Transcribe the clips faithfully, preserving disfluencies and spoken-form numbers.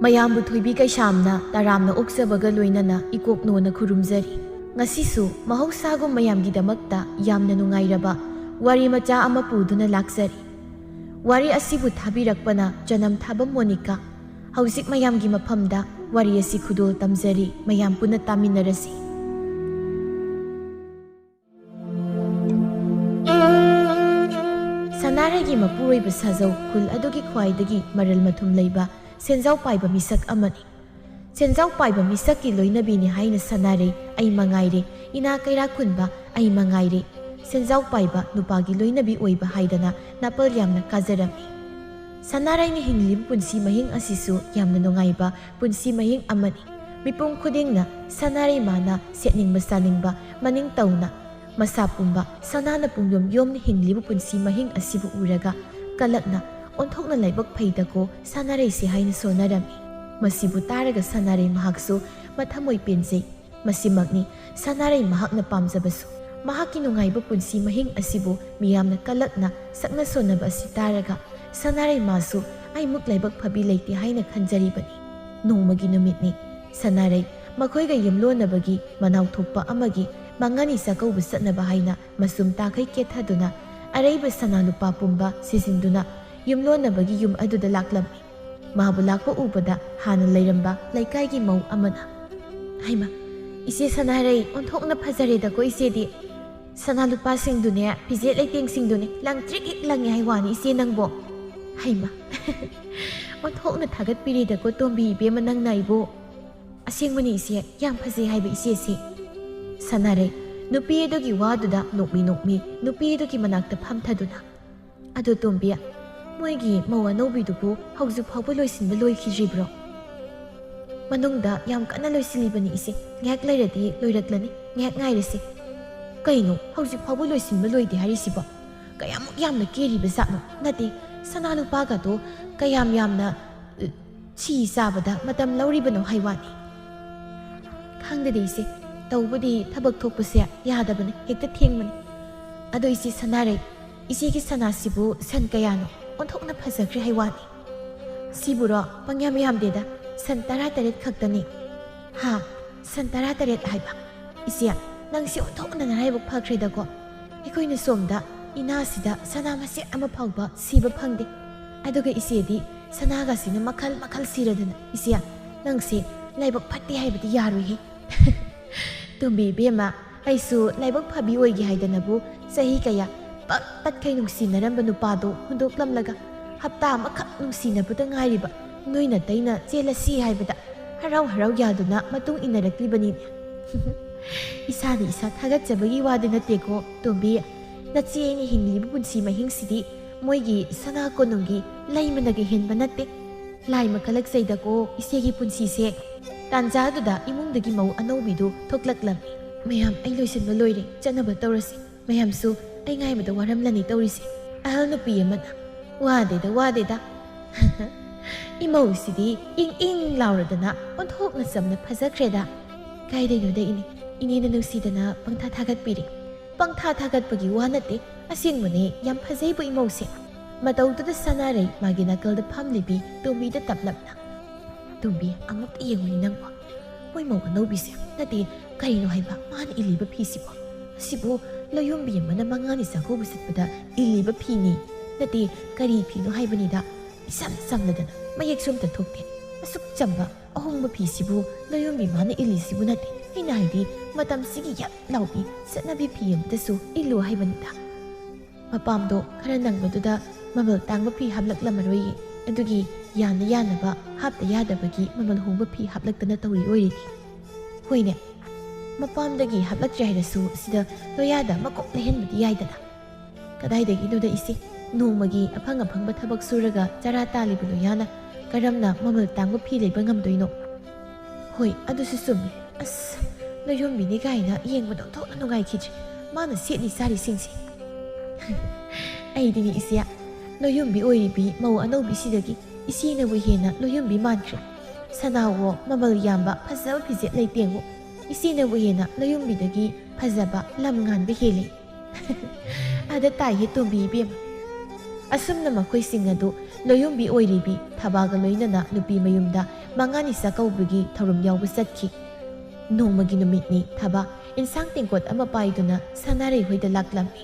ꯃꯌꯥꯝꯕꯨ ꯊꯣꯏꯕꯤ ꯀꯩꯁꯥꯝꯅ ꯇꯔꯥꯝꯅ ꯑꯣꯛꯆꯕꯒ ꯂꯣꯏꯅꯅ ꯏꯀꯣꯛꯅꯣꯅ ꯈꯨꯔꯨꯝꯖꯔꯤ꯫ ꯉꯁꯤꯁꯨ ꯃꯍꯧꯁꯥꯒꯨꯝ ꯃꯌꯥꯝꯒꯤꯗꯃꯛꯇ ꯌꯥꯝꯅ ꯅꯨꯡꯉꯥꯏꯔꯕ ꯋꯥꯔꯤ ꯃꯆꯥ ꯑꯃ ꯄꯨꯗꯨꯅ ꯂꯥꯛꯆꯔꯤ꯫ ꯋꯥꯔꯤ ꯑꯁꯤꯕꯨ ꯊꯥꯕꯤꯔꯛꯄꯅ ꯆꯅꯝ ꯊꯥꯕꯝ ꯃꯣꯅꯤꯀꯥ꯫ ꯍꯧꯖꯤꯛ ꯃꯌꯥꯝꯒꯤ ꯃꯐꯝꯗ ꯋꯥꯔꯤ ꯑꯁꯤ ꯈꯨꯗꯣꯜ ꯇꯝꯖꯔꯤ, ꯃꯌꯥꯝ ꯄꯨꯟꯅ ꯇꯥꯃꯤꯟꯅꯔꯁꯤ꯫ ꯁꯅꯥꯔꯩꯒꯤ ꯃꯄꯨꯔꯣꯏꯕ ꯁꯥꯖꯧ ꯈꯨꯜ ꯑꯗꯨꯒꯤ ꯈ꯭ꯋꯥꯏꯗꯒꯤ ꯃꯔꯜ ꯃꯊꯨꯝ ꯂꯩꯕ ꯁꯦꯟꯖꯥꯎ ꯄꯥꯏꯕ ꯃꯤꯁꯛ ꯑꯃꯅꯤ꯫ ꯁꯦꯟꯖꯥꯎ ꯄꯥꯏꯕ ꯃꯤꯁꯛꯀꯤ ꯂꯣꯏꯅꯕꯤꯅꯤ ꯍꯥꯏꯅ ꯁꯅꯥꯔꯩ ꯑꯩ ꯃꯉꯥꯏꯔꯦ, ꯏꯅꯥ ꯀꯩꯔꯥꯛ ꯈꯨꯟꯕ ꯑꯩ ꯃꯉꯥꯏꯔꯦ, ꯁꯦꯟꯖꯥꯎ ꯄꯥꯏꯕ ꯅꯨꯄꯥꯒꯤ ꯂꯣꯏꯅꯕꯤ ꯑꯣꯏꯕ ꯍꯥꯏꯗꯅ ꯅꯥꯄꯜ ꯌꯥꯝꯅ ꯀꯥꯖꯔꯝꯃꯤ꯫ ꯁꯅꯥꯔꯩꯅ ꯍꯤꯡꯂꯤꯕ ꯄꯨꯟꯁꯤ ꯃꯍꯤꯡ ꯑꯁꯤꯁꯨ ꯌꯥꯝꯅ ꯅꯨꯡꯉꯥꯏꯕ ꯄꯨꯟꯁꯤ ꯃꯍꯤꯡ ꯑꯃꯅꯤ꯫ ꯃꯤꯄꯨꯝ ꯈꯨꯗꯤꯡꯅ ꯁꯅꯥꯔꯩ ꯃꯥꯅ ꯁꯦꯠꯅꯤꯡꯕ ꯆꯥꯅꯤꯡꯕ ꯃꯅꯤꯡ ꯇꯧꯅ ꯃꯁꯥ ꯄꯨꯝꯕ ꯁꯅꯥꯅ ꯄꯨꯡꯌꯣꯝ ꯌꯣꯝꯅ ꯍꯤꯡꯂꯤꯕ ꯄꯨꯟꯁꯤ ꯃꯍꯤꯡ ꯑꯁꯤꯕꯨ ꯎꯔꯒ ꯀꯂꯛꯅ "ꯑꯣꯟꯊꯣꯛꯅ ꯂꯥꯏꯕꯛ ꯐꯩꯗꯀꯣ ꯁꯅꯥꯔꯩꯁꯦ" ꯍꯥꯏꯅ ꯁꯣꯟꯅꯔꯝꯃꯤ꯫ ꯃꯁꯤꯕꯨ ꯇꯥꯔꯒ ꯁꯅꯥꯔꯩ ꯃꯍꯥꯛꯁꯨ ꯃꯊꯃꯣꯏ ꯄꯦꯟꯖꯩ꯫ ꯃꯁꯤꯃꯛꯅꯤ ꯁꯅꯥꯔꯩ ꯃꯍꯥꯛꯅ ꯄꯥꯝꯖꯕꯁꯨ꯫ ꯃꯍꯥꯛꯀꯤ ꯅꯨꯡꯉꯥꯏꯕ ꯄꯨꯟꯁꯤ ꯃꯍꯤꯡ ꯑꯁꯤꯕꯨ ꯃꯤꯌꯥꯝꯅ ꯀꯂꯛꯅ ꯁꯛꯅ ꯁꯣꯟꯅꯕ ꯑꯁꯤ ꯇꯥꯔꯒ ꯁꯅꯥꯔꯩ ꯃꯥꯁꯨ "ꯑꯩꯃꯨꯛ ꯂꯥꯏꯕꯛ ꯐꯕꯤ ꯂꯩꯇꯦ" ꯍꯥꯏꯅ ꯈꯟꯖꯔꯤꯕꯅꯤ꯫ ꯅꯣꯡꯃꯒꯤ ꯅꯨꯃꯤꯠꯅꯤ꯫ ꯁꯅꯥꯔꯩ ꯃꯈꯣꯏꯒ ꯌꯨꯝꯂꯣꯟꯅꯕꯒꯤ ꯃꯅꯥꯎ ꯊꯣꯛꯄ ꯑꯃꯒꯤ ꯃꯉꯥꯅꯤ ꯆꯥꯛꯀꯧꯕ ꯆꯠꯅꯕ ꯍꯥꯏꯅ ꯃꯁꯨꯝ ꯇꯥꯈꯩ ꯀꯦꯊꯗꯨꯅ ꯑꯔꯩꯕ ꯁꯅꯥ ꯂꯨꯄꯥ ꯄꯨꯝꯕ ꯁꯤꯖꯤꯟꯗꯨꯅ ꯌꯨꯝꯂꯣꯟꯅꯕꯒꯤ ꯌꯨꯝ ꯑꯗꯨꯗ ꯂꯥꯛꯂꯝꯃꯤ꯫ ꯃꯥꯕꯨ ꯂꯥꯛꯄ ꯎꯕꯗ ꯍꯥꯟꯅ ꯂꯩꯔꯝꯕ ꯂꯩꯀꯥꯏꯒꯤ ꯃꯧ ꯑꯃꯅ, "ꯍꯩꯃ, ꯏꯆꯦ ꯁꯅꯥꯔꯩ, ꯑꯣꯟꯊꯣꯛꯅ ꯐꯖꯔꯦꯗꯀꯣ ꯏꯆꯦꯗꯤ꯫ ꯁꯅꯥ ꯂꯨꯄꯥꯁꯤꯡꯗꯨꯅꯦ, ꯐꯤꯖꯦꯠ ꯂꯩꯇꯦꯡꯁꯤꯡꯗꯨꯅꯦ, ꯂꯪ ꯇ꯭ꯔꯤꯛ ꯍꯦꯛ ꯂꯪꯉꯦ ꯍꯥꯏ ꯋꯥꯅꯤ ꯏꯆꯦ ꯅꯪꯕꯣ꯫ ꯍꯩꯃ, ꯑꯣꯟꯊꯣꯛꯅ ꯊꯥꯒꯠꯄꯤꯔꯦꯗꯀꯣ ꯇꯣꯝꯕꯤ ꯏꯕꯦꯝꯃ ꯅꯪꯅ ꯑꯩꯕꯨ꯫ ꯑꯁꯦꯡꯕꯅꯤ ꯏꯆꯦ, ꯌꯥꯝ ꯐꯖꯩ ꯍꯥꯏꯕ ꯏꯆꯦꯁꯦ꯫" ꯁꯅꯥꯔꯩ ꯅꯨꯄꯤ ꯑꯗꯨꯒꯤ ꯋꯥꯗꯨꯗ ꯅꯣꯛꯃꯤ ꯅꯣꯛꯃꯤ ꯅꯨꯄꯤ ꯑꯗꯨꯒꯤ ꯃꯅꯥꯛꯇ ꯐꯝꯊꯗꯨꯅ, "ꯑꯗꯣ ꯇꯣꯝꯕꯤ, ꯃꯣꯏꯒꯤ ꯃꯧ ꯑꯅꯧꯕꯤꯗꯨꯕꯨ ꯍꯧꯖꯤꯛ ꯐꯥꯎꯕ ꯂꯣꯏꯁꯤꯟꯕ ꯂꯣꯏꯈꯤꯗ꯭ꯔꯤꯕ꯭ꯔꯣ?" "ꯃꯅꯨꯡꯗ ꯌꯥꯝ ꯀꯟꯅ ꯂꯣꯏꯁꯤꯜꯂꯤꯕꯅꯤ ꯏꯆꯦ, ꯉꯥꯏꯍꯥꯛ ꯂꯩꯔꯗꯤ ꯂꯣꯏꯔꯛꯂꯅꯤ, ꯉꯥꯏꯍꯥꯛ ꯉꯥꯏꯔꯁꯤ꯫" "ꯀꯩꯅꯣ, ꯍꯧꯖꯤꯛ ꯐꯥꯎꯕ ꯂꯣꯏꯁꯤꯟꯕ ꯂꯣꯏꯗꯦ ꯍꯥꯏꯔꯤꯁꯤꯕꯣ? ꯀꯌꯥꯃꯨꯛ ꯌꯥꯝꯅ ꯀꯦꯔꯤꯕ ꯖꯥꯠꯅꯣ? ꯅꯠꯇꯦ, ꯁꯅꯥ ꯂꯨꯄꯥꯒꯗꯣ ꯀꯌꯥꯝ ꯌꯥꯝꯅ, ꯑ, ꯁꯤ ꯆꯥꯕꯗ ꯃꯇꯝ ꯂꯧꯔꯤꯕꯅꯣ ꯍꯥꯏ ꯋꯥꯅꯤ꯫" "ꯈꯪꯗꯦꯗ ꯏꯆꯦ, ꯇꯧꯕꯗꯤ ꯊꯕꯛ ꯊꯣꯛꯄꯁꯦ ꯌꯥꯗꯕꯅꯤ, ꯍꯦꯛꯇ ꯊꯦꯡꯕꯅꯤ꯫ ꯑꯗꯣ ꯏꯆꯦ ꯁꯅꯥꯔꯩ, ꯏꯆꯦꯒꯤ ꯁꯅꯥꯁꯤꯕꯨ ꯁꯟ ꯀꯌꯥꯅꯣ? ꯑꯣꯟꯊꯣꯛꯅ ꯐꯖꯈ꯭ꯔꯦ ꯍꯥꯏ ꯋꯥꯅꯤ꯫ ꯁꯤꯕꯨꯔꯣ? ꯄꯪꯌꯥꯝ ꯌꯥꯝꯗꯦꯗ, ꯁꯟ ꯇꯔꯥꯇꯔꯦꯠ ꯈꯛꯇꯅꯤ꯫ ꯍꯥ? ꯁꯟ ꯇꯔꯥꯇꯔꯦꯠ ꯍꯥꯏꯕ? ꯏꯆꯦ, ꯅꯪꯁꯤ ꯑꯣꯟꯊꯣꯛꯅ ꯅꯔꯥꯏꯕꯛ ꯐꯈ꯭ꯔꯦꯗꯀꯣ꯫ ꯑꯩꯈꯣꯏꯅ ꯁꯣꯝꯗ ꯏꯅꯥꯁꯤꯗ ꯁꯅꯥ ꯃꯆꯦꯠ ꯑꯃ ꯐꯥꯎꯕ ꯁꯤꯕ ꯐꯪꯗꯦ꯫ ꯑꯗꯨꯒ ꯏꯆꯦꯗꯤ ꯁꯅꯥꯒꯁꯤꯅ ꯃꯈꯜ ꯃꯈꯜ ꯁꯤꯔꯗꯅ꯫ ꯏꯆꯦ, ꯅꯪꯁꯦ ꯂꯥꯏꯕꯛ ꯐꯠꯇꯦ ꯍꯥꯏꯕꯗꯤ ꯌꯥꯔꯣꯏꯍꯦ꯫ ꯇꯣꯝꯕꯤ ꯏꯕꯦꯝꯃ, ꯑꯩꯁꯨ ꯂꯥꯏꯕꯛ ꯐꯕꯤ ꯑꯣꯏꯒꯦ ꯍꯥꯏꯗꯅꯕꯨ ꯆꯍꯤ ꯀꯌꯥ ꯄꯠ ꯄꯠꯈꯩ ꯅꯨꯡꯁꯤꯅꯔꯝꯕ ꯅꯨꯄꯥꯗꯣ ꯍꯨꯟꯗꯣꯛꯂꯝꯂꯒ ꯍꯞꯇꯥ ꯑꯃꯈꯛ ꯅꯨꯡꯁꯤꯅꯕꯗ ꯉꯥꯏꯔꯤꯕ ꯅꯣꯏ ꯅꯇꯩꯅ ꯆꯦꯜꯂꯁꯤ ꯍꯥꯏꯕꯗ ꯍꯔꯥꯎ ꯍꯔꯥꯎ ꯌꯥꯗꯨꯅ ꯃꯇꯨꯡ ꯏꯟꯅꯔꯛꯂꯤꯕꯅꯤꯅꯦ꯫ ꯏꯁꯥꯅ ꯏꯁꯥ ꯊꯥꯒꯠꯆꯕꯒꯤ ꯋꯥꯗꯤ ꯅꯠꯇꯦꯀꯣ ꯇꯣꯝꯕꯤ꯫ ꯅꯆꯦ ꯑꯩꯅ ꯍꯤꯡꯂꯤꯕ ꯄꯨꯟꯁꯤ ꯃꯍꯤꯡꯁꯤꯗꯤ ꯃꯣꯏꯒꯤ ꯁꯅꯥ ꯀꯣꯅꯨꯡꯒꯤ ꯂꯩꯃꯅꯒ ꯍꯦꯟꯕ ꯅꯠꯇꯦ꯫ ꯂꯥꯏ ꯃꯈꯜꯂꯛꯆꯩꯗꯀꯣ ꯏꯆꯦꯒꯤ ꯄꯨꯟꯁꯤꯁꯦ꯫ ꯇꯥꯟꯖꯥꯗꯨꯗ ꯏꯃꯨꯡꯗꯒꯤ ꯃꯧ ꯑꯅꯧꯕꯤꯗꯨ ꯊꯣꯛꯂꯛꯂꯝꯃꯤ꯫ ꯃꯌꯥꯝ, ꯑꯩ ꯂꯣꯏꯁꯤꯟꯕ ꯂꯣꯏꯔꯦ, ꯆꯠꯅꯕ ꯇꯧꯔꯁꯤ꯫ ꯃꯌꯥꯝꯁꯨ ꯑꯩ ꯉꯥꯏꯕꯗ ꯋꯥꯔꯝꯂꯅꯤ ꯇꯧꯔꯤꯁꯦ꯫ ꯑꯍꯜ ꯅꯨꯄꯤ ꯑꯃꯅ, "ꯋꯥꯗꯦꯗ, ꯋꯥꯗꯦꯗ꯫ ꯏꯃꯧꯁꯤꯗꯤ ꯏꯪ ꯏꯪ ꯂꯥꯎꯔꯗꯅ ꯑꯣꯟꯊꯣꯛꯅ ꯆꯝꯅ ꯐꯖꯈ꯭ꯔꯦꯗ꯫ ꯀꯥꯏꯗꯩꯅꯣꯗ ꯏꯅꯦ, ꯏꯅꯦꯅ ꯅꯨꯡꯁꯤꯗꯅ ꯄꯪꯊꯥ ꯊꯥꯒꯠꯄꯤꯔꯦ꯫ ꯄꯪꯊꯥ ꯊꯥꯒꯠꯄꯒꯤ ꯋꯥ ꯅꯠꯇꯦ, ꯑꯁꯦꯡꯕꯅꯦ ꯌꯥꯝ ꯐꯖꯩꯕꯨ ꯏꯃꯧꯁꯦ"꯫ ꯃꯇꯧꯗꯨꯗ ꯁꯅꯥꯔꯩ ꯃꯥꯒꯤ ꯅꯥꯀꯜꯗ ꯐꯝꯂꯤꯕꯤ ꯇꯣꯝꯕꯤꯗ ꯇꯞꯂꯞꯅ, "ꯇꯣꯝꯕꯤ, ꯑꯃꯨꯛꯇ ꯌꯦꯡꯉꯨꯅꯦ ꯅꯪꯕꯣ꯫ ꯃꯣꯏ ꯃꯧ ꯑꯅꯧꯕꯤꯁꯦ, ꯅꯠꯇꯦ, ꯀꯔꯤꯅꯣ ꯍꯥꯏꯕ ꯃꯥꯅ ꯏꯜꯂꯤꯕ ꯐꯤꯁꯤꯕꯣ? ꯑꯁꯤꯕꯨ ꯂꯣꯌꯨꯝꯕꯤ ꯑꯃꯅ ꯃꯉꯥꯅꯤ ꯆꯥꯛꯀꯧꯕ ꯆꯠꯄꯗ ꯏꯜꯂꯤꯕ ꯐꯤꯅꯤ꯫ ꯅꯠꯇꯦ, ꯀꯔꯤ ꯐꯤꯅꯣ ꯍꯥꯏꯕꯅꯤꯗ, ꯏꯆꯝ ꯆꯝꯂꯗꯅ ꯃꯌꯦꯛꯁꯨ ꯑꯝꯇ ꯊꯣꯛꯇꯦ꯫ ꯑꯁꯨꯛ ꯆꯝꯕ ꯑꯍꯣꯡꯕ ꯐꯤꯁꯤꯕꯨ ꯂꯣꯌꯨꯝꯕꯤ ꯃꯥꯅ ꯏꯜꯂꯤꯁꯤꯕꯨ ꯅꯠꯇꯦ꯫ ꯑꯩꯅ ꯍꯥꯏꯗꯤ ꯃꯇꯝꯁꯤꯒꯤ ꯌꯥꯝ ꯂꯥꯎꯕꯤ ꯆꯠꯅꯕꯤ ꯐꯤ ꯑꯃꯗꯁꯨ ꯏꯜꯂꯨ ꯍꯥꯏꯕꯅꯤꯗ"꯫ ꯃꯄꯥꯝꯗꯣ ꯈꯔ ꯅꯪꯕꯗꯨꯗ ꯃꯃꯜ ꯇꯥꯡꯕ ꯐꯤ ꯍꯥꯞꯂꯛꯂꯝꯃꯔꯣꯏꯌꯦ꯫ ꯑꯗꯨꯒꯤ ꯌꯥꯅ ꯌꯥꯅꯕ, ꯍꯥꯞꯇ ꯌꯥꯗꯕꯒꯤ ꯃꯃꯜ ꯍꯣꯡꯕ ꯐꯤ ꯍꯥꯞꯂꯛꯇꯅ ꯇꯧꯔꯤ ꯑꯣꯏꯔꯤꯅꯤ꯫ ꯍꯣꯏꯅꯦ, ꯃꯄꯥꯝꯗꯒꯤ ꯍꯥꯞꯂꯛꯇ꯭ꯔꯦ ꯍꯥꯏꯔꯁꯨ ꯁꯤꯗ ꯂꯣꯌꯥꯗ ꯃꯀꯣꯛ ꯂꯩꯍꯟꯕꯗꯤ ꯌꯥꯏꯗꯅ꯫ ꯀꯗꯥꯏꯗꯒꯤꯅꯣꯗ ꯏꯆꯦ, ꯅꯣꯡꯃꯒꯤ ꯑꯐꯪ ꯑꯐꯪꯕ ꯊꯕꯛ ꯁꯨꯔꯒ ꯆꯔꯥ ꯇꯥꯜꯂꯤꯕ ꯂꯣꯌꯥꯅ ꯀꯔꯝꯅ ꯃꯃꯜ ꯇꯥꯡꯕ ꯐꯤ ꯂꯩꯕ ꯉꯝꯗꯣꯏꯅꯣ? ꯍꯣꯏ, ꯑꯗꯨꯁꯨ ꯆꯨꯝꯃꯤ꯫ ꯑꯁ, ꯂꯣꯌꯨꯝꯕꯤꯅꯤ ꯀꯥꯏꯅ ꯌꯦꯡꯕꯗ ꯑꯣꯟꯊꯣꯛꯅ ꯅꯨꯡꯉꯥꯏꯈꯤꯗ꯭ꯔꯦ꯫ ꯃꯥꯅ ꯁꯦꯠꯂꯤ ꯆꯥꯔꯤꯁꯤꯡꯁꯦ꯫ ꯑꯩꯗꯤꯅꯦ ꯏꯆꯦ, ꯂꯣꯌꯨꯝꯕꯤ ꯑꯣꯏꯔꯤꯕꯤ ꯃꯧ ꯑꯅꯧꯕꯤꯁꯤꯗꯒꯤ ꯏꯆꯦꯅꯕꯨ ꯍꯦꯟꯅ ꯂꯣꯌꯨꯝꯕꯤ ꯃꯥꯟꯈ꯭ꯔꯦ꯫ ꯁꯅꯥꯋꯣ, ꯃꯃꯜ ꯌꯥꯝꯕ ꯐꯖꯕ ꯐꯤꯖꯦꯠ ꯂꯩꯇꯦꯡꯋꯣ, ꯏꯆꯦꯅꯕꯨ ꯍꯦꯟꯅ ꯂꯣꯌꯨꯝꯕꯤꯗꯒꯤ ꯐꯖꯕ ꯂꯝ ꯉꯥꯟꯕ ꯍꯦꯜꯂꯤ꯫ ꯑꯗ ꯇꯥꯏꯍꯦ ꯇꯣꯝꯕꯤ ꯏꯕꯦꯝꯃ꯫ ꯑꯁꯨꯝꯅ ꯃꯈꯣꯏꯁꯤꯡ ꯑꯗꯨ ꯂꯣꯌꯨꯝꯕꯤ ꯑꯣꯏꯔꯤꯕꯤ ꯊꯕꯥꯒ ꯂꯣꯏꯅꯅ ꯅꯨꯄꯤ ꯃꯌꯨꯝꯗ ꯃꯉꯥꯅꯤ ꯆꯥꯛꯀꯧꯕꯒꯤ ꯊꯧꯔꯝ ꯌꯥꯎꯕ ꯆꯠꯈꯤ꯫ ꯅꯣꯡꯃꯒꯤ ꯅꯨꯃꯤꯠꯅꯤ ꯊꯕꯥ ꯏꯟꯁꯥꯡ ꯇꯦꯡꯀꯣꯠ ꯑꯃ ꯄꯥꯏꯗꯨꯅ ꯁꯅꯥꯔꯩ ꯍꯣꯏꯗ ꯂꯥꯛꯂꯝꯃꯤ꯫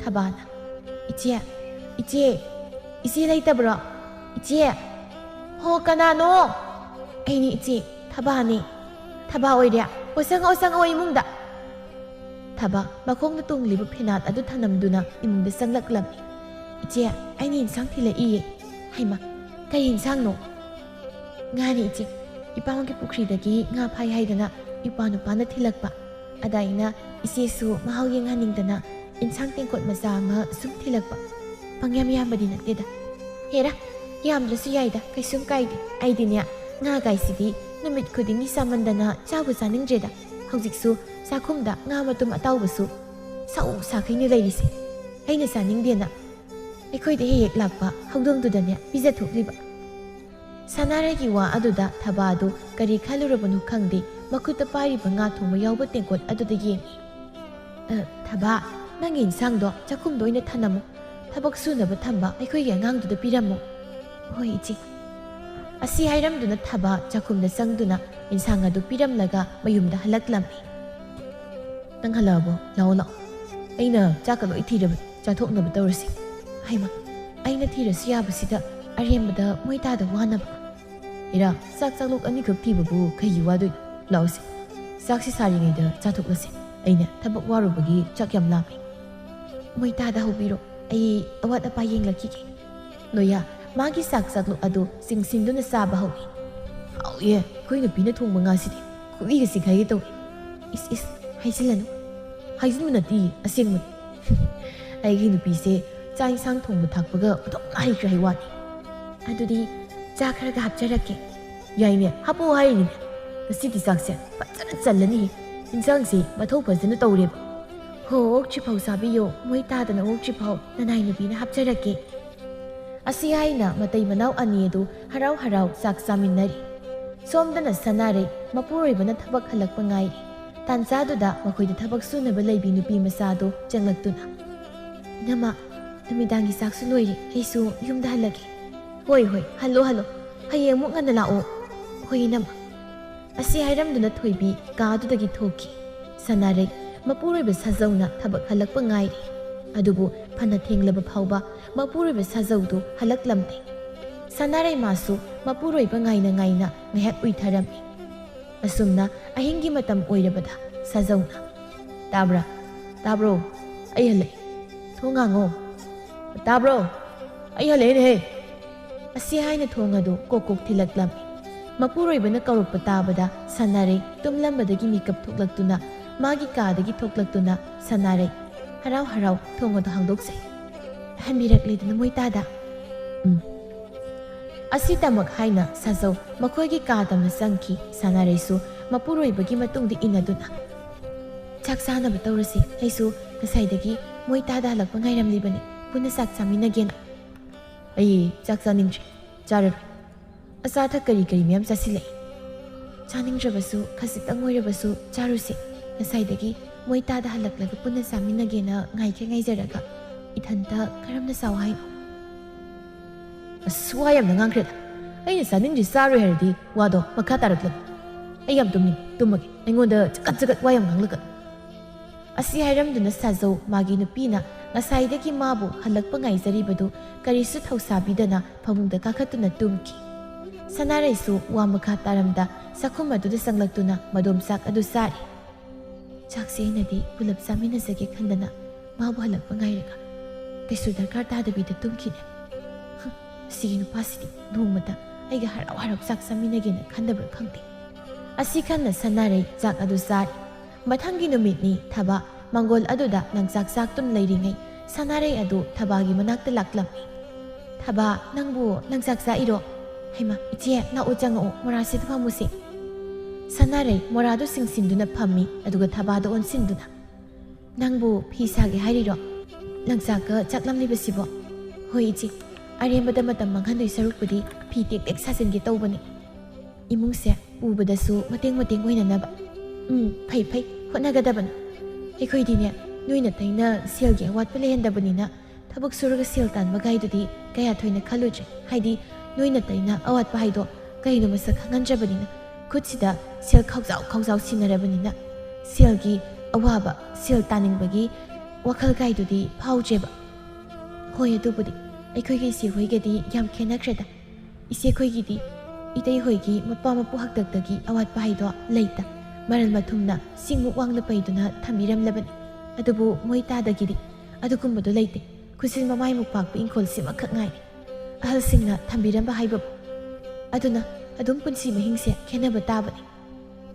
ꯊꯕꯥꯅ, "ꯏꯆꯦ, ꯏꯆꯦ, ꯏꯆꯦ ꯂꯩꯇꯕ꯭ꯔꯣ? ꯏꯆꯦ!" "ꯍꯣ, ꯀꯅꯥꯅꯣ?" "ꯑꯩꯅꯤ ꯏꯆꯦ, ꯊꯕꯥꯅꯤ꯫ ꯊꯕꯥ ꯑꯣꯏꯔꯦ꯫ ꯑꯣ, ꯆꯪꯉꯛꯑꯣ, ꯆꯪꯉꯛꯑꯣ ꯏꯃꯨꯡꯗ꯫" ꯊꯕꯥ ꯃꯈꯣꯡꯗ ꯇꯣꯡꯂꯤꯕ ꯐꯤꯅꯥꯠ ꯑꯗꯨ ꯊꯅꯝꯗꯨꯅ ꯏꯃꯨꯡꯗ ꯆꯪꯂꯛꯂꯝꯃꯤ꯫ "ꯏꯆꯦ, ꯑꯩꯅ ꯏꯟꯁꯥꯡ ꯊꯤꯜꯂꯛꯏꯌꯦ꯫" "ꯍꯩꯃꯥ, ꯀꯔꯤ ꯏꯟꯁꯥꯡꯅꯣ?" "ꯉꯥꯅꯤ ꯏꯆꯦ, ꯏꯄꯥꯝꯒꯤ ꯄꯨꯈ꯭ꯔꯤꯗꯒꯤ ꯉꯥ ꯐꯥꯏ ꯍꯥꯏꯗꯅ ꯏꯄꯥ ꯅꯨꯄꯥꯅ ꯊꯤꯜꯂꯛꯄ꯫ ꯑꯗ ꯑꯩꯅ ꯏꯆꯦꯁꯨ ꯃꯍꯥꯎ ꯌꯦꯡꯍꯟꯅꯤꯡꯗꯅ ꯏꯟꯁꯥꯡ ꯇꯦꯡꯀꯣꯠ ꯃꯆꯥ ꯑꯃ ꯁꯨꯝ ꯊꯤꯜꯂꯛꯄ꯫ ꯄꯪꯌꯥꯝ ꯌꯥꯝꯕꯗꯤ ꯅꯠꯇꯦꯗ꯫ ꯍꯦꯔꯥ, ꯌꯥꯝꯗ꯭ꯔꯁꯨ ꯌꯥꯏꯗ, ꯀꯩꯁꯨꯝ ꯀꯥꯏꯗꯦ꯫ ꯑꯩꯗꯤꯅꯦ, ꯉꯥ ꯀꯥꯏꯁꯤꯗꯤ ꯅꯨꯃꯤꯠ ꯈꯨꯗꯤꯡꯒꯤ ꯆꯥꯃꯟꯗꯅ ꯆꯥꯕꯨ ꯆꯥꯅꯤꯡꯗ꯭ꯔꯦꯗ꯫ ꯍꯧꯖꯤꯛꯁꯨ ꯆꯥꯛꯈꯨꯝꯗ ꯉꯥ ꯃꯇꯨꯝ ꯑꯇꯥꯎꯕꯁꯨ ꯁꯧ ꯁꯥꯈꯩꯅ ꯂꯩꯔꯤꯁꯦ꯫ ꯑꯩꯅ ꯆꯥꯅꯤꯡꯗꯦꯅ ꯑꯩꯈꯣꯏꯗ ꯍꯦꯛ ꯍꯦꯛ ꯂꯥꯛꯄ ꯍꯧꯗꯣꯡꯗꯨꯗꯅꯦ ꯄꯤꯖꯊꯣꯛꯂꯤꯕ꯫" ꯁꯅꯥꯔꯩꯒꯤ ꯋꯥ ꯑꯗꯨꯗ ꯊꯕꯥꯗꯨ ꯀꯔꯤ ꯈꯜꯂꯨꯔꯕꯅꯣ ꯈꯪꯗꯦ, ꯃꯈꯨꯠꯇ ꯄꯥꯏꯔꯤꯕ ꯉꯥ ꯊꯣꯡꯕ ꯌꯥꯎꯕ ꯇꯦꯡꯀꯣꯠ ꯑꯗꯨꯗ ꯌꯦꯡꯏ꯫ "ꯑ, ꯊꯕꯥ, ꯅꯪꯒꯤ ꯏꯟꯁꯥꯡꯗꯣ ꯆꯥꯛꯈꯨꯝꯗ ꯑꯣꯏꯅ ꯊꯅꯝꯃꯨ꯫ ꯊꯕꯛ ꯁꯨꯅꯕ ꯊꯝꯕ ꯑꯩꯈꯣꯏꯒꯤ ꯑꯉꯥꯡꯗꯨꯗ ꯄꯤꯔꯝꯃꯨ꯫" "ꯍꯣꯏ, ꯏꯆꯦ꯫" ꯑꯁꯤ ꯍꯥꯏꯔꯝꯗꯨꯅ ꯊꯕꯥ ꯆꯥꯛꯈꯨꯝꯗ ꯆꯪꯗꯨꯅ ꯏꯟꯁꯥꯡ ꯑꯗꯨ ꯄꯤꯔꯝꯂꯒ ꯃꯌꯨꯝꯗ ꯍꯜꯂꯛꯂꯝꯃꯤ꯫ "ꯅꯪ ꯍꯜꯂꯛꯑꯕꯣ? ꯂꯥꯛꯑꯣ, ꯂꯥꯛꯑꯣ꯫ ꯑꯩꯅ ꯆꯥꯛꯀ ꯂꯣꯏ ꯊꯤꯔꯕꯅꯤ, ꯆꯥꯊꯣꯛꯅꯕ ꯇꯧꯔꯁꯤ꯫" "ꯍꯩꯃꯥ, ꯑꯩꯅ ꯊꯤꯔꯁꯨ ꯌꯥꯕꯁꯤꯗ ꯑꯔꯦꯝꯕꯗ ꯃꯣꯏ ꯇꯥꯗ ꯋꯥꯅꯕ꯫" "ꯏꯔꯥ, ꯆꯥꯛ ꯆꯥꯛꯂꯣꯛ ꯑꯅꯤꯈꯛ ꯊꯤꯕꯕꯨ ꯀꯩꯒꯤ ꯋꯥꯗꯣꯏꯅꯣ? ꯂꯥꯛꯑꯣꯁꯦ, ꯆꯥꯛꯁꯤ ꯁꯥꯔꯤꯉꯩꯗ ꯆꯥꯊꯣꯛꯂꯁꯦ꯫ ꯑꯩꯅ ꯊꯕꯛ ꯋꯥꯔꯨꯕꯒꯤ ꯆꯥꯛ ꯌꯥꯝ ꯂꯥꯝꯃꯦ꯫" "ꯃꯣꯏ ꯇꯥꯗ ꯍꯧꯕꯤꯔꯣ, ꯑꯩ ꯑꯋꯥꯠ ꯑꯄꯥ ꯌꯦꯡꯂꯛꯈꯤꯒꯦ꯫" ꯂꯣꯌꯥ ꯃꯥꯒꯤ ꯆꯥꯛ ꯆꯥꯛꯂꯣꯛ ꯑꯗꯨ ꯆꯤꯡꯁꯤꯟꯗꯨꯅ ꯆꯥꯕ ꯍꯧꯏ꯫ "ꯍꯥꯎꯏꯌꯦ, ꯑꯩꯈꯣꯏ ꯅꯨꯄꯤꯅ ꯊꯣꯡꯕ ꯉꯥꯁꯤꯗꯤ꯫ ꯈꯨꯠꯂꯤꯒ ꯆꯤꯛꯈꯥꯏꯒꯦ ꯇꯧꯏ꯫" "ꯏꯁ, ꯏꯁ, ꯍꯥꯏꯖꯤꯜꯂꯅꯨ꯫" "ꯍꯥꯏꯖꯤꯟꯕ ꯅꯠꯇꯦ, ꯑꯁꯦꯡꯕꯅꯤ꯫" "ꯑꯩꯒꯤ ꯅꯨꯄꯤꯁꯦ ꯆꯥꯛ ꯏꯟꯁꯥꯡ ꯊꯣꯡꯕ ꯊꯥꯛꯄꯒ ꯑꯣꯟꯊꯣꯛꯅ ꯍꯩꯈ꯭ꯔꯦ ꯍꯥꯏ ꯋꯥꯅꯤ꯫" "ꯑꯗꯨꯗꯤ ꯆꯥꯛ ꯈꯔꯒ ꯍꯥꯞꯆꯔꯛꯀꯦ꯫" "ꯌꯥꯏꯅꯦ, ꯍꯥꯞꯄꯛꯑꯣ ꯍꯥꯏꯔꯤꯅꯤꯅꯦ꯫ ꯉꯁꯤꯗꯤ ꯆꯥꯛꯁꯦ ꯐꯖꯅ ꯆꯜꯂꯅꯤ꯫ ꯏꯟꯁꯥꯡꯁꯦ ꯃꯊꯧ ꯐꯖꯅ ꯇꯧꯔꯦꯕ꯫ ꯍꯣ, ꯑꯣꯛꯇ꯭ꯔꯤꯐꯥꯎ ꯆꯥꯕꯤꯌꯣ, ꯃꯣꯏ ꯇꯥꯗꯅ ꯑꯣꯛꯇ꯭ꯔꯤꯐꯥꯎ ꯅꯅꯥꯏ ꯅꯨꯄꯤꯅ ꯍꯥꯞꯆꯔꯛꯀꯦ꯫" ꯑꯁꯤ ꯍꯥꯏꯅ ꯃꯇꯩ ꯃꯅꯥꯎ ꯑꯅꯤ ꯑꯗꯨ ꯍꯔꯥꯎ ꯍꯔꯥꯎ ꯆꯥꯛ ꯆꯥꯃꯤꯟꯅꯔꯤ꯫ ꯁꯣꯝꯗꯅ ꯁꯅꯥꯔꯩ ꯃꯄꯨꯔꯣꯏꯕꯅ ꯊꯕꯛ ꯍꯜꯂꯛꯄ ꯉꯥꯏꯔꯤ꯫ ꯇꯥꯟꯖꯥꯗꯨꯗ ꯃꯈꯣꯏꯗ ꯊꯕꯛ ꯁꯨꯅꯕ ꯂꯩꯕꯤ ꯅꯨꯄꯤ ꯃꯆꯥꯗꯨ ꯆꯪꯂꯛꯇꯨꯅ, "ꯏꯅꯝꯃ, ꯅꯨꯃꯤꯗꯥꯡꯒꯤ ꯆꯥꯛꯁꯨ ꯂꯣꯏꯔꯦ, ꯑꯩꯁꯨ ꯌꯨꯝꯗ ꯍꯜꯂꯒꯦ꯫" "ꯍꯣꯏ, ꯍꯣꯏ, ꯍꯜꯂꯣ, ꯍꯜꯂꯣ꯫ ꯍꯌꯦꯡ ꯑꯃꯨꯛ ꯉꯟꯅ ꯂꯥꯛꯑꯣ꯫" "ꯍꯣꯏ, ꯏꯅꯝꯃ꯫" ꯑꯁꯤ ꯍꯥꯏꯔꯝꯗꯨꯅ ꯊꯣꯏꯕꯤ ꯀꯥ ꯑꯗꯨꯗꯒꯤ ꯊꯣꯛꯈꯤ꯫ ꯁꯅꯥꯔꯩ ꯃꯄꯨꯔꯣꯏꯕ ꯁꯥꯖꯧꯅ ꯊꯕꯛ ꯍꯜꯂꯛꯄ ꯉꯥꯏꯔꯤ꯫ ꯑꯗꯨꯕꯨ ꯐꯅ ꯊꯦꯡꯂꯕ ꯐꯥꯎꯕ ꯃꯄꯨꯔꯣꯏꯕ ꯁꯥꯖꯧꯗꯨ ꯍꯜꯂꯛꯂꯝꯗꯦ꯫ ꯁꯅꯥꯔꯩ ꯃꯥꯁꯨ ꯃꯄꯨꯔꯣꯏꯕ ꯉꯥꯏꯅ ꯉꯥꯏꯅ ꯉꯥꯏꯍꯥꯛ ꯎꯏꯊꯔꯝꯃꯤ꯫ ꯑꯁꯨꯝꯅ ꯑꯍꯤꯡꯒꯤ ꯃꯇꯝ ꯑꯣꯏꯔꯕꯗ ꯁꯥꯖꯧꯅ, "ꯇꯥꯕ꯭ꯔꯥ? ꯇꯥꯕ꯭ꯔꯣ? ꯑꯩ ꯍꯜꯂꯛꯑꯦ꯫ ꯊꯣꯡ ꯍꯥꯡꯉꯣ꯫ ꯇꯥꯕ꯭ꯔꯣ? ꯑꯩ ꯍꯜꯂꯛꯑꯦꯅꯦꯍꯦ!" ꯑꯁꯤ ꯍꯥꯏꯅ ꯊꯣꯡ ꯑꯗꯨ ꯀꯣꯛ ꯀꯣꯛ ꯊꯤꯜꯂꯛꯂꯝꯃꯤ꯫ ꯃꯄꯨꯔꯣꯏꯕꯅ ꯀꯧꯔꯛꯄ ꯇꯥꯕꯗ ꯁꯅꯥꯔꯩ ꯇꯨꯝꯂꯝꯕꯗꯒꯤ ꯃꯤꯀꯞ ꯊꯣꯛꯂꯛꯇꯨꯅ ꯃꯥꯒꯤ ꯀꯥꯗꯒꯤ ꯊꯣꯛꯂꯛꯇꯨꯅ ꯁꯅꯥꯔꯩ ꯍꯔꯥꯎ ꯍꯔꯥꯎ ꯊꯣꯡ ꯑꯗꯨ ꯍꯥꯡꯗꯣꯛꯆꯩ꯫ "ꯍꯟꯕꯤꯔꯛꯂꯦꯗꯅ ꯃꯣꯏ ꯇꯥꯗ?" "ꯎꯝ꯫" ꯑꯁꯤꯇꯃꯛ ꯍꯥꯏꯅ ꯁꯥꯖꯧ ꯃꯈꯣꯏꯒꯤ ꯀꯥ ꯇꯝꯅ ꯆꯪꯈꯤ꯫ ꯁꯅꯥꯔꯩꯁꯨ ꯃꯄꯨꯔꯣꯏꯕꯒꯤ ꯃꯇꯨꯡꯗ ꯏꯟꯅꯗꯨꯅ, "ꯆꯥꯛ ꯆꯥꯅꯕ ꯇꯧꯔꯁꯤ, ꯑꯩꯁꯨ ꯉꯁꯥꯏꯗꯒꯤ ꯃꯣꯏ ꯇꯥꯗ ꯍꯜꯂꯛꯄ ꯉꯥꯏꯔꯝꯂꯤꯕꯅꯤ, ꯄꯨꯟꯅ ꯆꯥꯛ ꯆꯥꯃꯤꯟꯅꯒꯦꯅ꯫" "ꯑꯩ ꯆꯥꯛ ꯆꯥꯅꯤꯡꯗ꯭ꯔꯦ, ꯆꯥꯔꯔꯣꯏ꯫ ꯑꯆꯥ ꯑꯊꯛ ꯀꯔꯤ ꯀꯔꯤ ꯃꯌꯥꯝ ꯆꯥꯁꯤꯜꯂꯛꯑꯦ꯫ ꯆꯥꯅꯤꯡꯗ꯭ꯔꯕꯁꯨ ꯈꯖꯤꯛꯇꯪ ꯑꯣꯏꯔꯕꯁꯨ ꯆꯥꯔꯨꯁꯦ꯫ ꯉꯁꯥꯏꯗꯒꯤ ꯃꯣꯏ ꯇꯥꯗ ꯍꯜꯂꯛꯂꯒ ꯄꯨꯟꯅ ꯆꯥꯃꯤꯟꯅꯒꯦꯅ ꯉꯥꯏꯒꯦ ꯉꯥꯏꯖꯔꯒ ꯏꯊꯟꯇ ꯀꯔꯝꯅ ꯆꯥꯎ ꯍꯥꯏꯅꯣ?" "ꯑꯁ, ꯋꯥ ꯌꯥꯝꯅ ꯉꯥꯡꯈ꯭ꯔꯦꯗ꯫ ꯑꯩꯅ ꯆꯥꯅꯤꯡꯗ꯭ꯔꯤ ꯆꯥꯔꯣꯏ ꯍꯥꯏꯔꯗꯤ ꯋꯥꯗꯣ ꯃꯈꯥ ꯇꯥꯔꯛꯂꯅꯨ꯫ ꯑꯩ ꯌꯥꯝ ꯇꯨꯝꯅꯤꯡꯉꯤ, ꯇꯨꯝꯃꯒꯦ꯫ ꯑꯩꯉꯣꯟꯗ ꯆꯀꯠ ꯆꯀꯠ ꯋꯥ ꯌꯥꯝ ꯉꯥꯡꯂꯛꯀꯅꯨ꯫" ꯑꯁꯤ ꯍꯥꯏꯔꯝꯗꯨꯅ ꯁꯥꯖꯧ ꯃꯥꯒꯤ ꯅꯨꯄꯤꯅ ꯉꯁꯥꯏꯗꯒꯤ ꯃꯥꯕꯨ ꯍꯜꯂꯛꯄ ꯉꯥꯏꯖꯔꯤꯕꯗꯨ ꯀꯔꯤꯁꯨ ꯊꯧꯁꯥꯕꯤꯗꯅ ꯐꯃꯨꯡꯗ ꯀꯥꯈꯠꯇꯨꯅ ꯇꯨꯝꯈꯤ꯫ ꯁꯅꯥꯔꯩꯁꯨ ꯋꯥ ꯃꯈꯥ ꯇꯥꯔꯝꯗ ꯆꯥꯛꯈꯨꯝ ꯑꯗꯨꯗ ꯆꯪꯂꯛꯇꯨꯅ ꯃꯗꯣꯝ ꯆꯥꯛ ꯑꯗꯨ ꯆꯥꯔꯤ꯫ "ꯆꯥꯛꯁꯦ ꯑꯩꯅꯗꯤ ꯄꯨꯂꯞ ꯆꯥꯃꯤꯟꯅꯖꯒꯦ ꯈꯟꯗꯅ ꯃꯥꯕꯨ ꯍꯜꯂꯛꯄ ꯉꯥꯏꯔꯒ ꯀꯩꯁꯨ ꯗꯔꯀꯥꯔ ꯇꯥꯗꯕꯤꯗ ꯇꯨꯝꯈꯤꯅꯦ꯫ ꯍꯝ, ꯁꯤꯒꯤ ꯅꯨꯄꯥꯁꯤꯗꯤ ꯅꯣꯡꯃꯇ ꯑꯩꯒ ꯍꯔꯥꯎ ꯍꯔꯥꯎ ꯆꯥꯛ ꯆꯥꯃꯤꯟꯅꯒꯦꯅ ꯈꯟꯗꯕ꯭ꯔꯥ ꯈꯪꯗꯦ꯫" ꯑꯁꯤ ꯈꯟꯅ ꯁꯅꯥꯔꯩ ꯆꯥꯛ ꯑꯗꯨ ꯆꯥꯔꯤ꯫ ꯃꯊꯪꯒꯤ ꯅꯨꯃꯤꯠꯅꯤ꯫ ꯊꯕꯥ ꯃꯪꯒꯣꯜ ꯑꯗꯨꯗ ꯂꯪꯆꯥꯛ ꯆꯥꯛꯇꯨꯅ ꯂꯩꯔꯤꯉꯩ ꯁꯅꯥꯔꯩ ꯑꯗꯨ ꯊꯕꯥꯒꯤ ꯃꯅꯥꯛꯇ ꯂꯥꯛꯂꯝꯃꯤ꯫ "ꯊꯕꯥ, ꯅꯪꯕꯨ ꯂꯪꯆꯥꯛ ꯆꯥꯛꯏꯔꯣ? ꯍꯩꯃꯥ, ꯏꯆꯦ, ꯂꯥꯛꯑꯣ, ꯆꯪꯉꯛꯑꯣ, ꯃꯣꯔꯥꯁꯤꯗ ꯐꯝꯃꯨꯁꯦ꯫" ꯁꯅꯥꯔꯩ ꯃꯣꯔꯥꯗꯨ ꯆꯤꯡꯁꯤꯟꯗꯨꯅ ꯐꯝꯃꯤ, ꯑꯗꯨꯒ ꯊꯕꯥꯗ ꯑꯣꯟꯁꯤꯟꯗꯨꯅ, "ꯅꯪꯕꯨ ꯐꯤ ꯁꯥꯒꯦ ꯍꯥꯏꯔꯤꯔꯣ? ꯂꯪꯆꯥꯛꯀ ꯆꯥꯛꯂꯝꯂꯤꯕꯁꯤꯕꯣ?" "ꯍꯣꯏ ꯏꯆꯦ, ꯑꯔꯦꯝꯕꯗ ꯃꯇꯝ ꯃꯥꯡꯍꯟꯗꯣꯏ ꯁꯔꯨꯛꯄꯨꯗꯤ ꯐꯤ ꯇꯦꯛ ꯇꯦꯛ ꯁꯥꯖꯤꯟꯒꯦ ꯇꯧꯕꯅꯤ꯫" ꯏꯃꯨꯡꯁꯦ ꯄꯨꯕꯗꯁꯨ ꯃꯇꯦꯡ ꯃꯇꯦꯡ ꯑꯣꯏꯅꯅꯕ꯫ ꯎꯝ, ꯐꯩ ꯐꯩ, ꯍꯣꯠꯅꯒꯗꯕꯅꯤ꯫ ꯑꯩꯈꯣꯏꯗꯤꯅꯦ, ꯅꯣꯏ ꯅꯇꯩꯅ ꯁꯦꯜꯒꯤ ꯑꯋꯥꯠꯄ ꯂꯩꯍꯟꯗꯕꯅꯤꯅ, ꯊꯕꯛ ꯁꯨꯔꯒ ꯁꯦꯜ ꯇꯥꯟꯕ ꯀꯥꯏꯗꯨꯗꯤ ꯀꯌꯥ ꯊꯣꯏꯅ ꯈꯜꯂꯨꯗ꯭ꯔꯦ꯫ ꯍꯥꯏꯗꯤ, ꯅꯣꯏ ꯅꯇꯩꯅ ꯑꯋꯥꯠꯄ ꯍꯥꯏꯗꯣ ꯀꯩꯅꯣ ꯃꯁꯛ ꯈꯪꯍꯟꯗ꯭ꯔꯕꯅꯤꯅ, ꯈꯨꯠꯁꯤꯗ ꯁꯦꯜ ꯈꯥꯎꯖꯥꯎ ꯈꯥꯎꯖꯥꯎ ꯁꯤꯟꯅꯔꯕꯅꯤꯅ, ꯁꯦꯜꯒꯤ ꯑꯋꯥꯕ, ꯁꯦꯜ ꯇꯥꯅꯤꯡꯕꯒꯤ ꯋꯥꯈꯜ ꯀꯥꯏꯗꯨꯗꯤ ꯐꯥꯎꯗ꯭ꯔꯦꯕ꯫ ꯍꯣꯏ, ꯑꯗꯨꯕꯨꯗꯤ ꯑꯩꯈꯣꯏꯒꯤ ꯏꯆꯦ ꯍꯣꯏꯒꯗꯤ ꯌꯥꯝ ꯈꯦꯠꯅꯈ꯭ꯔꯦꯗ꯫ ꯏꯆꯦꯈꯣꯏꯒꯤꯗꯤ ꯏꯇꯩꯍꯣꯏꯒꯤ ꯃꯄꯥ ꯃꯄꯨ ꯍꯥꯛꯇꯛꯇꯒꯤ ꯑꯋꯥꯠꯄ ꯍꯥꯏꯗꯣ ꯂꯩꯇ꯫ ꯃꯔꯜ ꯃꯊꯨꯝꯅ ꯁꯤꯡꯃꯨꯛ ꯋꯥꯡꯅ ꯄꯩꯗꯨꯅ ꯊꯝꯕꯤꯔꯝꯂꯕꯅꯤ꯫ ꯑꯗꯨꯕꯨ ꯃꯣꯏ ꯇꯥꯗꯒꯤꯗꯤ ꯑꯗꯨꯒꯨꯝꯕꯗꯣ ꯂꯩꯇꯦ꯫ ꯈꯨꯖꯤꯟ ꯃꯃꯥꯏꯃꯨꯛ ꯄꯥꯛꯄ ꯏꯪꯈꯣꯜ ꯁꯤꯃꯈꯛ ꯉꯥꯏꯔꯦ꯫ ꯑꯍꯜꯁꯤꯡꯅ ꯊꯝꯕꯤꯔꯝꯕ ꯍꯥꯏꯕꯕꯨ꯫ ꯑꯗꯨꯅ ꯑꯗꯨꯝ ꯄꯨꯟꯁꯤ ꯃꯍꯤꯡꯁꯦ ꯈꯦꯠꯅꯕ ꯇꯥꯕꯅꯤ꯫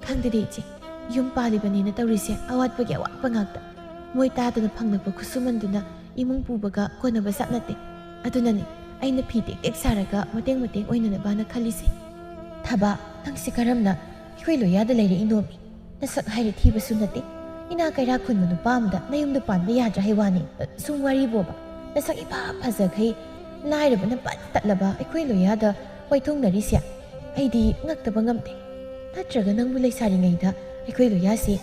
ꯈꯪꯗꯦꯗ ꯏꯆꯦ, ꯌꯨꯝ ꯄꯥꯜꯂꯤꯕꯅꯤꯅ ꯇꯧꯔꯤꯁꯦ ꯑꯋꯥꯠꯄꯒꯤ ꯑꯋꯥꯠꯄ ꯉꯥꯛꯇ꯫ ꯃꯣꯏ ꯇꯥꯗꯅ ꯐꯪꯂꯛꯄ ꯈꯨꯠꯁꯨꯃꯟꯗꯨꯅ ꯏꯃꯨꯡ ꯄꯨꯕꯒ ꯀꯣꯟꯅꯕ ꯆꯠ ꯅꯠꯇꯦ꯫ ꯑꯗꯨꯅꯅꯤ ꯑꯩꯅ ꯐꯤ ꯇꯦꯛ ꯇꯦꯛ ꯁꯥꯔꯒ ꯃꯇꯦꯡ ꯃꯇꯦꯡ ꯑꯣꯏꯅꯅꯕꯅ ꯈꯜꯂꯤꯁꯦ꯫ ꯊꯕꯥ, ꯅꯪꯁꯦ ꯀꯔꯝꯅ ꯑꯩꯈꯣꯏ ꯂꯣꯌꯥꯗ ꯂꯩꯔꯛꯏꯅꯣꯃꯤ? ꯅꯁꯛ ꯍꯥꯏꯔꯦ ꯊꯤꯕꯁꯨ ꯅꯠꯇꯦ꯫ ꯏꯅꯥ ꯀꯩꯔꯥꯛ ꯈꯨꯟꯕ ꯅꯨꯄꯥ ꯑꯃꯗ ꯅꯌꯨꯝꯗ ꯄꯥꯟꯕ ꯌꯥꯗ꯭ꯔꯥ ꯍꯥꯏ ꯋꯥꯅꯤ꯫ ꯁꯨꯝ ꯋꯥꯔꯤꯕꯣꯕ꯫ ꯅꯁꯛ ꯏꯐ ꯐꯖꯈꯩ ꯂꯥꯏꯔꯕꯅ ꯄꯠ ꯇꯠꯂꯕ ꯑꯩꯈꯣꯏ ꯂꯣꯌꯥꯗ ꯋꯥꯏꯊꯣꯡꯅꯔꯤꯁꯦ ꯑꯩꯗꯤ ꯉꯛꯇꯕ ꯉꯝꯗꯦ꯫ ꯅꯠꯇ꯭ꯔꯒ ꯅꯪꯕꯨ ꯂꯩꯁꯥꯔꯤꯉꯩꯗ ꯑꯩꯈꯣꯏ ꯂꯣꯌꯥꯁꯦ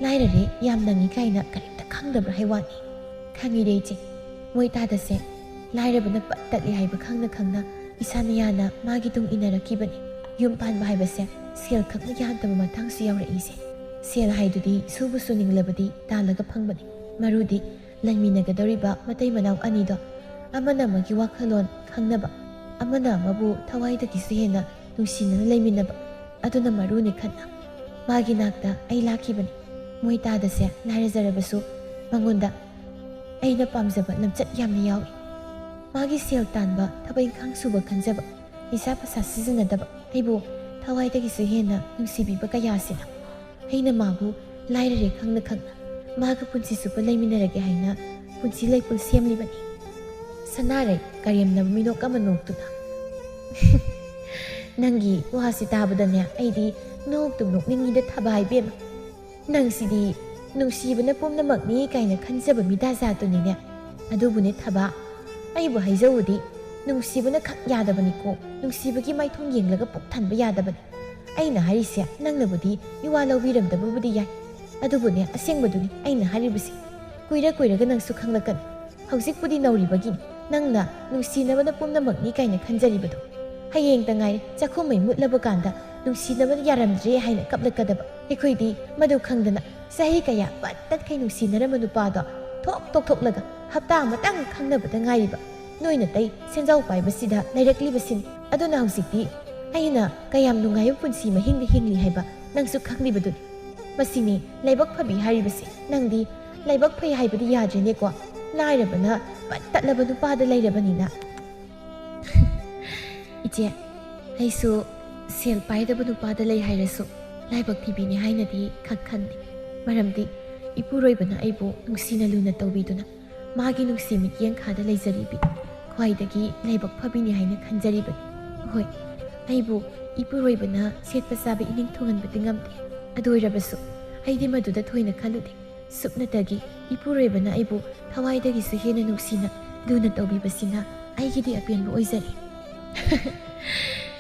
ꯂꯥꯏꯔꯔꯦ, ꯌꯥꯝ ꯅꯪꯉꯤ ꯀꯥꯏꯅ ꯀꯔꯤꯝꯇ ꯈꯪꯗꯕ꯭ꯔꯥ ꯍꯥꯏ ꯋꯥꯅꯤ? ꯈꯪꯉꯤꯗ ꯏꯆꯦ, ꯃꯣꯏ ꯇꯥꯗꯁꯦ ꯂꯥꯏꯔꯕꯅ ꯄꯠ ꯇꯠꯂꯤ ꯍꯥꯏꯕ ꯈꯪꯅ ꯈꯪꯅ ꯏꯁꯥꯅ ꯌꯥꯅ ꯃꯥꯒꯤ ꯇꯨꯡ ꯏꯟꯅꯔꯛꯈꯤꯕꯅꯤ꯫ ꯌꯨꯝ ꯄꯥꯟꯕ ꯍꯥꯏꯕꯁꯦ ꯁꯦꯜ ꯈꯛꯅ ꯌꯥꯗꯕ ꯃꯇꯥꯡꯁꯨ ꯌꯥꯎꯔꯛꯏꯁꯦ꯫ ꯁꯦꯜ ꯍꯥꯏꯗꯨꯗꯤ ꯁꯨꯕ ꯁꯨꯅꯤꯡꯂꯕꯗꯤ ꯇꯥꯜꯂꯒ ꯐꯪꯕꯅꯤ꯫ ꯃꯔꯨꯗꯤ ꯂꯩꯃꯤꯟꯅꯒꯗꯧꯔꯤꯕ ꯃꯇꯩ ꯃꯅꯥꯎ ꯑꯅꯤꯗꯣ ꯑꯃꯅ ꯑꯃꯒꯤ ꯋꯥꯈꯜꯂꯣꯟ ꯈꯪꯅꯕ, ꯑꯃꯅ ꯑꯃꯕꯨ ꯊꯋꯥꯏꯗꯒꯤꯁꯨ ꯍꯦꯟꯅ ꯅꯨꯡꯁꯤꯅꯅ ꯂꯩꯃꯤꯟꯅꯕ, ꯑꯗꯨꯅ ꯃꯔꯨꯅꯤ ꯈꯟꯅ ꯃꯥꯒꯤ ꯅꯥꯛꯇ ꯑꯩ ꯂꯥꯛꯈꯤꯕꯅꯤ꯫ ꯃꯣꯏ ꯇꯥꯗꯁꯦ ꯂꯥꯏꯔꯖꯔꯕꯁꯨ ꯃꯉꯣꯟꯗ ꯑꯩꯅ ꯄꯥꯝꯖꯕ ꯂꯝꯆꯠ ꯌꯥꯝꯅ ꯌꯥꯎꯏ꯫ ꯃꯥꯒꯤ ꯁꯦꯜ ꯇꯥꯟꯕ, ꯊꯕꯛ ꯏꯪꯈꯥꯡ ꯁꯨꯕ ꯈꯟꯖꯕ, ꯅꯤꯁꯥ ꯄꯁꯥ ꯁꯤꯖꯤꯟꯅꯗꯕ, ꯑꯩꯕꯨ ꯊꯋꯥꯏꯗꯒꯤꯁꯨ ꯍꯦꯟꯅ ꯅꯨꯡꯁꯤꯕꯤꯕ ꯀꯌꯥꯁꯤꯅ꯫ ꯑꯩꯅ ꯃꯥꯕꯨ ꯂꯥꯏꯔꯔꯦ ꯈꯪꯅ ꯈꯪꯅ ꯃꯥꯒ ꯄꯨꯟꯁꯤ ꯆꯨꯞꯄ ꯂꯩꯃꯤꯟꯅꯔꯒꯦ ꯍꯥꯏꯅ ꯄꯨꯟꯁꯤ ꯂꯩꯄꯨꯟ ꯁꯦꯝꯂꯤꯕꯅꯤ꯫ ꯁꯅꯥꯔꯩ ꯀꯔꯦꯝꯅꯕ ꯃꯤꯅꯣꯛ ꯑꯃ ꯅꯣꯛꯇꯨꯅ꯫ ꯅꯪꯒꯤ ꯋꯥꯁꯤ ꯇꯥꯕꯗꯅꯦ ꯑꯩꯗꯤ ꯅꯣꯛꯇꯨꯝ ꯅꯣꯛꯅꯤꯡꯉꯤꯗ ꯊꯕꯥ ꯏꯕꯦꯝꯃ꯫ ꯅꯪꯁꯤꯗꯤ ꯅꯨꯡꯁꯤꯕꯅ ꯄꯨꯝꯅꯃꯛꯅꯤ ꯀꯥꯏꯅ ꯈꯟꯖꯕ ꯃꯤꯗꯥ ꯖꯥꯠꯇꯨꯅꯤꯅꯦ꯫ ꯑꯗꯨꯕꯨꯅꯦ ꯊꯕꯥ, ꯑꯩꯕꯨ ꯍꯥꯏꯖꯧꯗꯤ, ꯅꯨꯡꯁꯤꯕꯅ ꯈꯛ ꯌꯥꯗꯕꯅꯤꯀꯣ, ꯅꯨꯡꯁꯤꯕꯒꯤ ꯃꯥꯏꯊꯣꯡ ꯌꯦꯡꯂꯒ ꯄꯨꯛ ꯊꯟꯕ ꯌꯥꯗꯕꯅꯤ꯫ ꯑꯩꯅ ꯍꯥꯏꯔꯤꯁꯦ ꯅꯪꯅꯕꯨꯗꯤ ꯃꯤꯋꯥ ꯂꯧꯕꯤꯔꯝꯗꯕꯕꯨꯗꯤ ꯌꯥꯏ, ꯑꯗꯨꯕꯨꯅꯦ, ꯑꯁꯦꯡꯕꯗꯨꯅꯤ ꯑꯩꯅ ꯍꯥꯏꯔꯤꯕꯁꯦ꯫ ꯀꯨꯏꯔ ꯀꯨꯏꯔꯒ ꯅꯪꯁꯨ ꯈꯪꯂꯛꯀꯅꯤ꯫ ꯍꯧꯖꯤꯛꯄꯨꯗꯤ ꯅꯧꯔꯤꯕꯒꯤꯅꯤ꯫ ꯅꯪꯅ ꯅꯨꯡꯁꯤꯅꯕꯅ ꯄꯨꯝꯅꯃꯛꯅꯤ ꯀꯥꯏꯅ ꯈꯟꯖꯔꯤꯕꯗꯣ꯫ ꯍꯌꯦꯡꯇ ꯉꯥꯏꯔꯦ ꯆꯥꯛꯈꯨꯝ ꯃꯩ ꯃꯨꯠꯂꯕ ꯀꯥꯟꯗ ꯅꯨꯡꯁꯤꯅꯕꯅ ꯌꯥꯔꯝꯗ꯭ꯔꯦ ꯍꯥꯏꯅ ꯀꯞꯂꯛꯀꯗꯕ꯫ ꯑꯩꯈꯣꯏꯗꯤ ꯃꯗꯨ ꯈꯪꯗꯅ ꯆꯍꯤ ꯀꯌꯥ ꯄꯠ ꯇꯠꯈꯩ ꯅꯨꯡꯁꯤꯅꯔꯝꯕ ꯅꯨꯄꯥꯗꯣ ꯊꯣꯛ ꯇꯣꯛꯊꯣꯛꯂꯒ ꯍꯞꯇꯥ ꯑꯃꯇꯪ ꯈꯪꯅꯕꯗ ꯉꯥꯏꯔꯤꯕ ꯅꯣꯏ ꯅꯇꯩ ꯁꯦꯟꯖꯥꯎ ꯄꯥꯏꯕꯁꯤꯗ ꯂꯩꯔꯛꯂꯤꯕꯁꯤꯅꯤ꯫ ꯑꯗꯨꯅ ꯍꯧꯖꯤꯛꯇꯤ ꯑꯩꯅ ꯀꯌꯥꯝ ꯅꯨꯡꯉꯥꯏꯕ ꯄꯨꯟꯁꯤ ꯃꯍꯤꯡꯗ ꯍꯤꯡꯂꯤ ꯍꯥꯏꯕ ꯅꯪꯁꯨ ꯈꯪꯂꯤꯕꯗꯨꯅꯤ꯫ ꯃꯁꯤꯅꯤ ꯂꯥꯏꯕꯛ ꯐꯕꯤ ꯍꯥꯏꯔꯤꯕꯁꯤ꯫ ꯅꯪꯗꯤ ꯂꯥꯏꯕꯛ ꯐꯩ ꯍꯥꯏꯕꯗꯤ ꯌꯥꯗ꯭ꯔꯦꯅꯦꯀꯣ, ꯂꯥꯏꯔꯕꯅ ꯄꯠ ꯇꯠꯂꯕ ꯅꯨꯄꯥꯗ ꯂꯩꯔꯕꯅꯤꯅ꯫ ꯏꯆꯦ, ꯑꯩꯁꯨ ꯁꯦꯜ ꯄꯥꯏꯗꯕ ꯅꯨꯄꯥꯗ ꯂꯩ ꯍꯥꯏꯔꯁꯨ ꯂꯥꯏꯕꯛ ꯊꯤꯕꯤꯅꯤ ꯍꯥꯏꯅꯗꯤ ꯈꯛ ꯈꯟꯗꯦ꯫ ꯃꯔꯝꯗꯤ ꯏꯄꯨꯔꯣꯏꯕꯅ ꯑꯩꯕꯨ ꯅꯨꯡꯁꯤꯅ ꯂꯨꯅ ꯇꯧꯕꯤꯗꯨꯅ ꯃꯥꯒꯤ ꯅꯨꯡꯁꯤ ꯃꯤꯠꯌꯦꯡ ꯈꯥꯗ ꯂꯩꯖꯔꯤꯕꯤ ꯈ꯭ꯋꯥꯏꯗꯒꯤ ꯂꯥꯏꯕꯛ ꯐꯕꯤꯅꯤ ꯍꯥꯏꯅ ꯈꯟꯖꯔꯤꯕꯅꯤ꯫ ꯍꯣꯏ, ꯑꯩꯕꯨ ꯏꯄꯨꯔꯣꯏꯕꯅ ꯁꯦꯠꯄ ꯆꯥꯕ ꯏꯅꯤꯡ ꯊꯨꯡꯍꯟꯕꯗꯤ ꯉꯝꯗꯦ꯫ ꯑꯗꯨ ꯑꯣꯏꯔꯕꯁꯨ ꯑꯩꯗꯤ ꯃꯗꯨꯗ ꯊꯣꯏꯅ ꯈꯜꯂꯨꯗꯦ꯫ ꯁꯨꯞꯅꯇꯒꯤ ꯏꯄꯨꯔꯣꯏꯕꯅ ꯑꯩꯕꯨ ꯊꯋꯥꯏꯗꯒꯤꯁꯨ ꯍꯦꯟꯅ ꯅꯨꯡꯁꯤꯅ ꯂꯨꯅ ꯇꯧꯕꯤꯕꯁꯤꯅ ꯑꯩꯒꯤꯗꯤ ꯑꯄꯦꯟꯕ ꯑꯣꯏꯖꯔꯦ꯫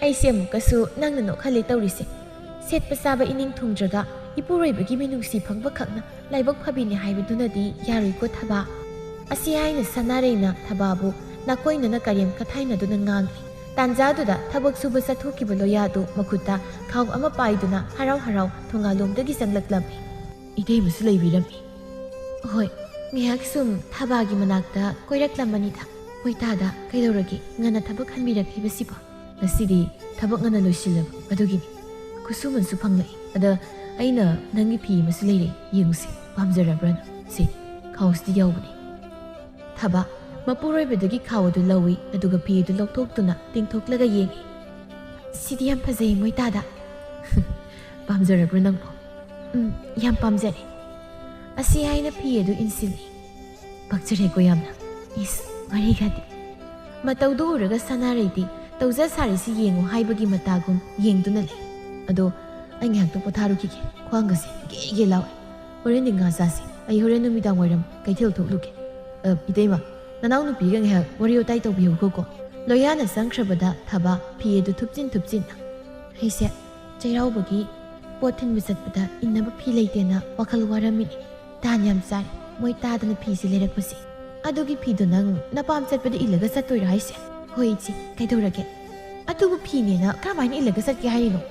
ꯑꯩꯁꯦ ꯑꯃꯨꯛꯀꯁꯨ ꯅꯪꯅ ꯅꯣꯛꯍꯜꯂꯦ ꯇꯧꯔꯤꯁꯦ꯫ ꯁꯦꯠꯄ ꯆꯥꯕ ꯏꯅꯤꯡ ꯊꯨꯡꯗ꯭ꯔꯒ ꯏꯄꯨꯔꯣꯏꯕꯒꯤ ꯃꯤꯅꯨꯡꯁꯤ ꯐꯪꯕ ꯈꯛꯅ ꯂꯥꯏꯕꯛ ꯐꯕꯤꯅꯤ ꯍꯥꯏꯕꯗꯨꯅꯗꯤ ꯌꯥꯔꯣꯏꯀꯣ ꯊꯕꯥ꯫ ꯑꯁꯤ ꯍꯥꯏꯅ ꯁꯅꯥꯔꯩꯅ ꯊꯕꯥꯕꯨ ꯅꯥꯀꯣꯏꯅꯅ ꯀꯔꯦꯝ ꯀꯊꯥꯏꯅꯗꯨꯅ ꯉꯥꯡꯂꯤ꯫ ꯇꯥꯟꯖꯥꯗꯨꯗ ꯊꯕꯛ ꯁꯨꯕ ꯆꯠꯊꯣꯛꯈꯤꯕ ꯂꯣꯌꯥꯗꯨ ꯃꯈꯨꯠꯇ ꯈꯥꯎ ꯑꯃ ꯄꯥꯏꯗꯨꯅ ꯍꯔꯥꯎ ꯍꯔꯥꯎ ꯊꯣꯡꯒꯥꯜꯂꯣꯝꯗꯒꯤ ꯆꯪꯂꯛꯂꯝꯃꯤ꯫ ꯏꯇꯩꯃꯁꯨ ꯂꯩꯕꯤꯔꯝꯃꯤ꯫ ꯍꯣꯏ, ꯉꯥꯏꯍꯥꯛ ꯁꯨꯝ ꯊꯕꯥꯒꯤ ꯃꯅꯥꯛꯇ ꯀꯣꯏꯔꯛꯂꯝꯕꯅꯤꯗ꯫ ꯍꯣꯏ ꯇꯥꯗ, ꯀꯩꯗꯧꯔꯒꯦ? ꯉꯟꯅ ꯊꯕꯛ ꯍꯟꯕꯤꯔꯛꯂꯤꯕꯁꯤꯕꯣ? ꯉꯁꯤꯗꯤ ꯊꯕꯛ ꯉꯟꯅ ꯂꯣꯏꯁꯤꯜꯂꯕ, ꯑꯗꯨꯒꯤꯅꯤ꯫ ꯈꯨꯠꯁꯨꯃꯟꯁꯨ ꯐꯪꯂꯛꯏ꯫ ꯑꯗ ꯑꯩꯅ ꯅꯪꯒꯤ ꯐꯤ ꯑꯃꯁꯨ ꯂꯩꯔꯦ, ꯌꯦꯡꯉꯨꯁꯤ, ꯄꯥꯝꯖꯔꯕ꯭ꯔꯥꯅ? ꯁꯤ, ꯈꯥꯎꯁꯤꯗꯤ ꯌꯥꯎꯕꯅꯤ꯫ ꯊꯕꯥ ꯃꯄꯨꯔꯣꯏꯕꯗꯒꯤ ꯈꯥꯎ ꯑꯗꯨ ꯂꯧꯏ, ꯑꯗꯨꯒ ꯐꯤ ꯑꯗꯨ ꯂꯧꯊꯣꯛꯇꯨꯅ ꯇꯤꯡꯊꯣꯛꯂꯒ ꯌꯦꯡꯏ꯫ "ꯁꯤꯗꯤ ꯌꯥꯝ ꯐꯖꯩ, ꯃꯣꯏ ꯇꯥꯗ꯫" "ꯄꯥꯝꯖꯔꯕ꯭ꯔꯣ ꯅꯪꯕꯣ?" "ꯎꯝ, ꯌꯥꯝ ꯄꯥꯝꯖꯔꯦ꯫" ꯑꯁꯤ ꯍꯥꯏꯅ ꯐꯤ ꯑꯗꯨ ꯏꯟꯁꯤꯜꯂꯤ꯫ "ꯄꯛꯆꯔꯦꯀꯣ ꯌꯥꯝꯅ꯫ ꯏꯁ, ꯋꯥꯔꯤꯒꯗꯤ꯫" ꯃꯇꯧꯗꯨ ꯎꯔꯒ ꯁꯅꯥꯔꯩꯗꯤ ꯇꯧꯖ ꯁꯥꯔꯤꯁꯤ ꯌꯦꯡꯉꯨ ꯍꯥꯏꯕꯒꯤ ꯃꯇꯥꯒꯨꯝ ꯌꯦꯡꯗꯨꯅ ꯂꯩ꯫ "ꯑꯗꯣ ꯑꯩ ꯉꯥꯏꯍꯥꯛꯇ ꯄꯣꯊꯥꯔꯨꯈꯤꯒꯦ, ꯈ꯭ꯋꯥꯡꯒꯁꯦ ꯒꯦ ꯒꯦ ꯂꯥꯎꯔꯦ꯫ ꯍꯣꯔꯦꯟꯗꯤ ꯉꯥ ꯆꯥꯁꯤ꯫ ꯑꯩ ꯍꯣꯔꯦꯟ ꯅꯨꯃꯤꯗꯥꯡ ꯋꯥꯏꯔꯝ ꯀꯩꯊꯦꯜ ꯊꯣꯛꯂꯨꯒꯦ꯫ ꯑ, ꯏꯇꯩꯃ, ꯅꯅꯥꯎꯅꯨꯄꯤꯒ ꯉꯥꯏꯍꯥꯛ ꯋꯥꯔꯤ ꯋꯥꯇꯥꯏ ꯇꯧꯕꯤꯍꯧꯈꯣꯀꯣ꯫" ꯂꯣꯌꯥꯅ ꯆꯪꯈ꯭ꯔꯕꯗ ꯊꯕꯥ ꯐꯤ ꯑꯗꯨ ꯊꯨꯞꯆꯤꯟ ꯊꯨꯞꯆꯤꯟꯅ, "ꯑꯩꯁꯦ ꯆꯩꯔꯥꯎꯕꯒꯤ ꯄꯣꯠ ꯊꯤꯟꯕ ꯆꯠꯄꯗ ꯏꯟꯅꯕ ꯐꯤ ꯂꯩꯇꯦꯅ ꯋꯥꯈꯜ ꯋꯥꯔꯝꯃꯤꯅꯦ꯫ ꯇꯥꯟ ꯌꯥꯝ ꯆꯥꯔꯦ ꯃꯣꯏ ꯇꯥꯗꯅ ꯐꯤꯁꯦ ꯂꯩꯔꯛꯄꯁꯦ꯫ ꯑꯗꯨꯒꯤ ꯐꯤꯗꯣ ꯅꯪ ꯅꯄꯥꯝ ꯆꯠꯄꯗ ꯏꯜꯂꯒ ꯆꯠꯇꯣꯏꯔꯣ ꯍꯥꯏꯁꯦ? ꯍꯣꯏ ꯏꯆꯦ, ꯀꯩꯗꯧꯔꯒꯦ? ꯑꯗꯨꯕꯨ ꯐꯤꯅꯦꯅ ꯀꯔꯝꯍꯥꯏꯅ ꯏꯜꯂꯒ ꯆꯠꯀꯦ ꯍꯥꯏꯔꯤꯅꯣ?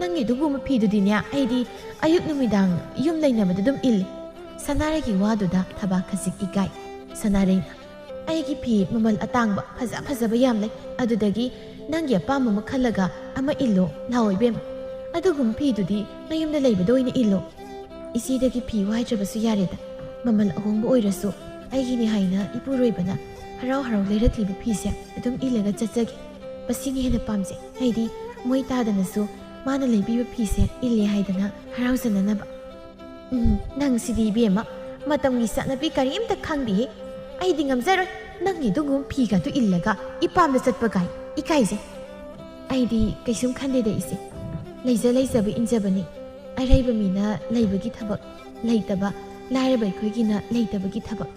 ꯅꯪꯒꯤ ꯑꯗꯨꯒꯨꯝꯕ ꯐꯤꯗꯨꯗꯤꯅꯦ, ꯑꯩꯗꯤ ꯑꯌꯨꯛ ꯅꯨꯃꯤꯗꯥꯡ ꯌꯨꯝ ꯂꯩꯅꯕꯗ ꯑꯗꯨꯝ ꯏꯜꯂꯤ꯫ ꯁꯅꯥꯔꯩꯒꯤ ꯋꯥꯗꯨꯗ ꯊꯕꯥꯛ ꯈꯖꯤꯛ ꯏꯀꯥꯏ꯫ ꯁꯅꯥꯔꯩꯅ, "ꯑꯩꯒꯤ ꯐꯤ ꯃꯃꯜ ꯑꯇꯥꯡꯕ ꯐꯖ ꯐꯖꯕ ꯌꯥꯝ ꯂꯩ, ꯑꯗꯨꯗꯒꯤ ꯅꯪꯒꯤ ꯑꯄꯥꯝꯕ ꯑꯃ ꯈꯜꯂꯒ ꯑꯃ ꯏꯜꯂꯣ ꯂꯥꯛꯑꯣ ꯏꯕꯦꯝꯃ꯫ ꯑꯗꯨꯒꯨꯝꯕ ꯐꯤꯗꯨꯗꯤ ꯅꯌꯨꯝꯗ ꯂꯩꯕꯗ ꯑꯣꯏꯅ ꯏꯜꯂꯣ꯫ ꯏꯆꯦꯗꯒꯤ ꯐꯤ ꯋꯥꯏꯗ꯭ꯔꯕꯁꯨ ꯌꯥꯔꯦꯗ, ꯃꯃꯜ ꯑꯍꯣꯡꯕ ꯑꯣꯏꯔꯁꯨ ꯑꯩꯒꯤꯅꯤ ꯍꯥꯏꯅ ꯏꯄꯨꯔꯣꯏꯕꯅ ꯍꯔꯥꯎ ꯍꯔꯥꯎ ꯂꯩꯔꯛꯂꯤꯕ ꯐꯤꯁꯦ ꯑꯗꯨꯝ ꯏꯜꯂꯒ ꯆꯠꯆꯒꯦ꯫ ꯃꯁꯤꯅ ꯍꯦꯟꯅ ꯄꯥꯝꯖꯩ꯫ ꯑꯩꯗꯤ ꯃꯣꯏ ꯇꯥꯗꯅꯁꯨ ꯃꯥꯅ ꯂꯩꯕꯤꯕ ꯐꯤꯁꯦ ꯏꯜꯂꯦ ꯍꯥꯏꯗꯅ ꯍꯔꯥꯎꯖꯅꯅꯕ꯫" "ꯎꯝ, ꯅꯪꯁꯤꯗꯤ ꯏꯕꯦꯝꯃ, ꯃꯇꯝꯒꯤ ꯆꯠꯅꯕꯤ ꯀꯔꯤꯝꯇ ꯈꯪꯗꯦꯍꯦ꯫ ꯑꯩꯗꯤ ꯉꯝꯖꯔꯣꯏ, ꯅꯪꯒꯤ ꯑꯗꯨꯒꯨꯝꯕ ꯐꯤꯒꯗꯨ ꯏꯜꯂꯒ ꯏꯄꯥꯝꯗ ꯆꯠꯄ ꯀꯥꯏ, ꯏꯀꯥꯏꯖꯩ꯫" "ꯑꯩꯗꯤ ꯀꯩꯁꯨꯝ ꯈꯟꯗꯦꯗ ꯏꯆꯦ, ꯂꯩꯖ ꯂꯩꯖꯕ ꯏꯟꯖꯕꯅꯤ꯫ ꯑꯔꯩꯕ ꯃꯤꯅ ꯂꯩꯕꯒꯤ ꯊꯕꯛ, ꯂꯩꯇꯕ, ꯂꯥꯏꯔꯕ ꯑꯩꯈꯣꯏꯒꯤꯅ ꯂꯩꯇꯕꯒꯤ ꯊꯕꯛ꯫"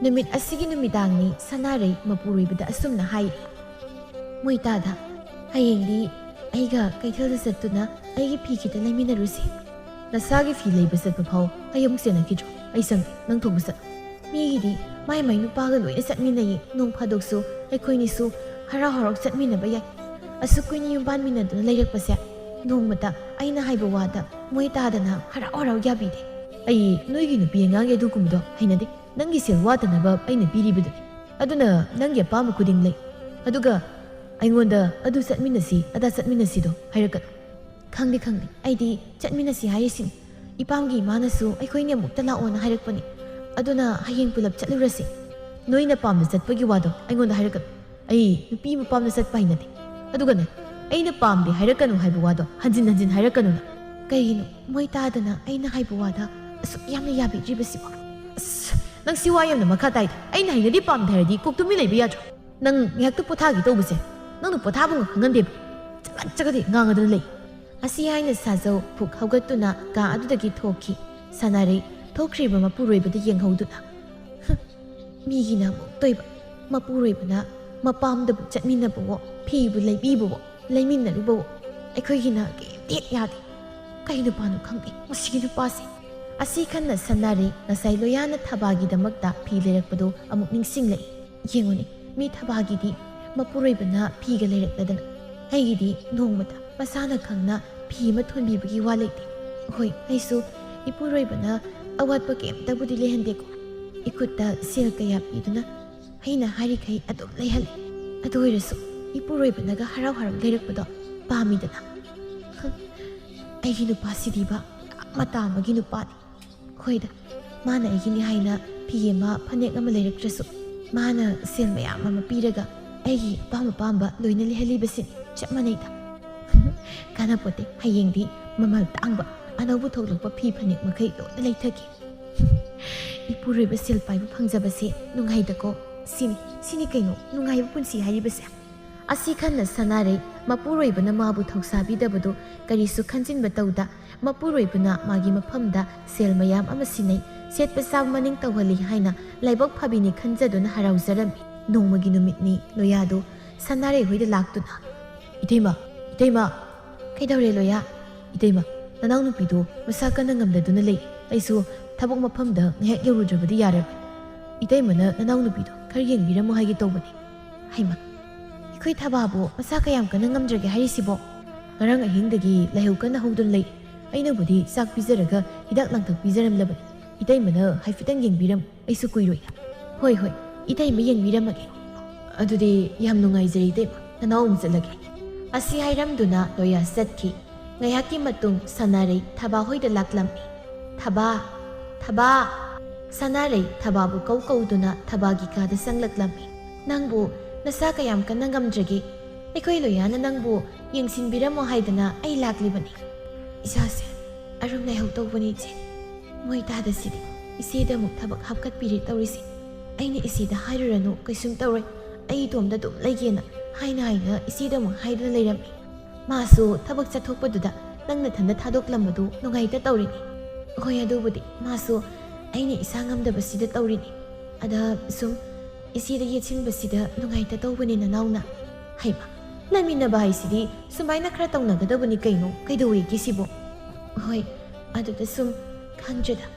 ꯅꯨꯃꯤꯠ ꯑꯁꯤꯒꯤ ꯅꯨꯃꯤꯗꯥꯡꯅꯤ ꯁꯅꯥꯔꯩ ꯃꯄꯨꯔꯣꯏꯕꯗ ꯑꯁꯨꯝꯅ ꯍꯥꯏꯔꯤ꯫ "ꯃꯣꯏ ꯇꯥꯗ, ꯍꯌꯦꯡꯗꯤ ꯑꯩꯒ ꯀꯩꯊꯦꯜꯗ ꯆꯠꯇꯨꯅ ꯑꯩꯒꯤ ꯐꯤ ꯈꯤꯇ ꯂꯩꯃꯤꯟꯅꯔꯨꯁꯤ꯫" "ꯅꯁꯥꯒꯤ ꯐꯤ ꯂꯩꯕ ꯆꯠꯄ ꯐꯥꯎ ꯑꯩ ꯑꯃꯨꯛ ꯆꯦꯟꯅꯈꯤꯗ꯭ꯔꯣ? ꯑꯩ ꯆꯪꯗꯦ, ꯅꯪ ꯊꯣꯛꯄ ꯆꯠꯂꯣ꯫" "ꯃꯤꯒꯤꯗꯤ ꯃꯥꯏ ꯃꯥꯏ ꯅꯨꯄꯥꯒ ꯂꯣꯏꯅ ꯆꯠꯃꯤꯟꯅꯩꯌꯦ, ꯅꯣꯡ ꯐꯥꯗꯣꯛꯁꯨ ꯑꯩꯈꯣꯏꯅꯤꯁꯨ ꯍꯔꯥꯎ ꯍꯔꯥꯎ ꯆꯠꯃꯤꯟꯅꯕ ꯌꯥꯏ꯫ ꯑꯁꯨꯛ ꯀꯨꯏꯅ ꯌꯨꯝ ꯄꯥꯟꯃꯤꯟꯅꯗꯨꯅ ꯂꯩꯔꯛꯄꯁꯦ ꯅꯣꯡꯃꯇ ꯑꯩꯅ ꯍꯥꯏꯕ ꯋꯥꯗ ꯃꯣꯏ ꯇꯥꯗꯅ ꯍꯔꯥꯎ ꯍꯔꯥꯎ ꯌꯥꯕꯤꯗꯦ꯫" "ꯑꯩ ꯅꯣꯏꯒꯤ ꯅꯨꯄꯤ ꯑꯉꯥꯡꯒꯤ ꯑꯗꯨꯒꯨꯝꯕꯗꯣ ꯍꯩꯅꯗꯦ꯫ ꯅꯪꯒꯤ ꯁꯦꯜ ꯋꯥꯠꯇꯅꯕ ꯑꯩꯅ ꯄꯤꯔꯤꯕꯗꯨꯅꯤ꯫ ꯑꯗꯨꯅ ꯅꯪꯒꯤ ꯑꯄꯥꯝꯕ ꯈꯨꯗꯤꯡ ꯂꯩ꯫ ꯑꯗꯨꯒ ꯑꯩꯉꯣꯟꯗ ꯑꯗꯨ ꯆꯠꯃꯤꯟꯅꯁꯤ, ꯑꯗꯥ ꯆꯠꯃꯤꯟꯅꯁꯤꯗꯣ ꯍꯥꯏꯔꯛꯀꯅꯨ꯫" "ꯈꯪꯗꯦ, ꯈꯪꯗꯦ꯫ ꯑꯩꯗꯤ ꯆꯠꯃꯤꯟꯅꯁꯤ ꯍꯥꯏꯔꯤꯁꯤꯅꯤ꯫ ꯏꯄꯥꯝꯒꯤ ꯏꯃꯥꯅꯁꯨ ꯑꯩꯈꯣꯏꯅꯤ ꯑꯃꯨꯛꯇ ꯂꯥꯛꯑꯣꯅ ꯍꯥꯏꯔꯛꯄꯅꯤ꯫ ꯑꯗꯨꯅ ꯍꯌꯦꯡ ꯄꯨꯂꯞ ꯆꯠꯂꯨꯔꯁꯤ꯫ ꯅꯣꯏꯅ ꯄꯥꯝꯅ ꯆꯠꯄꯒꯤ ꯋꯥꯗꯣ ꯑꯩꯉꯣꯟꯗ ꯍꯥꯏꯔꯛꯀꯅꯨ꯫ ꯑꯩ ꯅꯨꯄꯤ ꯑꯃ ꯄꯥꯝꯅ ꯆꯠꯄ ꯍꯩꯅꯗꯦ꯫ ꯑꯗꯨꯒꯅꯦ, ꯑꯩꯅ ꯄꯥꯝꯗꯦ ꯍꯥꯏꯔꯛꯀꯅꯨ ꯍꯥꯏꯕ ꯋꯥꯗꯣ ꯍꯟꯖꯤꯟ ꯍꯟꯖꯤꯟ ꯍꯥꯏꯔꯛꯀꯅꯨ ꯅꯪ꯫" "ꯀꯩꯒꯤꯅꯣ ꯃꯣꯏ ꯇꯥꯗꯅ ꯑꯩꯅ ꯍꯥꯏꯕ ꯋꯥꯗ ꯑꯁꯨꯛ ꯌꯥꯝꯅ ꯌꯥꯕꯤꯗ꯭ꯔꯤꯕꯁꯤꯕꯣ?" "ꯑꯁ, ꯅꯪ ꯁꯤ ꯋꯥ ꯌꯥꯝꯅ ꯃꯈꯥ ꯇꯥꯏꯗ꯫ ꯑꯩꯅ ꯍꯩꯅꯗꯦ ꯄꯥꯝꯗꯦ ꯍꯥꯏꯔꯗꯤ ꯀꯣꯛ ꯇꯨꯃꯤꯟ ꯂꯩꯕ ꯌꯥꯗ꯭ꯔꯣ? ꯅꯪ ꯉꯥꯏꯍꯥꯛꯇ ꯄꯣꯊꯥꯒꯦ ꯇꯧꯕꯁꯦ ꯅꯪꯅ ꯄꯣꯊꯥꯐꯝꯒ ꯈꯪꯍꯟꯗꯦꯕ꯫ ꯆꯒꯠ ꯆꯒꯠ ꯉꯥꯡꯉꯗꯅ ꯂꯩ꯫" ꯑꯁꯤ ꯍꯥꯏꯅ ꯁꯥꯖꯧ ꯐꯨꯛ ꯍꯧꯒꯠꯇꯨꯅ ꯀꯥ ꯑꯗꯨꯗꯒꯤ ꯊꯣꯛꯈꯤ꯫ ꯁꯅꯥꯔꯩ ꯊꯣꯛꯈ꯭ꯔꯤꯕ ꯃꯄꯨꯔꯣꯏꯕꯗ ꯌꯦꯡꯍꯧꯗꯨꯅ, "ꯍꯨꯝ, ꯃꯤꯒꯤꯅ ꯑꯃꯨꯛꯇꯣꯏꯕ, ꯃꯄꯨꯔꯣꯏꯕꯅ ꯃꯄꯥꯝꯗꯕꯨ ꯆꯠꯃꯤꯟꯅꯕꯋꯣ, ꯐꯤꯕꯨ ꯂꯩꯕꯤꯕꯋꯣ, ꯂꯩꯃꯤꯟꯅꯔꯨꯕꯋꯣ, ꯑꯩꯈꯣꯏꯒꯤꯅ ꯀꯩꯝꯇ ꯍꯦꯛ ꯌꯥꯗꯦ꯫ ꯀꯩ ꯅꯨꯄꯥꯅꯣ ꯈꯪꯗꯦ ꯃꯁꯤꯒꯤ ꯅꯨꯄꯥꯁꯦ꯫ ꯑꯁꯤ ꯈꯟꯅ ꯁꯅꯥꯔꯩ ꯉꯁꯥꯏ ꯂꯣꯌꯥꯅ ꯊꯕꯥꯒꯤꯗꯃꯛꯇ ꯐꯤ ꯂꯩꯔꯛꯄꯗꯣ ꯑꯃꯨꯛ ꯅꯤꯡꯁꯤꯡꯂꯛꯏ꯫ ꯌꯦꯡꯉꯨꯅꯦ, ꯃꯤ ꯊꯕꯥꯒꯤꯗꯤ ꯃꯄꯨꯔꯣꯏꯕꯅ ꯐꯤꯒ ꯂꯩꯔꯛꯂꯗꯅ, ꯑꯩꯒꯤꯗꯤ ꯅꯣꯡꯃꯇ ꯃꯁꯥꯅ ꯈꯪꯅ ꯐꯤ ꯑꯃ ꯊꯣꯟꯕꯤꯕꯒꯤ ꯋꯥ ꯂꯩꯇꯦ꯫ ꯍꯣꯏ, ꯑꯩꯁꯨ ꯏꯄꯨꯔꯣꯏꯕꯅ ꯑꯋꯥꯠꯄ ꯀꯩꯝꯇꯕꯨꯗꯤ ꯂꯩꯍꯟꯗꯦꯀꯣ, ꯏꯈꯨꯠꯇ ꯁꯦꯜ ꯀꯌꯥ ꯄꯤꯗꯨꯅ ꯑꯩꯅ ꯍꯥꯏꯔꯤꯈꯩ ꯑꯗꯨꯝ ꯂꯩꯍꯜꯂꯤ꯫ ꯑꯗꯨ ꯑꯣꯏꯔꯁꯨ ꯏꯄꯨꯔꯣꯏꯕꯅꯒ ꯍꯔꯥꯎ ꯍꯔꯥꯎ ꯂꯩꯔꯛꯄꯗꯣ ꯄꯥꯝꯃꯤꯗꯅ꯫ ꯍꯝ, ꯑꯩꯒꯤ ꯅꯨꯄꯥꯁꯤꯗꯤꯕ ꯄꯨꯔꯥ ꯃꯇꯥ ꯑꯃꯒꯤ ꯅꯨꯄꯥꯅꯤ꯫ ꯍꯣꯏꯗ, ꯃꯥꯅ ꯑꯩꯒꯤꯅꯤ ꯍꯥꯏꯅ ꯐꯤ ꯑꯃ ꯐꯅꯦꯛ ꯑꯃ ꯂꯩꯔꯛꯇ꯭ꯔꯁꯨ, ꯃꯥꯅ ꯁꯦꯜ ꯃꯌꯥꯝ ꯑꯃ ꯄꯤꯔꯒ ꯑꯩꯒꯤ ꯑꯄꯥꯝ ꯑꯄꯥꯝꯕ ꯂꯣꯏꯅ ꯂꯩꯍꯜꯂꯤꯕꯁꯤꯅꯤ꯫ ꯆꯞ ꯃꯥꯟꯅꯩꯗ꯫ ꯀꯥꯟꯅꯄꯣꯠꯇꯦ, ꯍꯌꯦꯡꯗꯤ ꯃꯃꯜ ꯇꯥꯡꯕ ꯑꯅꯧꯕ ꯊꯣꯛꯂꯛꯄ ꯐꯤ ꯐꯅꯦꯛ ꯃꯈꯩ ꯂꯣꯏꯅ ꯂꯩꯊꯒꯦ꯫ ꯏꯄꯨꯔꯣꯏꯕ ꯁꯦꯜ ꯄꯥꯏꯕ ꯐꯪꯖꯕꯁꯦ ꯅꯨꯡꯉꯥꯏꯗꯀꯣ꯫ ꯁꯤꯅꯤ, ꯁꯤꯅꯤ ꯀꯩꯅꯣ ꯅꯨꯡꯉꯥꯏꯕ ꯄꯨꯟꯁꯤ ꯍꯥꯏꯔꯤꯕꯁꯦ꯫ ꯑꯁꯤ ꯈꯟꯅ ꯁꯅꯥꯔꯩ ꯃꯄꯨꯔꯣꯏꯕꯅ ꯃꯥꯕꯨ ꯊꯧꯁꯥꯕꯤꯗꯕꯗꯨ ꯀꯔꯤꯁꯨ ꯈꯟꯖꯤꯟꯕ ꯇꯧꯗ, ꯃꯄꯨꯔꯣꯏꯕꯅ ꯃꯥꯒꯤ ꯃꯐꯝꯗ ꯁꯦꯜ ꯃꯌꯥꯝ ꯑꯃ ꯁꯤꯟꯅꯩ, ꯁꯦꯠꯄ ꯆꯥꯕ ꯃꯅꯤꯡ ꯇꯧꯍꯜꯂꯤ ꯍꯥꯏꯅ ꯂꯥꯏꯕꯛ ꯐꯕꯤꯅꯤ ꯈꯟꯖꯗꯨꯅ ꯍꯔꯥꯎꯖꯔꯝꯃꯤ꯫ ꯅꯣꯡꯃꯒꯤ ꯅꯨꯃꯤꯠꯅꯤ꯫ ꯂꯣꯌꯥꯗꯨ ꯁꯅꯥꯔꯩ ꯍꯣꯏꯗ ꯂꯥꯛꯇꯨꯅ, "ꯏꯇꯩꯃ, ꯏꯇꯩꯃ!" "ꯀꯩꯗꯧꯔꯦ ꯂꯣꯌꯥ?" "ꯏꯇꯩꯃ, ꯅꯅꯥꯎꯅꯨꯄꯤꯗꯨ ꯃꯁꯥ ꯀꯟꯅ ꯉꯝꯗꯗꯨꯅ ꯂꯩ꯫ ꯑꯩꯁꯨ ꯊꯕꯛ ꯃꯐꯝꯗ ꯉꯥꯏꯍꯥꯛ ꯌꯧꯔꯨꯗ꯭ꯔꯕꯗꯤ ꯌꯥꯔꯔꯣꯏ꯫ ꯏꯇꯩꯃꯅ ꯅꯅꯥꯎꯅꯨꯄꯤꯗꯨ ꯈꯔ ꯌꯦꯡꯕꯤꯔꯝꯃꯨ ꯍꯥꯏꯒꯦ ꯇꯧꯕꯅꯤ꯫" "ꯍꯩꯃ, ꯑꯩꯈꯣꯏ ꯊꯕꯥꯕꯨ ꯃꯁꯥ ꯀꯌꯥꯝ ꯀꯟꯅ ꯉꯝꯗ꯭ꯔꯒꯦ ꯍꯥꯏꯔꯤꯁꯤꯕꯣ? ꯉꯔꯥꯡ ꯑꯍꯤꯡꯗꯒꯤ ꯂꯥꯏꯍꯧ ꯀꯟꯅ ꯍꯧꯗꯨꯅ ꯂꯩ꯫ ꯑꯩꯅꯕꯨꯗꯤ ꯆꯥꯛ ꯄꯤꯖꯔꯒ ꯍꯤꯗꯥꯛ ꯂꯥꯡꯊꯛ ꯄꯤꯖꯔꯝꯂꯕꯅꯤ꯫ ꯏꯇꯩꯃꯅ ꯍꯥꯏꯐꯦꯠꯇꯪ ꯌꯦꯡꯕꯤꯔꯝꯃꯨ, ꯑꯩꯁꯨ ꯀꯨꯏꯔꯣꯏ꯫" "ꯍꯣꯏ, ꯍꯣꯏ, ꯏꯇꯩꯃ ꯌꯦꯡꯕꯤꯔꯝꯃꯒꯦ꯫ ꯑꯗꯨꯗꯤ ꯌꯥꯝ ꯅꯨꯡꯉꯥꯏꯖꯔꯦ ꯏꯇꯩꯃ, ꯅꯅꯥꯎ ꯑꯃꯨꯛ ꯆꯠꯂꯒꯦ꯫" ꯑꯁꯤ ꯍꯥꯏꯔꯝꯗꯨꯅ ꯂꯣꯌꯥ ꯆꯠꯈꯤ꯫ ꯉꯥꯏꯍꯥꯛꯀꯤ ꯃꯇꯨꯡ ꯁꯅꯥꯔꯩ ꯊꯕꯥ ꯍꯣꯏꯗ ꯂꯥꯛꯂꯝꯃꯤ꯫ "ꯊꯕꯥ, ꯊꯕꯥ!" ꯁꯅꯥꯔꯩ ꯊꯕꯥꯕꯨ ꯀꯧ ꯀꯧꯗꯨꯅ ꯊꯕꯥꯒꯤ ꯀꯥꯗ ꯆꯪꯂꯛꯂꯝꯃꯤ꯫ "ꯅꯪꯕꯨ ꯅꯁꯥ ꯀꯌꯥꯝ ꯀꯟꯅ ꯉꯝꯗ꯭ꯔꯒꯦ? ꯑꯩꯈꯣꯏ ꯂꯣꯌꯥꯅ ꯅꯪꯕꯨ ꯌꯦꯡꯁꯤꯟꯕꯤꯔꯝꯃꯣ ꯍꯥꯏꯗꯅ ꯑꯩ ꯂꯥꯛꯂꯤꯕꯅꯤ꯫" "ꯏꯁꯥꯁꯦ ꯑꯔꯨꯝ ꯂꯥꯏꯍꯧ ꯇꯧꯕꯅꯤ ꯏꯆꯦ꯫ ꯃꯣꯏ ꯇꯥꯗꯁꯤꯗꯤ ꯏꯆꯦꯗ ꯑꯃꯨꯛ ꯊꯕꯛ ꯍꯥꯞꯀꯠꯄꯤꯔꯦ ꯇꯧꯔꯤꯁꯦ꯫ ꯑꯩꯅ ꯏꯆꯦꯗ ꯍꯥꯏꯔꯨꯔꯅꯨ, ꯀꯩꯁꯨꯝ ꯇꯧꯔꯣꯏ, ꯑꯩ ꯏꯇꯣꯝꯗ ꯑꯗꯨꯝ ꯂꯩꯒꯦꯅ ꯍꯥꯏꯅ ꯍꯥꯏꯅ ꯏꯆꯦꯗ ꯑꯃꯨꯛ ꯍꯥꯏꯗꯨꯅ ꯂꯩꯔꯝꯃꯤ꯫ ꯃꯥꯁꯨ ꯊꯕꯛ ꯆꯠꯊꯣꯛꯄꯗꯨꯗ ꯅꯪ ꯅꯊꯟꯗ ꯊꯥꯗꯣꯛꯂꯝꯕꯗꯨ ꯅꯨꯡꯉꯥꯏꯇ ꯇꯧꯔꯤꯅꯤ꯫" "ꯍꯣꯏ, ꯑꯗꯨꯕꯨꯗꯤ ꯃꯥꯁꯨ ꯑꯩꯅ ꯏꯁꯥ ꯉꯝꯗꯕꯁꯤꯗ ꯇꯧꯔꯤꯅꯤ꯫ ꯑꯗ ꯁꯨꯝ ꯏꯆꯦꯗ ꯌꯦꯠꯁꯤꯟꯕꯁꯤꯗ ꯅꯨꯡꯉꯥꯏꯇ ꯇꯧꯕꯅꯤ ꯅꯅꯥꯎꯅ꯫" "ꯍꯩꯃ, ꯂꯩꯃꯤꯟꯅꯕ ꯍꯥꯏꯁꯤꯗꯤ ꯁꯨꯃꯥꯏꯅ ꯈꯔ ꯇꯧꯅꯒꯗꯕꯅꯤ ꯀꯩꯅꯣ, ꯀꯩꯗꯧꯋꯦꯒꯦ ꯁꯤꯕꯣ? ꯍꯣꯏ, ꯑꯗꯨꯗ ꯁꯨꯝ ꯈꯪꯗ꯭ꯔꯦꯗ,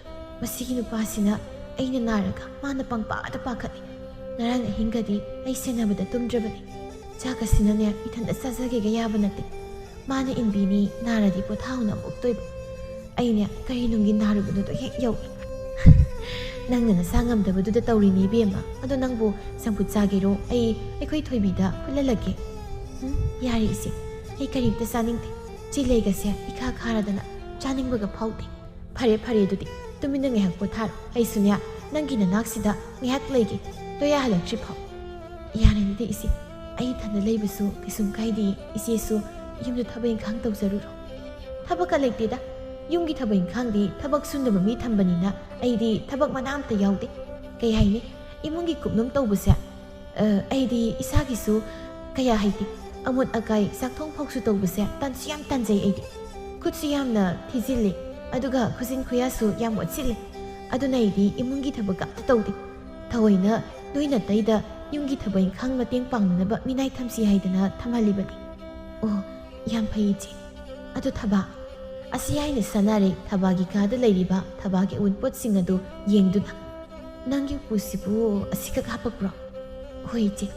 ꯃꯁꯤꯒꯤ ꯅꯨꯄꯥꯁꯤꯅ ꯑꯩꯅ ꯅꯥꯔꯒ ꯃꯥꯅ ꯄꯪꯄꯥꯗ ꯄꯥꯈꯠꯂꯤ꯫ ꯉꯔꯥꯡ ꯑꯍꯤꯡꯒꯗꯤ ꯑꯩ ꯁꯦꯟꯅꯕꯗ ꯇꯨꯝꯗ꯭ꯔꯕꯅꯤ꯫ ꯆꯥꯛꯀꯁꯤꯅꯅꯦ ꯏꯊꯟꯇ ꯆꯥꯖꯒꯦꯒ ꯌꯥꯕ ꯅꯠꯇꯦ꯫ ꯃꯥꯅ ꯏꯟꯕꯤꯅꯤ, ꯅꯥꯔꯗꯤ ꯄꯣꯊꯥꯎꯅ ꯑꯃꯨꯛ ꯇꯣꯏꯕ꯫ ꯑꯩꯅꯦ ꯀꯔꯤ ꯅꯨꯡꯒꯤ ꯅꯥꯔꯨꯕꯅꯣꯗꯣ ꯍꯦꯛ ꯌꯧꯏ꯫ ꯅꯪꯅ ꯅꯁꯥ ꯉꯝꯗꯕꯗꯨꯗ ꯇꯧꯔꯤꯅꯤ ꯏꯕꯦꯝꯃ꯫ ꯑꯗꯣ ꯅꯪꯕꯨ ꯆꯝꯐꯨꯠ ꯆꯥꯒꯦꯔꯣ? ꯑꯩ ꯑꯩꯈꯣꯏ ꯊꯣꯏꯕꯤꯗ ꯐꯨꯠꯍꯜꯂꯛꯀꯦ꯫ ꯎꯝ, ꯌꯥꯔꯦ ꯏꯆꯦ, ꯑꯩ ꯀꯔꯤꯝꯇ ꯆꯥꯅꯤꯡꯗꯦ꯫ ꯆꯤꯂꯩꯒꯁꯦ ꯏꯈꯥ ꯈꯥꯔꯗꯅ ꯆꯥꯅꯤꯡꯕꯒ ꯐꯥꯎꯗꯦ꯫ ꯐꯔꯦ ꯐꯔꯦ, ꯑꯗꯨꯗꯤ ꯇꯨꯃꯤꯟꯅ ꯉꯥꯏꯍꯥꯛ ꯄꯣꯊꯥꯔꯣ꯫ ꯑꯩꯁꯨꯅꯦ ꯅꯪꯒꯤ ꯅꯅꯥꯛꯁꯤꯗ ꯉꯥꯏꯍꯥꯛ ꯂꯩꯒꯦ, ꯇꯣꯌꯥ ꯍꯜꯂꯛꯇ꯭ꯔꯤ ꯐꯥꯎ꯫ ꯌꯥꯔꯅꯤꯗ ꯏꯆꯦ, ꯑꯩ ꯏꯊꯟꯗ ꯂꯩꯕꯁꯨ ꯀꯩꯁꯨꯝ ꯀꯥꯏꯗꯦ꯫ ꯏꯆꯦꯁꯨ ꯌꯨꯝꯗ ꯊꯕꯛ ꯏꯪꯈꯥꯡ ꯇꯧꯖꯔꯨꯔꯣ꯫ ꯊꯕꯛꯀ ꯂꯩꯇꯦꯗ, ꯌꯨꯝꯒꯤ ꯊꯕꯛ ꯏꯪꯈꯥꯡꯗꯤ ꯊꯕꯛ ꯁꯨꯅꯕ ꯃꯤ ꯊꯝꯕꯅꯤꯅ ꯑꯩꯗꯤ ꯊꯕꯛ ꯃꯅꯥ ꯑꯝꯇ ꯌꯥꯎꯗꯦ꯫ ꯀꯩ ꯍꯥꯏꯅꯤ, ꯏꯃꯨꯡꯒꯤ ꯀꯨꯞꯅꯣꯝ ꯇꯧꯕꯁꯦ, ꯑ, ꯑꯩꯗꯤ ꯏꯁꯥꯒꯤꯁꯨ ꯀꯌꯥ ꯍꯩꯇꯦ꯫ ꯑꯃꯣꯠ ꯑꯀꯥꯏ ꯆꯥꯛꯊꯣꯡ ꯐꯥꯎꯁꯨ ꯇꯧꯕꯁꯦ ꯇꯟꯁꯨ ꯌꯥꯝ ꯇꯟꯖꯩ ꯑꯩꯗꯤ꯫ ꯈꯨꯠꯁꯨ ꯌꯥꯝꯅ ꯊꯤꯖꯤꯜꯂꯦ, ꯑꯗꯨꯒ ꯈꯨꯖꯤꯟ ꯈꯨꯌꯥꯁꯨ ꯌꯥꯝ ꯃꯣꯠꯁꯤꯜꯂꯦ꯫ ꯑꯗꯨꯅ ꯑꯩꯗꯤ ꯏꯃꯨꯡꯒꯤ ꯊꯕꯛ ꯑꯝꯇ ꯇꯧꯗꯦ꯫ ꯊꯑꯣꯏꯅ ꯅꯣꯏ ꯅꯥꯇꯩꯗ ꯌꯨꯝꯒꯤ ꯊꯕꯛ ꯏꯪꯈꯥꯡ ꯃꯇꯦꯡ ꯄꯥꯡꯅꯅꯕ ꯃꯤꯅꯥꯏ ꯊꯝꯁꯤ ꯍꯥꯏꯗꯅ ꯊꯝꯍꯜꯂꯤꯕꯅꯤ꯫ ꯑꯣ, ꯌꯥꯝ ꯐꯩ ꯏꯆꯦ꯫ ꯑꯗꯣ ꯊꯕꯥ, ꯑꯁꯤ ꯍꯥꯏꯅ ꯁꯥꯟꯅꯔꯦ ꯊꯕꯥꯒꯤ ꯀꯥꯗ ꯂꯩꯔꯤꯕ ꯊꯕꯥꯒꯤ ꯑꯋꯨꯟꯄꯣꯠꯁꯤꯡ ꯑꯗꯨ ꯌꯦꯡꯗꯨꯅ꯫ ꯅꯪꯒꯤ ꯎꯄꯨꯁꯤꯕꯨ ꯑꯁꯤꯈꯛ ꯍꯥꯄꯛꯄ꯭ꯔꯣ? ꯍꯣꯏ ꯏꯆꯦ꯫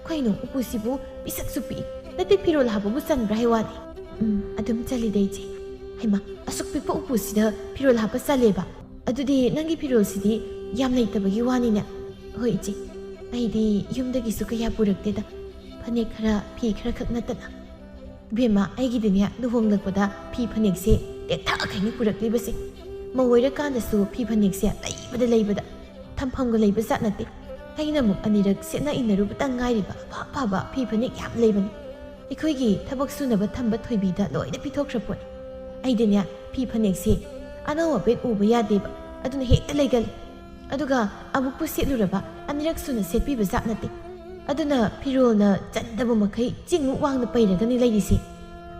ꯀꯩꯅꯣ, ꯎꯄꯨꯁꯤꯕꯨ ꯄꯤꯁꯛꯁꯨ ꯄꯤꯛꯏ꯫ ꯅꯠꯇꯦ, ꯐꯤꯔꯣꯜ ꯍꯥꯞꯄꯕꯨ ꯆꯟꯕ꯭ꯔꯥ ꯍꯥꯏ ꯋꯥꯅꯤ꯫ ꯎꯝ, ꯑꯗꯨꯝ ꯆꯜꯂꯤꯗ ꯏꯆꯦ꯫ ꯍꯩꯃꯥ, ꯑꯁꯨꯛ ꯄꯤꯛꯄ ꯎꯄꯨꯁꯤꯗ ꯐꯤꯔꯣꯜ ꯍꯥꯞꯄ ꯆꯜꯂꯦꯕ? ꯑꯗꯨꯗꯤ ꯅꯪꯒꯤ ꯐꯤꯔꯣꯜꯁꯤꯗꯤ ꯌꯥꯝ ꯂꯩꯇꯕꯒꯤ ꯋꯥꯅꯤꯅꯦ꯫ ꯍꯣꯏ ꯏꯆꯦ, ꯑꯩꯗꯤ ꯌꯨꯝꯗꯒꯤꯁꯨ ꯀꯌꯥ ꯄꯨꯔꯛꯇꯦꯗ꯫ ꯐꯅꯦꯛ ꯈꯔ, ꯐꯤ ꯈꯔ ꯈꯛ ꯅꯠꯇꯅ꯫ ꯏꯕꯦꯝꯃ, ꯑꯩꯒꯤꯗꯤꯅꯦ, ꯂꯨꯍꯣꯡꯂꯛꯄꯗ ꯐꯤ ꯐꯅꯦꯛꯁꯦ ꯇꯦꯛꯊꯈꯩꯅꯤ ꯄꯨꯔꯛꯂꯤꯕꯁꯦ꯫ ꯃꯧ ꯑꯣꯏꯔꯀꯥꯟꯗꯁꯨ ꯐꯤ ꯐꯅꯦꯛꯁꯦ ꯂꯩꯕꯗ ꯂꯩꯕꯗ ꯊꯝꯐꯝꯒ ꯂꯩꯕ ꯖꯥꯠ ꯅꯠꯇꯦ꯫ ꯑꯩꯅ ꯑꯃꯨꯛ ꯑꯅꯤꯔꯛ ꯁꯦꯠꯅ ꯏꯟꯅꯔꯨꯕꯇ ꯉꯥꯏꯔꯤꯕ ꯑꯐ ꯑꯐꯕ ꯐꯤ ꯐꯅꯦꯛ ꯌꯥꯝ ꯂꯩꯕꯅꯤ꯫ ꯑꯩꯈꯣꯏꯒꯤ ꯊꯕꯛ ꯁꯨꯅꯕ ꯊꯝꯕ ꯊꯣꯏꯕꯤꯗ ꯂꯣꯏꯅ ꯄꯤꯊꯣꯛꯈ꯭ꯔ ꯄꯣꯠꯅꯤ꯫ ꯑꯩꯗꯤꯅꯦ, ꯐꯤ ꯐꯅꯦꯛꯁꯦ ꯑꯅꯧ ꯑꯄꯦꯠ ꯎꯕ ꯌꯥꯗꯦꯕ, ꯑꯗꯨꯅ ꯍꯦꯛꯇ ꯂꯩꯒꯜꯂꯤ꯫ ꯑꯗꯨꯒ ꯑꯃꯨꯛꯄꯨ ꯁꯦꯠꯂꯨꯔꯕ ꯑꯅꯤꯔꯛ ꯁꯨꯅ ꯁꯦꯠꯄꯤꯕ ꯖꯥꯠ ꯅꯠꯇꯦ꯫ ꯑꯗꯨꯅ ꯐꯤꯔꯣꯜꯅ ꯆꯟꯗꯕ ꯃꯈꯩ ꯆꯤꯡꯃꯨꯛ ꯋꯥꯡꯅ ꯄꯩꯔꯒꯅꯤ ꯂꯩꯔꯤꯁꯦ꯫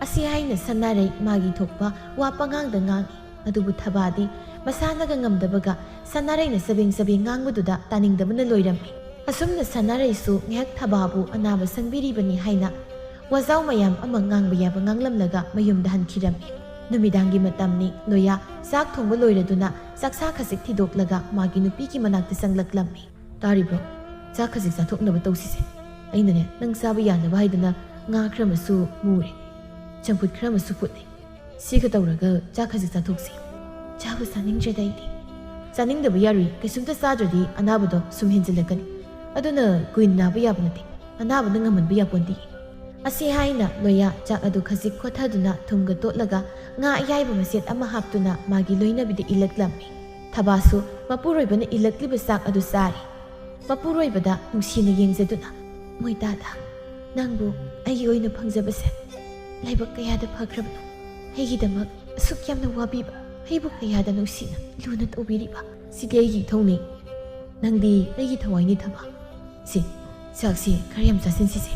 ꯑꯁꯤ ꯍꯥꯏꯅ ꯁꯅꯥꯔꯩ ꯃꯥꯒꯤ ꯊꯣꯛꯄ ꯋꯥ ꯄꯉꯥꯡꯗ ꯉꯥꯡꯏ꯫ ꯑꯗꯨꯕꯨ ꯊꯕꯥꯗꯤ ꯃꯁꯥꯅꯒ ꯉꯝꯗꯕꯒ ꯁꯅꯥꯔꯩꯅ ꯆꯕꯦꯡ ꯆꯕꯦꯡ ꯉꯥꯡꯕꯗꯨꯗ ꯇꯥꯅꯤꯡꯗꯕꯅ ꯂꯣꯏꯔꯝꯃꯤ꯫ ꯑꯁꯨꯝꯅ ꯁꯅꯥꯔꯩꯁꯨ ꯉꯥꯏꯍꯥꯛ ꯊꯕꯥꯕꯨ ꯑꯅꯥꯕ ꯁꯪꯕꯤꯔꯤꯕꯅꯤ ꯍꯥꯏꯅ ꯋꯥꯖꯥꯎ ꯃꯌꯥꯝ ꯑꯃ ꯉꯥꯡꯕ ꯌꯥꯕ ꯉꯥꯡꯂꯝꯂꯒ ꯃꯌꯨꯝꯗ ꯍꯟꯈꯤꯔꯝꯃꯤ꯫ ꯅꯨꯃꯤꯗꯥꯡꯒꯤ ꯃꯇꯝꯅꯤ꯫ ꯂꯣꯌꯥ ꯆꯥꯛ ꯊꯣꯡꯕ ꯂꯣꯏꯔꯗꯨꯅ ꯆꯥꯛꯁꯥ ꯈꯖꯤꯛ ꯊꯤꯗꯣꯛꯂꯒ ꯃꯥꯒꯤ ꯅꯨꯄꯤꯒꯤ ꯃꯅꯥꯛꯇ ꯆꯪꯂꯛꯂꯝꯃꯤ꯫ "ꯇꯥꯔꯤꯕ꯭ꯔꯣ? ꯆꯥꯛ ꯈꯖꯤꯛ ꯆꯥꯊꯣꯛꯅꯕ ꯇꯧꯁꯤꯁꯦ꯫ ꯑꯩꯅꯅꯦ, ꯅꯪ ꯆꯥꯕ ꯌꯥꯅꯕ ꯍꯥꯏꯗꯅ ꯉꯥ ꯈꯔ ꯑꯃꯁꯨ ꯃꯨꯔꯦ꯫ ꯆꯝꯐꯨꯠ ꯈꯔ ꯑꯃꯁꯨ ꯐꯨꯠꯂꯦ꯫ ꯁꯤꯒ ꯇꯧꯔꯒ ꯆꯥꯛ ꯈꯖꯤꯛ ꯆꯥꯊꯣꯛꯁꯤ꯫ ꯆꯥꯕ ꯆꯥꯅꯤꯡꯗ꯭ꯔꯦꯗ ꯑꯩꯗꯤ꯫ ꯆꯥꯅꯤꯡꯗꯕ ꯌꯥꯔꯨꯏ, ꯀꯩꯁꯨꯝꯇ ꯆꯥꯗ꯭ꯔꯗꯤ ꯑꯅꯥꯕꯗꯣ ꯁꯨꯝ ꯍꯦꯟꯖꯤꯜꯂꯛꯀꯅꯤ꯫ ꯑꯗꯨꯅ ꯀꯨꯏꯅ ꯅꯥꯕ ꯌꯥꯕ ꯅꯠꯇꯦ, ꯑꯅꯥꯕꯅ ꯉꯝꯍꯟꯕ ꯌꯥꯄꯣꯟꯇꯦ꯫" ꯑꯁꯤ ꯍꯥꯏꯅ ꯂꯣꯌꯥ ꯆꯥꯛ ꯑꯗꯨ ꯈꯖꯤꯛ ꯈꯣꯠꯊꯗꯨꯅ ꯊꯨꯝꯒ ꯇꯣꯠꯂꯒ ꯉꯥ ꯑꯌꯥꯏꯕ ꯃꯆꯦꯠ ꯑꯃ ꯍꯥꯞꯇꯨꯅ ꯃꯥꯒꯤ ꯂꯣꯏꯅꯕꯤꯗ ꯏꯜꯂꯛꯂꯝꯃꯤ꯫ ꯊꯕꯥꯁꯨ ꯃꯄꯨꯔꯣꯏꯕꯅ ꯏꯜꯂꯛꯂꯤꯕ ꯆꯥꯛ ꯑꯗꯨ ꯆꯥꯔꯤ꯫ ꯃꯄꯨꯔꯣꯏꯕꯗ ꯅꯨꯡꯁꯤꯅ ꯌꯦꯡꯖꯗꯨꯅ, "ꯃꯣꯏꯇꯥꯗ, ꯅꯪꯕꯨ ꯑꯩꯒꯤ ꯑꯣꯏꯅ ꯐꯪꯖꯕꯁꯦ ꯂꯥꯏꯕꯛ ꯀꯌꯥꯗ ꯐꯈ꯭ꯔꯕꯅꯣ꯫ ꯑꯩꯒꯤꯗꯃꯛ ꯑꯁꯨꯛ ꯌꯥꯝꯅ ꯋꯥꯕꯤꯕ, ꯑꯩꯕꯨ ꯀꯌꯥꯗ ꯅꯨꯡꯁꯤꯅ ꯂꯨꯅ ꯇꯧꯕꯤꯔꯤꯕ꯫ ꯁꯤꯗꯤ ꯑꯩꯒꯤ ꯏꯊꯧꯅꯤ꯫ ꯅꯪꯗꯤ ꯑꯩꯒꯤ ꯊꯋꯥꯏꯅꯤ, ꯊꯕꯥ꯫ ꯁꯤ, ꯆꯥꯛꯁꯤ ꯈꯔ ꯌꯥꯝ ꯆꯥꯁꯤꯟꯁꯤꯁꯦ꯫"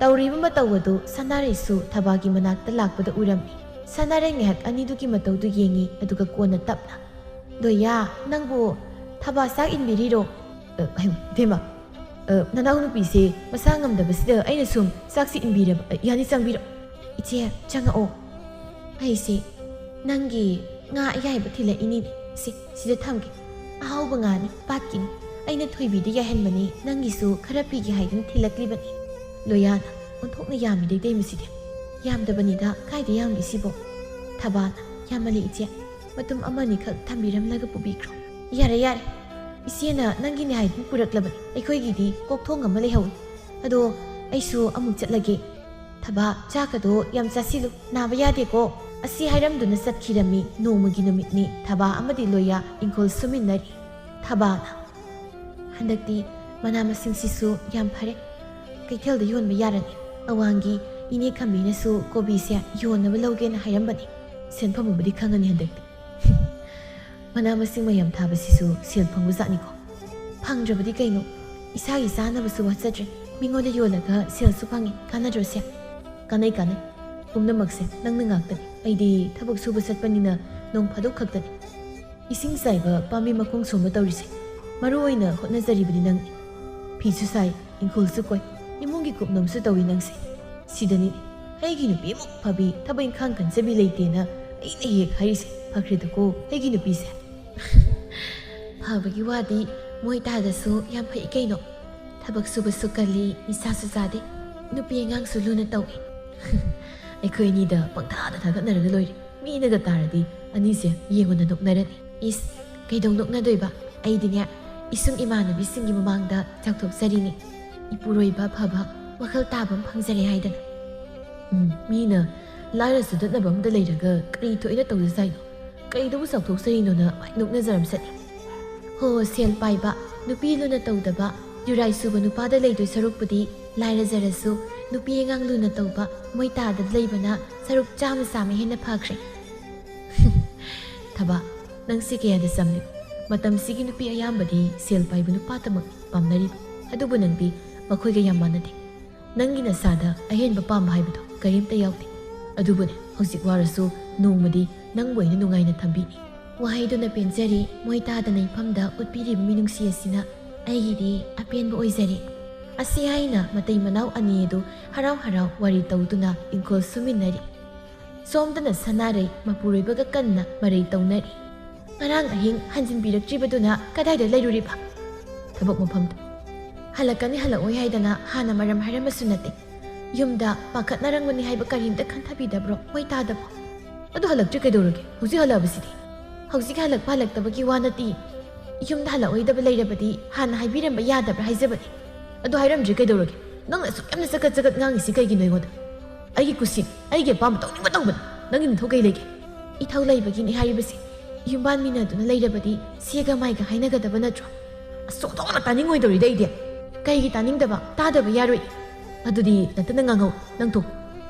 ꯇꯧꯔꯤꯕ ꯃꯇꯧ ꯑꯗꯨ ꯁꯅꯥꯔꯩꯁꯨ ꯊꯕꯥꯒꯤ ꯃꯅꯥꯛꯇ ꯂꯥꯛꯄꯗ ꯎꯔꯝꯃꯤ꯫ ꯁꯅꯥꯔꯩ ꯉꯥꯏꯍꯥꯛ ꯑꯅꯤꯗꯨꯒꯤ ꯃꯇꯧꯗꯨ ꯌꯦꯡꯉꯤ, ꯑꯗꯨꯒ ꯀꯣꯟꯅ ꯇꯞꯅ, "ꯂꯣꯌꯥ, ꯅꯪꯕꯨ ꯊꯕꯥ ꯆꯥꯛ ꯏꯟꯕꯤꯔꯤꯔꯣ?" "ꯑ, ꯍꯩꯃ, ꯏꯕꯦꯝꯃ, ꯑ, ꯅꯅꯥꯎꯅꯨꯄꯤꯁꯦ ꯃꯁꯥ ꯉꯝꯗꯕꯁꯤꯗ ꯑꯩꯅ ꯁꯨꯝ ꯆꯥꯛꯁꯤ ꯏꯟꯕꯤꯔꯕ꯫ ꯑ, ꯌꯥꯅꯤ, ꯆꯪꯕꯤꯔꯣ꯫" "ꯏꯆꯦ, ꯆꯪꯉꯛꯑꯣ꯫ ꯑꯩꯁꯦ ꯅꯪꯒꯤ ꯉꯥ ꯑꯌꯥꯏꯕ ꯊꯤꯜꯂꯛꯏꯅꯤꯅꯦ꯫ ꯁꯤ, ꯁꯤꯗ ꯊꯝꯒꯦ꯫ ꯑꯍꯥꯎꯕ ꯉꯥꯅꯤ, ꯄꯥꯠꯀꯤꯅꯤ꯫ ꯑꯩꯅ ꯊꯣꯏꯕꯤꯗ ꯌꯥꯏꯍꯟꯕꯅꯤ, ꯅꯪꯒꯤꯁꯨ ꯈꯔ ꯄꯤꯒꯦ ꯍꯥꯏꯗꯨꯅ ꯊꯤꯜꯂꯛꯂꯤꯕꯅꯤ꯫" ꯂꯣꯌꯥꯅ ꯑꯣꯟꯊꯣꯛꯅ ꯌꯥꯝꯃꯤꯗꯩ ꯃꯁꯤꯗꯤ꯫ "ꯌꯥꯝꯗꯕꯅꯤꯗ, ꯀꯥꯏꯗ ꯌꯥꯝꯒꯦ ꯁꯤꯕꯣ?" ꯊꯕꯥꯅ, "ꯌꯥꯝꯃꯜꯂꯤ ꯏꯆꯦ, ꯃꯇꯨꯝ ꯑꯃꯅꯤꯈꯛ ꯊꯝꯕꯤꯔꯝꯂꯒ ꯄꯨꯕꯤꯈ꯭ꯔꯣ꯫" "ꯌꯥꯔꯦ, ꯌꯥꯔꯦ, ꯏꯆꯦꯅ ꯅꯪꯒꯤꯅꯦ ꯍꯥꯏꯗꯨꯅ ꯄꯨꯔꯛꯂꯕꯅꯤ, ꯑꯩꯈꯣꯏꯒꯤꯗꯤ ꯀꯣꯛꯊꯣꯡ ꯑꯃ ꯂꯩꯍꯧꯏ꯫ ꯑꯗꯣ ꯑꯩꯁꯨ ꯑꯃꯨꯛ ꯆꯠꯂꯒꯦ꯫ ꯊꯕꯥ, ꯆꯥꯛꯀꯗꯣ ꯌꯥꯝ ꯆꯥꯁꯤꯜꯂꯨ, ꯅꯥꯕ ꯌꯥꯗꯦꯀꯣ꯫" ꯑꯁꯤ ꯍꯥꯏꯔꯝꯗꯨꯅ ꯆꯠꯈꯤꯔꯝꯃꯤ꯫ ꯅꯣꯡꯃꯒꯤ ꯅꯨꯃꯤꯠꯅꯤ꯫ ꯊꯕꯥ ꯑꯃꯗꯤ ꯂꯣꯌꯥ ꯏꯪꯈꯣꯜ ꯁꯨꯃꯤꯟꯅꯔꯤ꯫ ꯊꯕꯥꯅ, "ꯍꯟꯗꯛꯇꯤ ꯃꯅꯥ ꯃꯁꯤꯡꯁꯤꯁꯨ ꯌꯥꯝ ꯐꯔꯦ꯫ ꯀꯩꯊꯦꯜꯗ ꯌꯣꯟꯕ ꯌꯥꯔꯅꯤ꯫ ꯑꯋꯥꯡꯒꯤ ꯏꯅꯦ ꯈꯝꯕꯤꯅꯁꯨ ꯀꯣꯕꯤꯁꯦ ꯌꯣꯟꯅꯕ ꯂꯧꯒꯦꯅ ꯍꯥꯏꯔꯝꯕꯅꯤ꯫ ꯁꯦꯟꯐꯝ ꯑꯃꯗꯤ ꯈꯪꯉꯅꯤ ꯍꯟꯗꯛꯇꯤ꯫" "ꯃꯅꯥ ꯃꯁꯤꯡ ꯃꯌꯥꯝ ꯊꯥꯕꯁꯤꯁꯨ ꯁꯦꯜ ꯐꯪꯕꯖꯥꯠꯅꯤꯀꯣ꯫ ꯐꯪꯗ꯭ꯔꯕꯗꯤ ꯀꯩꯅꯣ? ꯏꯁꯥꯒꯤ ꯆꯥꯅꯕꯁꯨ ꯋꯥꯠꯆꯗ꯭ꯔꯦ, ꯃꯤꯉꯣꯟꯗ ꯌꯣꯜꯂꯒ ꯁꯦꯜꯁꯨ ꯐꯪꯉꯤ꯫ ꯀꯥꯟꯅꯗ꯭ꯔꯣ ꯁꯦ?" "ꯀꯥꯟꯅꯩ, ꯀꯥꯟꯅꯩ꯫ ꯄꯨꯝꯅꯃꯛꯁꯦ ꯅꯪꯅ ꯉꯥꯛꯇꯅꯤ꯫ ꯑꯩꯗꯤ ꯊꯕꯛ ꯁꯨꯕ ꯆꯠꯄꯅꯤꯅ ꯅꯣꯡ ꯐꯥꯗꯣꯛ ꯈꯛꯇꯅꯤ ꯏꯁꯤꯡ ꯆꯥꯏꯕ, ꯄꯥꯝꯕꯤ ꯃꯈꯣꯡ ꯁꯣꯝꯕ ꯇꯧꯔꯤꯁꯦ꯫ ꯃꯔꯨ ꯑꯣꯏꯅ ꯍꯣꯠꯅꯖꯔꯤꯕꯗꯤ ꯅꯪꯅꯤ꯫ ꯐꯤꯁꯨ ꯁꯥꯏ, ꯏꯪꯈꯣꯜꯁꯨ ꯀꯣꯏ, ꯏꯃꯨꯡꯒꯤ ꯀꯨꯞꯅꯣꯝꯁꯨ ꯇꯧꯏ ꯅꯪꯁꯦ꯫ ꯁꯤꯗꯅꯤ ꯑꯩꯒꯤ ꯅꯨꯄꯤꯃꯨꯛ ꯐꯕꯤ, ꯊꯕꯛ ꯏꯪꯈꯥꯡ ꯀꯟꯖꯕꯤ ꯂꯩꯇꯦꯅ ꯑꯩꯅ ꯍꯦꯛ ꯍꯥꯏꯔꯤꯁꯦ꯫ ꯐꯈ꯭ꯔꯦꯗꯀꯣ ꯑꯩꯒꯤ ꯅꯨꯄꯤꯁꯦ꯫ ꯐꯕꯒꯤ ꯋꯥꯗꯤ ꯃꯣꯏ ꯇꯥꯗꯁꯨ ꯌꯥꯝ ꯐꯩ ꯀꯩꯅꯣ꯫ ꯊꯕꯛ ꯁꯨꯕꯁꯨ ꯀꯜꯂꯤ, ꯅꯤꯁꯥꯁꯨ ꯆꯥꯗꯦ, ꯅꯨꯄꯤ ꯑꯉꯥꯡꯁꯨ ꯂꯨꯅ ꯇꯧꯏ꯫ ꯑꯩꯈꯣꯏ ꯑꯅꯤꯗ ꯄꯪꯊꯥꯗ ꯊꯥꯒꯠꯅꯔꯒ ꯂꯣꯏꯔꯦ꯫ ꯃꯤꯅꯒ ꯇꯥꯔꯗꯤ ꯑꯅꯤꯁꯦ ꯌꯦꯡꯉꯨꯅ ꯅꯣꯛꯅꯔꯅꯤ꯫ ꯏꯁ, ꯀꯩꯗꯧ ꯅꯣꯛꯅꯗꯣꯏꯕ? ꯑꯩꯗꯤꯅꯦ, ꯏꯁꯨꯡ ꯏꯃꯥꯟꯅꯕꯤꯁꯤꯡꯒꯤ ꯃꯃꯥꯡꯗ ꯆꯥꯎꯊꯣꯛꯆꯔꯤꯅꯤ꯫ ꯏꯄꯨꯔꯣꯏꯕ ꯐꯕ, ꯋꯥꯈꯜ ꯇꯥꯕ ꯑꯃ ꯐꯪꯖꯔꯦ ꯍꯥꯏꯗꯅ꯫ ꯎꯝ, ꯃꯤꯅ ꯂꯥꯏꯔ ꯆꯨꯗꯠꯅꯕ ꯑꯝꯗ ꯂꯩꯔꯒ ꯀꯔꯤ ꯊꯣꯛꯏꯅ ꯇꯧꯖꯁꯥꯏꯅꯣ? ꯀꯩꯗꯧꯕ ꯆꯥꯎꯊꯣꯛꯆꯔꯤꯅꯣꯅ ꯃꯥꯏ ꯅꯣꯛꯅꯖꯔꯝꯁꯅꯤ꯫ ꯍꯣ, ꯁꯦꯜ ꯄꯥꯏꯕ, ꯅꯨꯄꯤ ꯂꯨꯅ ꯇꯧꯗꯕ, ꯌꯨꯔꯥꯏ ꯁꯨꯕ ꯅꯨꯄꯥꯗ ꯂꯩꯗꯣꯏ ꯁꯔꯨꯛꯄꯨꯗꯤ ꯂꯥꯏꯔꯖꯔꯁꯨ ꯅꯨꯄꯤ ꯑꯉꯥꯡ ꯂꯨꯅ ꯇꯧꯕ ꯃꯣꯏ ꯇꯥꯗ ꯂꯩꯕꯅ ꯁꯔꯨꯛ ꯆꯥꯝꯃ ꯆꯥꯝꯃ ꯍꯦꯟꯅ ꯐꯈ꯭ꯔꯦ꯫ ꯊꯕꯥ, ꯅꯪꯁꯦ ꯀꯌꯥꯗ ꯆꯝꯂꯤ꯫ ꯃꯇꯝꯁꯤꯒꯤ ꯅꯨꯄꯤ ꯑꯌꯥꯝꯕꯗꯤ ꯁꯦꯜ ꯄꯥꯏꯕ ꯅꯨꯄꯥꯇꯃꯛ ꯄꯥꯝꯅꯔꯤꯕ꯫ ꯑꯗꯨꯕꯨ ꯅꯪꯗꯤ ꯃꯈꯣꯏꯒ ꯌꯥꯝ ꯃꯥꯟꯅꯗꯦ꯫ ꯅꯪꯒꯤ ꯅꯁꯥꯗ ꯑꯍꯦꯟꯕ ꯄꯥꯝꯕ ꯍꯥꯏꯕꯗꯣ ꯀꯔꯤꯝꯇ ꯌꯥꯎꯗꯦ꯫ ꯑꯗꯨꯕꯨꯅꯦ, ꯍꯧꯖꯤꯛ ꯋꯥꯔꯁꯨ ꯅꯣꯡꯃꯗꯤ ꯅꯪꯕꯨ ꯑꯩꯅ ꯅꯨꯡꯉꯥꯏꯅ ꯊꯝꯕꯤꯅꯤ꯫ ꯋꯥꯍꯩꯗꯨꯅ ꯄꯦꯟꯖꯔꯤ, ꯃꯣꯏ ꯇꯥꯗꯅ ꯏꯐꯝꯗ ꯎꯠꯄꯤꯔꯤꯕ ꯃꯤꯅꯨꯡꯁꯤ ꯑꯁꯤꯅ ꯑꯩꯒꯤꯗꯤ ꯑꯄꯦꯟꯕ ꯑꯣꯏꯖꯔꯦ꯫ ꯑꯁꯤ ꯍꯥꯏꯅ ꯃꯇꯩ ꯃꯅꯥꯎ ꯑꯅꯤ ꯑꯗꯨ ꯍꯔꯥꯎ ꯍꯔꯥꯎ ꯋꯥꯔꯤ ꯇꯧꯗꯨꯅ ꯏꯪꯈꯣꯜ ꯁꯨꯃꯤꯟꯅꯔꯤ꯫ ꯁꯣꯝꯗꯅ ꯁꯅꯥꯔꯩ ꯃꯄꯨꯔꯣꯏꯕꯒ ꯀꯟꯅ ꯃꯔꯩ ꯇꯧꯅꯔꯤ꯫ ꯉꯔꯥꯡ ꯑꯍꯤꯡ ꯍꯟꯖꯤꯟꯕꯤꯔꯛꯇ꯭ꯔꯤꯕꯗꯨꯅ ꯀꯗꯥꯏꯗ ꯂꯩꯔꯨꯔꯤꯕ? ꯊꯕꯛ ꯃꯐꯝꯗ꯫ ꯍꯜꯂꯛꯀꯅꯤ ꯍꯜꯂꯛꯑꯣꯏ ꯍꯥꯏꯗꯅ ꯍꯥꯟꯅ ꯃꯔꯝ ꯍꯥꯏꯔꯝꯕꯁꯨ ꯅꯠꯇꯦ꯫ ꯌꯨꯝꯗ ꯄꯥꯈꯠꯅꯔꯝꯒꯅꯤ ꯍꯥꯏꯕ ꯀꯔꯤꯝꯇ ꯈꯟꯊꯕꯤꯗꯕ꯭ꯔꯣ ꯃꯣꯏ ꯇꯥꯗꯕꯣ? ꯑꯗꯨ ꯍꯜꯂꯛꯇ꯭ꯔꯤ ꯀꯩꯗꯧꯔꯒꯦ? ꯍꯧꯖꯤꯛ ꯍꯜꯂꯛꯑꯕꯁꯤꯗꯤ꯫ ꯍꯧꯖꯤꯛ ꯍꯜꯂꯛꯄ ꯍꯜꯂꯛꯇꯕꯒꯤ ꯋꯥ ꯅꯠꯇꯦ꯫ ꯌꯨꯝꯗ ꯍꯜꯂꯛꯑꯣꯏꯗꯕ ꯂꯩꯔꯕꯗꯤ ꯍꯥꯟꯅ ꯍꯥꯏꯕꯤꯔꯝꯕ ꯌꯥꯗꯕ꯭ꯔꯥ ꯍꯥꯏꯖꯕꯅꯤ꯫ ꯑꯗꯨ ꯍꯥꯏꯔꯝꯗ꯭ꯔꯤ ꯀꯩꯗꯧꯔꯒꯦ? ꯅꯪꯅ ꯑꯁꯨꯛ ꯌꯥꯝꯅ ꯆꯒꯠ ꯆꯒꯠ ꯉꯥꯡꯉꯤꯁꯤ ꯀꯩꯒꯤꯅꯣ ꯑꯩꯉꯣꯟꯗ? ꯑꯩꯒꯤ ꯀꯨꯁꯤ, ꯑꯩꯒꯤ ꯑꯄꯥꯝꯕ ꯇꯧꯅꯤꯡꯕ ꯇꯧꯕꯅꯤ꯫ ꯅꯪꯒꯤ ꯅꯊꯧ ꯀꯩ ꯂꯩꯒꯦ? ꯏꯊꯧ ꯂꯩꯕꯒꯤꯅꯤ ꯍꯥꯏꯔꯤꯕꯁꯤ꯫ ꯌꯨꯝꯕꯥꯟ ꯃꯤꯅꯗꯨꯅ ꯂꯩꯔꯕꯗꯤ ꯁꯦꯒ ꯃꯥꯏꯒ ꯍꯥꯏꯅꯒꯗꯕ ꯅꯠꯇ꯭ꯔꯣ? ꯑꯁ, ꯑꯣꯟꯊꯣꯛꯅ ꯇꯥꯅꯤꯡꯉꯣꯏꯗꯧꯔꯤꯗ ꯑꯩꯗꯤ꯫ ꯀꯩꯒꯤ ꯇꯥꯅꯤꯡꯗꯕ? ꯇꯥꯗꯕ ꯌꯥꯔꯣꯏ꯫ ꯑꯗꯨꯗꯤ ꯅꯇꯅ ꯉꯥꯡꯍꯧ, ꯅꯪ ꯊꯣꯛ꯫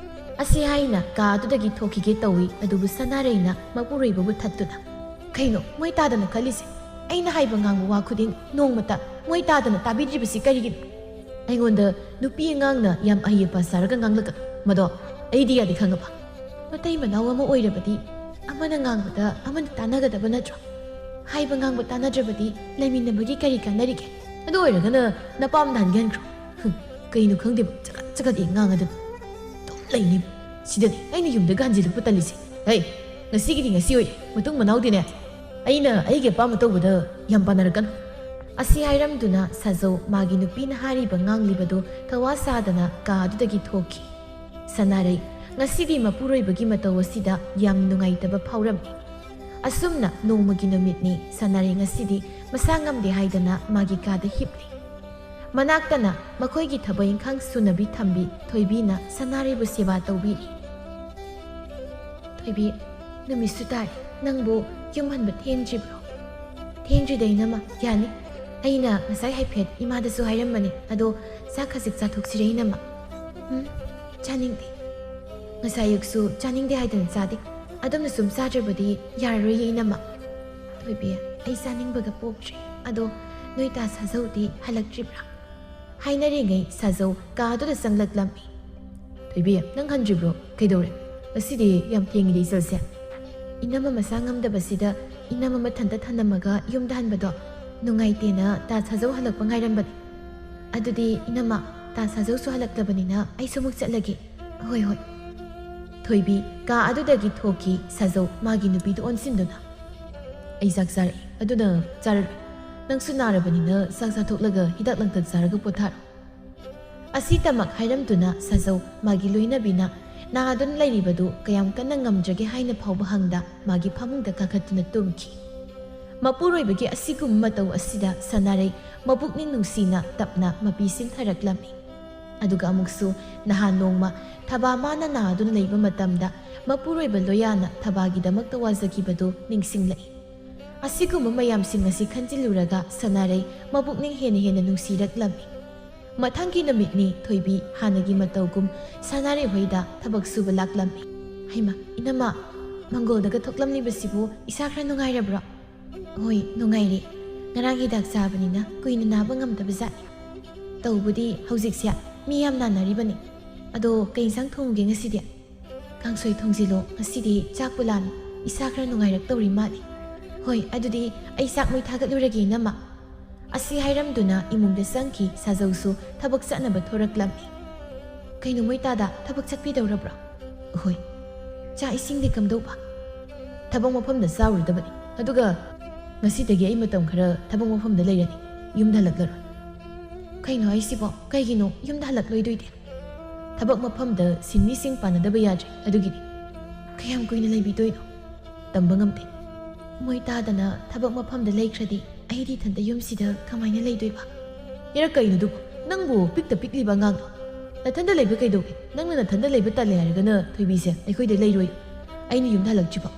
ꯑꯁꯤ ꯍꯥꯏꯅ ꯀꯥ ꯑꯗꯨꯗꯒꯤ ꯊꯣꯛꯈꯤꯒꯦ ꯇꯧꯏ, ꯑꯗꯨꯕꯨ ꯁꯅꯥꯔꯩꯅ ꯃꯄꯨꯔꯣꯏꯕꯕꯨ ꯊꯠꯇꯨꯅ, "ꯀꯩꯅꯣ ꯃꯣꯏ ꯇꯥꯗꯅ ꯈꯜꯂꯤꯁꯦ? ꯑꯩꯅ ꯍꯥꯏꯕ ꯉꯥꯡꯕ ꯋꯥ ꯈꯨꯗꯤꯡ ꯅꯣꯡꯃꯇ ꯃꯣꯏ ꯇꯥꯗꯅ ꯇꯥꯕꯤꯗ꯭ꯔꯤꯕꯁꯤ ꯀꯔꯤꯒꯤꯅꯣ? ꯑꯩꯉꯣꯟꯗ ꯅꯨꯄꯤ ꯑꯉꯥꯡꯅ ꯌꯥꯝ ꯑꯍꯩ ꯑꯄꯥ ꯁꯥꯔꯒ ꯉꯥꯡꯂꯛꯀꯅꯨ꯫ ꯃꯗꯣ ꯑꯩꯗꯤ ꯌꯥꯗꯦ ꯈꯪꯉꯕ? ꯃꯇꯩ ꯃꯅꯥꯎ ꯑꯃ ꯑꯣꯏꯔꯕꯗꯤ ꯑꯃꯅ ꯉꯥꯡꯕꯗ ꯑꯃꯅ ꯇꯥꯟꯅꯒꯗꯕ ꯅꯠꯇ꯭ꯔꯣ? ꯍꯥꯏꯕ ꯉꯥꯡꯕ ꯇꯥꯟꯅꯗ꯭ꯔꯕꯗꯤ ꯂꯩꯃꯤꯟꯅꯕꯒꯤ ꯀꯔꯤ ꯀꯥꯟꯅꯔꯤꯒꯦ?" ꯑꯗꯨ ꯑꯣꯏꯔꯒꯅ ꯅꯄꯥꯝꯗ ꯍꯟꯒꯦ ꯍꯟꯈ꯭ꯔꯣ꯫ ꯍꯨꯝ, ꯀꯩꯅꯣ ꯈꯪꯗꯦꯕ, ꯆꯒꯠ ꯆꯒꯠ ꯍꯦꯛ ꯉꯥꯡꯉꯗꯅ꯫ ꯂꯩꯅꯤ꯫ ꯁꯤꯗꯅꯤ ꯑꯩꯅ ꯌꯨꯝꯗꯒ ꯍꯟꯖꯤꯜꯂꯛꯄ ꯇꯜꯂꯤꯁꯦ꯫ ꯍꯩ, ꯉꯁꯤꯒꯤꯗꯤ ꯉꯁꯤ ꯑꯣꯏ, ꯃꯇꯨꯡ ꯃꯅꯥꯎꯗꯤꯅꯦ ꯑꯩꯅ ꯑꯩꯒꯤ ꯑꯄꯥꯝꯕ ꯇꯧꯕꯗ ꯌꯥꯝ ꯄꯥꯟꯅꯔꯛꯀꯅꯨ꯫ ꯑꯁꯤ ꯍꯥꯏꯔꯝꯗꯨꯅ ꯁꯥꯖꯧ ꯃꯥꯒꯤ ꯅꯨꯄꯤꯅ ꯍꯥꯏꯔꯤꯕ ꯉꯥꯡꯂꯤꯕꯗꯨ ꯊꯋꯥ ꯁꯥꯗꯅ ꯀꯥ ꯑꯗꯨꯗꯒꯤ ꯊꯣꯛꯈꯤ꯫ ꯁꯅꯥꯔꯩ ꯉꯁꯤꯗꯤ ꯃꯄꯨꯔꯣꯏꯕꯒꯤ ꯃꯇꯧ ꯑꯁꯤꯗ ꯌꯥꯝ ꯅꯨꯡꯉꯥꯏꯇꯕ ꯐꯥꯎꯔꯝꯃꯤ꯫ ꯑꯁꯨꯝꯅ ꯅꯣꯡꯃꯒꯤ ꯅꯨꯃꯤꯠꯅꯤ꯫ ꯁꯅꯥꯔꯩ ꯉꯁꯤꯗꯤ ꯃꯁꯥ ꯉꯝꯗꯦ ꯍꯥꯏꯗꯅ ꯃꯥꯒꯤ ꯀꯥꯗ ꯍꯤꯞꯂꯤ꯫ ꯃꯅꯥꯛꯇꯅ ꯃꯈꯣꯏꯒꯤ ꯊꯕꯛ ꯏꯪꯈꯥꯡ ꯁꯨꯅꯕꯤ ꯊꯝꯕꯤ ꯊꯣꯏꯕꯤꯅ ꯁꯅꯥꯔꯩꯕꯨ ꯁꯦꯕꯥ ꯇꯧꯕꯤꯔꯤ꯫ ꯊꯣꯏꯕꯤ, ꯅꯨꯃꯤꯠꯁꯨ ꯇꯥꯔꯦ, ꯅꯪꯕꯨ ꯌꯨꯝ ꯍꯟꯕ ꯊꯦꯡꯗ꯭ꯔꯤꯕ꯭ꯔꯣ? ꯊꯦꯡꯗ꯭ꯔꯤꯗ ꯏꯅꯝꯃ, ꯌꯥꯅꯤ꯫ ꯑꯩꯅ ꯉꯁꯥꯏ ꯍꯥꯏꯐꯦꯠ ꯏꯃꯥꯗꯁꯨ ꯍꯥꯏꯔꯝꯕꯅꯤ, ꯑꯗꯣ ꯆꯥꯛ ꯈꯖꯤꯛ ꯆꯥꯊꯣꯛꯁꯤꯔꯦ ꯏꯅꯝꯃ? ꯎꯝ, ꯆꯥꯅꯤꯡꯗꯦ꯫ ꯉꯁꯥꯏ ꯑꯌꯨꯛꯁꯨ ꯆꯥꯅꯤꯡꯗꯦ ꯍꯥꯏꯗꯅ ꯆꯥꯗꯦ꯫ ꯑꯗꯨꯝꯅ ꯁꯨꯝ ꯆꯥꯗ꯭ꯔꯕꯗꯤ ꯌꯥꯔꯔꯣꯏꯌꯦ ꯏꯅꯝꯃ꯫ ꯊꯣꯏꯕꯤ, ꯑꯩ ꯆꯥꯅꯤꯡꯕꯒ ꯄꯣꯛꯇ꯭ꯔꯦ꯫ ꯑꯗꯣ ꯅꯣꯏ ꯇꯥ ꯁꯥꯖꯧꯗꯤ ꯍꯜꯂꯛꯇ꯭ꯔꯤꯕ꯭ꯔꯥ? ꯍꯥꯏꯅꯔꯤꯉꯩ ꯁꯥꯖꯧ ꯀꯥ ꯑꯗꯨꯗ ꯆꯪꯂꯛꯂꯝꯃꯤ꯫ ꯊꯣꯏꯕꯤ, ꯅꯪ ꯍꯟꯗ꯭ꯔꯤꯕ꯭ꯔꯣ? ꯀꯩꯗꯧꯔꯦ? ꯉꯁꯤꯗꯤ ꯌꯥꯝ ꯊꯦꯡꯉꯤꯗ ꯏꯆꯜꯁꯦ꯫ ꯏꯅꯝꯃ ꯃꯁꯥ ꯉꯝꯗꯕꯁꯤꯗ ꯏꯅꯝꯃ ꯃꯊꯟꯇ ꯊꯅꯝꯃꯒ ꯌꯨꯝꯗ ꯍꯟꯕꯗꯣ ꯅꯨꯡꯉꯥꯏꯇꯦꯅ ꯇꯥ ꯁꯥꯖꯧ ꯍꯜꯂꯛꯄ ꯉꯥꯏꯔꯝꯕꯅꯤ꯫ ꯑꯗꯨꯗꯤ ꯏꯅꯝꯃ, ꯇꯥ ꯁꯥꯖꯧꯁꯨ ꯍꯜꯂꯛꯂꯕꯅꯤꯅ ꯑꯩꯁꯨ ꯑꯃꯨꯛ ꯆꯠꯂꯒꯦ꯫ ꯍꯣꯏ, ꯍꯣꯏ꯫ ꯊꯣꯏꯕꯤ ꯀꯥ ꯑꯗꯨꯗꯒꯤ ꯊꯣꯛꯈꯤ꯫ ꯁꯥꯖꯧ ꯃꯥꯒꯤ ꯅꯨꯄꯤꯗꯨ ꯑꯣꯟꯁꯤꯟꯗꯨꯅ, "ꯑꯩ ꯆꯥꯛ ꯆꯥꯔꯛꯏ, ꯑꯗꯨꯅ ꯆꯥꯔꯔꯣꯏ꯫ ꯅꯪꯁꯨ ꯅꯥꯔꯕꯅꯤꯅ ꯆꯥꯛ ꯆꯥꯊꯣꯛꯂꯒ ꯍꯤꯗꯥꯛ ꯂꯥꯡꯊꯛ ꯆꯥꯔꯒ ꯄꯣꯊꯥꯔꯣ"꯫ ꯑꯁꯤꯇꯃꯛ ꯍꯥꯏꯔꯝꯗꯨꯅ ꯁꯥꯖꯧ ꯃꯥꯒꯤ ꯂꯣꯏꯅꯕꯤꯅ ꯅꯥꯗꯨꯅ ꯂꯩꯔꯤꯕꯗꯨ ꯀꯌꯥꯝ ꯀꯟꯅ ꯉꯝꯗ꯭ꯔꯒꯦ ꯍꯥꯏꯅ ꯐꯥꯎꯕ ꯍꯪꯗ ꯃꯥꯒꯤ ꯐꯃꯨꯡꯗ ꯀꯥꯈꯠꯇꯨꯅ ꯇꯨꯝꯈꯤ꯫ ꯃꯄꯨꯔꯣꯏꯕꯒꯤ ꯑꯁꯤꯒꯨꯝꯕ ꯃꯇꯧ ꯑꯁꯤꯗ ꯁꯅꯥꯔꯩ ꯃꯕꯨꯛꯅꯤꯡ ꯅꯨꯡꯁꯤꯅ ꯇꯞꯅ ꯃꯄꯤ ꯁꯤꯟꯊꯔꯛꯂꯝꯃꯤ꯫ ꯑꯗꯨꯒ ꯑꯃꯨꯛꯁꯨ ꯅꯍꯥꯟ ꯅꯣꯡꯃ ꯊꯕꯥ ꯃꯥꯅ ꯅꯥꯗꯨꯅ ꯂꯩꯕ ꯃꯇꯝꯗ ꯃꯄꯨꯔꯣꯏꯕ ꯂꯣꯌꯥꯅ ꯊꯕꯥꯒꯤꯗꯃꯛꯇ ꯋꯥꯖꯈꯤꯕꯗꯨ ꯅꯤꯡꯁꯤꯡꯂꯛꯏ꯫ ꯑꯁꯤꯒꯨꯝꯕ ꯃꯌꯥꯝꯁꯤꯡ ꯑꯁꯤ ꯈꯟꯖꯤꯜꯂꯨꯔꯒ ꯁꯅꯥꯔꯩ ꯃꯕꯨꯛꯅꯤꯡ ꯍꯦꯟꯅ ꯍꯦꯟꯅ ꯅꯨꯡꯁꯤꯔꯛꯂꯝꯃꯤ꯫ ꯃꯊꯪꯒꯤ ꯅꯨꯃꯤꯠꯅꯤ꯫ ꯊꯣꯏꯕꯤ ꯍꯥꯟꯅꯒꯤ ꯃꯇꯧꯒꯨꯝ ꯁꯅꯥꯔꯩ ꯍꯣꯏꯗ ꯊꯕꯛ ꯁꯨꯕ ꯂꯥꯛꯂꯝꯃꯤ꯫ "ꯍꯩꯃꯥ, ꯏꯅꯝꯃ, ꯃꯪꯒꯣꯜꯗꯒ ꯊꯣꯛꯂꯝꯂꯤꯕꯁꯤꯕꯨ ꯏꯁꯥ ꯈꯔ ꯅꯨꯡꯉꯥꯏꯔꯕ꯭ꯔꯣ?" "ꯍꯣꯏ, ꯅꯨꯡꯉꯥꯏꯔꯦ꯫ ꯉꯔꯥꯡ ꯍꯤꯗꯥꯛ ꯆꯥꯕꯅꯤꯅ ꯀꯨꯏꯅ ꯅꯥꯕ ꯉꯝꯗꯕ ꯖꯥꯠꯅꯤ꯫ ꯇꯧꯕꯗꯤ ꯍꯧꯖꯤꯛꯁꯦ ꯃꯤ ꯌꯥꯝ ꯅꯥꯅꯔꯤꯕꯅꯤ꯫ ꯑꯗꯣ ꯀꯩ ꯏꯟꯁꯥꯡ ꯊꯣꯡꯒꯦ ꯉꯁꯤꯗꯤ?" "ꯀꯥꯡꯁꯣꯏ ꯊꯣꯡꯖꯤꯜꯂꯣ, ꯉꯁꯤꯗꯤ ꯆꯥꯛꯄꯨ ꯂꯥꯝꯃꯤ, ꯏꯁꯥ ꯈꯔ ꯅꯨꯡꯉꯥꯏꯔꯛꯇꯧꯔꯤ ꯃꯥꯜꯂꯤ꯫" "ꯍꯣꯏ, ꯑꯗꯨꯗꯤ ꯑꯩ ꯆꯥꯛ ꯃꯩ ꯊꯥꯒꯠꯂꯨꯔꯒꯦ ꯏꯅꯝꯃ꯫" ꯑꯁꯤ ꯍꯥꯏꯔꯝꯗꯨꯅ ꯏꯃꯨꯡꯗ ꯆꯪꯈꯤ꯫ ꯁꯥꯖꯧꯁꯨ ꯊꯕꯛ ꯆꯠꯅꯕ ꯊꯣꯔꯛꯂꯝꯃꯤ꯫ "ꯀꯩꯅꯣ ꯃꯣꯏ ꯇꯥꯗ ꯊꯕꯛ ꯆꯠꯄꯤꯗꯧꯔꯕ꯭ꯔꯣ?" "ꯍꯣꯏ꯫" "ꯆꯥꯛ ꯏꯁꯤꯡꯗꯤ ꯀꯝꯗꯧꯕ?" "ꯊꯕꯛ ꯃꯐꯝꯗ ꯆꯥꯔꯨꯗꯕꯅꯤ, ꯑꯗꯨꯒ ꯉꯁꯤꯗꯒꯤ ꯑꯩ ꯃꯇꯝ ꯈꯔ ꯊꯕꯛ ꯃꯐꯝꯗ ꯂꯩꯔꯅꯤ, ꯌꯨꯝꯗ ꯍꯜꯂꯛꯂꯔꯣꯏ꯫" "ꯀꯩꯅꯣ ꯍꯥꯏꯁꯤꯕꯣ? ꯀꯩꯒꯤꯅꯣ ꯌꯨꯝꯗ ꯍꯜꯂꯛꯂꯣꯏꯗꯣꯏꯗꯤ?" "ꯊꯕꯛ ꯃꯐꯝꯗ ꯁꯤꯟꯃꯤꯁꯤꯡ ꯄꯥꯟꯅꯗꯕ ꯌꯥꯗ꯭ꯔꯦ, ꯑꯗꯨꯒꯤꯅꯤ꯫" "ꯀꯌꯥꯝ ꯀꯨꯏꯅ ꯂꯩꯕꯤꯗꯣꯏꯅꯣ?" "ꯇꯝꯕ ꯉꯝꯗꯦ꯫" "ꯃꯣꯏ ꯇꯥꯗꯅ ꯊꯕꯛ ꯃꯐꯝꯗ ꯂꯩꯈ꯭ꯔꯗꯤ ꯑꯩꯗꯤ ꯏꯊꯟꯇ ꯌꯨꯝꯁꯤꯗ ꯀꯃꯥꯏꯅ ꯂꯩꯗꯣꯏꯕ?" "ꯌꯥꯔꯦ, ꯀꯩꯅꯣ ꯑꯗꯨꯕꯨ? ꯅꯪꯕꯨ ꯄꯤꯛꯇ ꯄꯤꯛꯂꯤꯕ ꯑꯉꯥꯡꯅꯣ? ꯅꯊꯟꯗ ꯂꯩꯕ ꯀꯩꯗꯧꯒꯦ? ꯅꯪꯅ ꯅꯊꯟꯗ ꯂꯩꯕ ꯇꯜꯂꯦ ꯍꯥꯏꯔꯒꯅ ꯊꯣꯏꯕꯤꯁꯦ ꯑꯩꯈꯣꯏꯗ ꯂꯩꯔꯣꯏ, ꯑꯩꯅ ꯌꯨꯝꯗ ꯍꯜꯂꯛꯇ꯭ꯔꯤꯐꯥꯎ꯫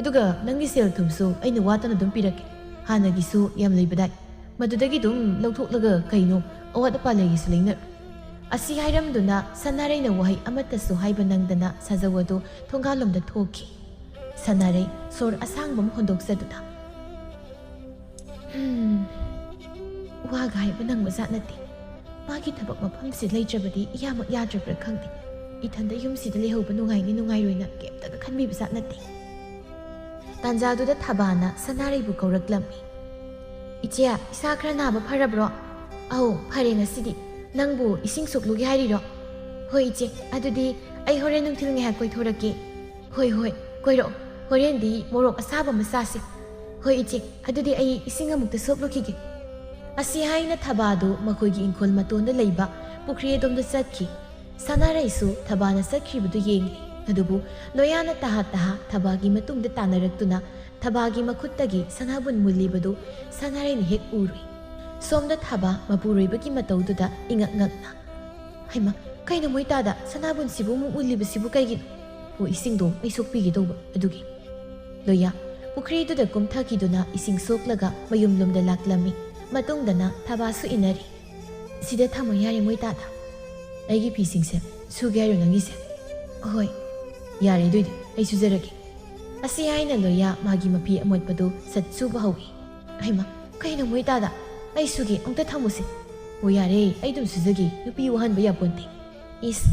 ꯑꯗꯨꯒ ꯅꯪꯒꯤ ꯁꯦꯜ ꯊꯨꯝꯁꯨ ꯑꯩꯅ ꯋꯥꯠꯇꯅ ꯑꯗꯨꯝ ꯄꯤꯔꯛꯀꯦ꯫ ꯍꯥꯟꯅꯒꯤꯁꯨ ꯌꯥꯝ ꯂꯩꯕꯗꯥꯏ꯫ ꯃꯗꯨꯗꯒꯤ ꯑꯗꯨꯝ ꯂꯧꯊꯣꯛꯂꯒ ꯀꯩꯅꯣ ꯑꯋꯥꯠ ꯑꯄꯥ ꯂꯩꯒꯦꯁꯨ ꯂꯩꯅꯔꯣ꯫" ꯑꯁꯤ ꯍꯥꯏꯔꯝꯗꯨꯅ ꯁꯅꯥꯔꯩꯅ ꯋꯥꯍꯩ ꯑꯃꯠꯇꯁꯨ ꯍꯥꯏꯕ ꯅꯪꯗꯅ ꯁꯥꯖꯧ ꯑꯗꯨ ꯊꯣꯡꯒꯥꯜꯂꯣꯝꯗ ꯊꯣꯛꯈꯤ꯫ ꯁꯅꯥꯔꯩ ꯁꯣꯔ ꯑꯁꯥꯡꯕ ꯑꯃ ꯍꯣꯟꯗꯣꯛꯆꯗꯨꯅ, "ꯍꯝ, ꯋꯥꯒ ꯍꯥꯏꯕ ꯅꯪꯕꯖꯥꯠ ꯅꯠꯇꯦ꯫ ꯃꯥꯒꯤ ꯊꯕꯛ ꯃꯐꯝꯁꯤ ꯂꯩꯇ꯭ꯔꯕꯗꯤ ꯏꯌꯥꯃꯛ ꯌꯥꯗ꯭ꯔꯕ꯭ꯔꯥ ꯈꯪꯗꯦ꯫ ꯏꯊꯟꯗ ꯌꯨꯝꯁꯤꯗ ꯂꯩꯍꯧꯕ ꯅꯨꯡꯉꯥꯏꯅꯤ ꯅꯨꯡꯉꯥꯏꯔꯣꯏꯅ ꯀꯩꯝꯇꯒ ꯈꯟꯕꯤꯕꯖꯥꯠ ꯅꯠꯇꯦ꯫" ꯇꯥꯟꯖꯥꯗꯨꯗ ꯊꯕꯥꯅ ꯁꯅꯥꯔꯩꯕꯨ ꯀꯧꯔꯛꯂꯝꯃꯤ꯫ "ꯏꯆꯦ, ꯏꯁꯥ ꯈꯔ ꯅꯥꯕ ꯐꯔꯕ꯭ꯔꯣ?" "ꯑꯧ, ꯐꯔꯦ ꯉꯁꯤꯗꯤ꯫ ꯅꯪꯕꯨ ꯏꯁꯤꯡ ꯁꯣꯛꯂꯨꯒꯦ ꯍꯥꯏꯔꯤꯔꯣ?" "ꯍꯣꯏ ꯏꯆꯦ, ꯑꯗꯨꯗꯤ ꯑꯩ ꯍꯣꯔꯦꯟ ꯅꯨꯡꯊꯤꯜ ꯉꯥꯏꯍꯥꯛ ꯀꯣꯏꯊꯣꯔꯛꯀꯦ꯫" "ꯍꯣꯏ, ꯍꯣꯏ, ꯀꯣꯏꯔꯛꯑꯣ꯫ ꯍꯣꯔꯦꯟꯗꯤ ꯃꯣꯔꯣꯛ ꯑꯁꯥꯕ ꯑꯃ ꯆꯥꯁꯤ꯫" "ꯍꯣꯏ ꯏꯆꯦ, ꯑꯗꯨꯗꯤ ꯑꯩ ꯏꯁꯤꯡ ꯑꯃꯨꯛꯇ ꯁꯣꯛꯂꯨꯈꯤꯒꯦ꯫" ꯑꯁꯤ ꯍꯥꯏꯅ ꯊꯕꯥꯗꯨ ꯃꯈꯣꯏꯒꯤ ꯏꯪꯈꯣꯜ ꯃꯇꯣꯟꯗ ꯂꯩꯕ ꯄꯨꯈ꯭ꯔꯤ ꯑꯗꯣꯝꯗ ꯆꯠꯈꯤ꯫ ꯁꯅꯥꯔꯩꯁꯨ ꯊꯕꯥꯅ ꯆꯠꯈ꯭ꯔꯤꯕꯗꯨ ꯌꯦꯡꯂꯤ꯫ ꯑꯗꯨꯕꯨ ꯂꯣꯌꯥꯅ ꯇꯍꯥ ꯇꯍꯥ ꯊꯕꯥꯒꯤ ꯃꯇꯨꯡꯗ ꯇꯥꯟꯅꯔꯛꯇꯨꯅ ꯊꯕꯥꯒꯤ ꯃꯈꯨꯠꯇꯒꯤ ꯁꯅꯥꯕꯨꯟ ꯃꯨꯜꯂꯤꯕꯗꯨ ꯁꯅꯥꯔꯩꯅ ꯍꯦꯛ ꯎꯔꯨꯏ꯫ ꯁꯣꯝꯗ ꯊꯕꯥ ꯃꯄꯨꯔꯣꯏꯕꯒꯤ ꯃꯇꯧꯗꯨꯗ ꯏꯉꯛ ꯉꯛꯅ, "ꯍꯩꯃꯥ, ꯀꯩꯅꯣ ꯃꯣꯏ ꯇꯥꯗ ꯁꯅꯥꯕꯨꯟꯁꯤꯕꯨ ꯑꯃꯨꯛ ꯃꯨꯜꯂꯤꯕꯁꯤꯕꯨ ꯀꯩꯒꯤꯅꯣ?" "ꯑꯣ, ꯏꯁꯤꯡꯗꯣ ꯑꯩ ꯁꯣꯛꯄꯤꯒꯦ ꯇꯧꯕ ꯑꯗꯨꯒꯤ꯫" ꯂꯣꯌꯥ ꯄꯨꯈ꯭ꯔꯤꯗꯨꯗ ꯀꯨꯝꯊꯈꯤꯗꯨꯅ ꯏꯁꯤꯡ ꯁꯣꯛꯂꯒ ꯃꯌꯨꯝꯂꯣꯝꯗ ꯂꯥꯛꯂꯝꯃꯤ꯫ ꯃꯇꯨꯡꯗꯅ ꯊꯕꯥꯁꯨ ꯏꯟꯅꯔꯤ꯫ "ꯁꯤꯗ ꯊꯝꯃꯣ ꯌꯥꯔꯦ ꯃꯣꯏ ꯇꯥꯗ꯫" "ꯑꯩꯒꯤ ꯐꯤꯁꯤꯡꯁꯦ ꯁꯨꯒꯦ ꯍꯥꯏꯔꯣ ꯅꯪꯒꯤꯁꯦ?" "ꯍꯣꯏ꯫" "ꯌꯥꯔꯦ, ꯑꯗꯨꯏꯗꯤ ꯑꯩ ꯁꯨꯖꯔꯒꯦ꯫" ꯑꯁꯤ ꯍꯥꯏꯅ ꯂꯣꯌꯥ ꯃꯥꯒꯤ ꯃꯐꯤ ꯑꯃꯣꯠꯄꯗꯨ ꯁꯠ ꯁꯨꯕ ꯍꯧꯏ꯫ "ꯍꯩꯃꯥ, ꯀꯩꯅꯣ ꯃꯣꯏ ꯇꯥꯗ? ꯑꯩ ꯁꯨꯒꯦ, ꯑꯝꯇ ꯊꯝꯃꯨꯁꯦ꯫" "ꯑꯣ ꯌꯥꯔꯦ, ꯑꯩ ꯑꯗꯨꯝ ꯁꯨꯖꯒꯦ, ꯅꯨꯄꯤ ꯋꯥꯍꯟꯕ ꯌꯥꯄꯣꯟꯇꯦ꯫" "ꯏꯁ,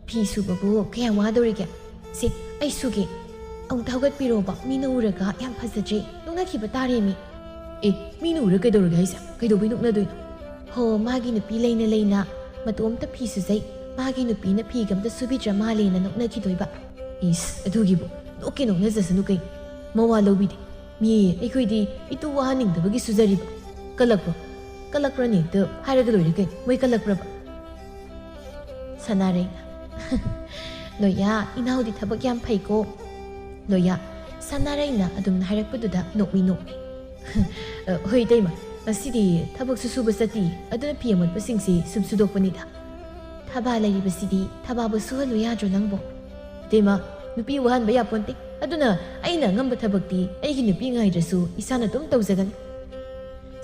ꯐꯤ ꯁꯨꯕꯕꯨ ꯀꯌꯥꯝ ꯋꯥꯗꯧꯔꯤꯒꯦ? ꯁꯦ, ꯑꯩ ꯁꯨꯒꯦ, ꯑꯃꯨꯛꯇ ꯍꯧꯒꯠꯄꯤꯔꯣꯕ, ꯃꯤꯅ ꯎꯔꯒ ꯌꯥꯝ ꯐꯖꯗ꯭ꯔꯦ, ꯅꯣꯛꯅꯈꯤꯕ ꯇꯥꯔꯦꯃꯤ꯫" "ꯑꯦ, ꯃꯤꯅ ꯎꯔ ꯀꯩꯗꯧꯔꯒꯦ ꯍꯥꯏꯁꯦ? ꯀꯩꯗꯧꯕꯩ ꯅꯣꯛꯅꯗꯣꯏꯅꯣ?" "ꯍꯣ, ꯃꯥꯒꯤ ꯅꯨꯄꯤ ꯂꯩꯅ ꯂꯩꯅ ꯃꯇꯣꯝꯇ ꯐꯤ ꯁꯨꯖꯩ, ꯃꯥꯒꯤ ꯅꯨꯄꯤꯅ ꯐꯤꯒ ꯑꯝꯇ ꯁꯨꯕꯤꯗ꯭ꯔ ꯃꯥꯜꯂꯦꯅ ꯅꯣꯛꯅꯈꯤꯗꯣꯏꯕ꯫ ꯏꯁ, ꯑꯗꯨꯒꯤꯕꯨ ꯅꯣꯛꯀꯦ ꯅꯣꯛꯅꯖꯁꯅꯨ ꯀꯩ, ꯃꯋꯥ ꯂꯧꯕꯤꯗꯦ꯫ ꯃꯤ ꯑꯩꯈꯣꯏꯗꯤ ꯏꯇꯨ ꯋꯥꯍꯟꯅꯤꯡꯗꯕꯒꯤ ꯁꯨꯖꯔꯤꯕ꯫ ꯀꯜꯂꯛꯄ꯭ꯔꯣ? ꯀꯜꯂꯛꯄ꯭ꯔꯅꯦ? ꯑꯗꯨ ꯍꯥꯏꯔꯒ ꯂꯣꯏꯔꯦ ꯀꯩ, ꯃꯣꯏ ꯀꯜꯂꯛꯄ꯭ꯔꯕ? ꯁꯅꯥꯔꯩꯅ, ꯂꯣꯌꯥ, ꯏꯅꯥꯎꯗꯤ ꯊꯕꯛ ꯌꯥꯝ ꯐꯩꯀꯣ꯫ ꯂꯣꯌꯥ, ꯁꯅꯥꯔꯩꯅ ꯑꯗꯨꯝ ꯍꯥꯏꯔꯛꯄꯗꯨꯗ ꯅꯣꯛꯃꯤ ꯅꯣꯛꯃꯤ꯫ "ꯑ, ꯍꯣꯏ ꯏꯇꯩꯃ, ꯉꯁꯤꯗꯤ ꯊꯕꯛꯁꯨ ꯁꯨꯕ ꯆꯠꯇꯤ, ꯑꯗꯨꯅ ꯐꯤ ꯑꯃꯣꯠꯄꯁꯤꯡꯁꯤ ꯁꯨꯝ ꯁꯨꯗꯣꯛꯄꯅꯤꯗ꯫ ꯊꯕꯥ ꯂꯩꯔꯤꯕꯁꯤꯗꯤ ꯊꯕꯥꯕꯨ ꯁꯨꯍꯜꯂꯨ ꯌꯥꯗ꯭ꯔꯣ ꯅꯪꯕꯣ?" "ꯏꯇꯩꯃ, ꯅꯨꯄꯤ ꯋꯥꯍꯟꯕ ꯌꯥꯄꯣꯟꯇꯦ, ꯑꯗꯨꯅ ꯑꯩꯅ ꯑꯉꯝꯕ ꯊꯕꯛꯇꯤ ꯑꯩꯒꯤ ꯅꯨꯄꯤ ꯉꯥꯏꯗ꯭ꯔꯁꯨ ꯏꯁꯥꯅ ꯑꯗꯨꯝ ꯇꯧꯖꯒꯅꯤ꯫"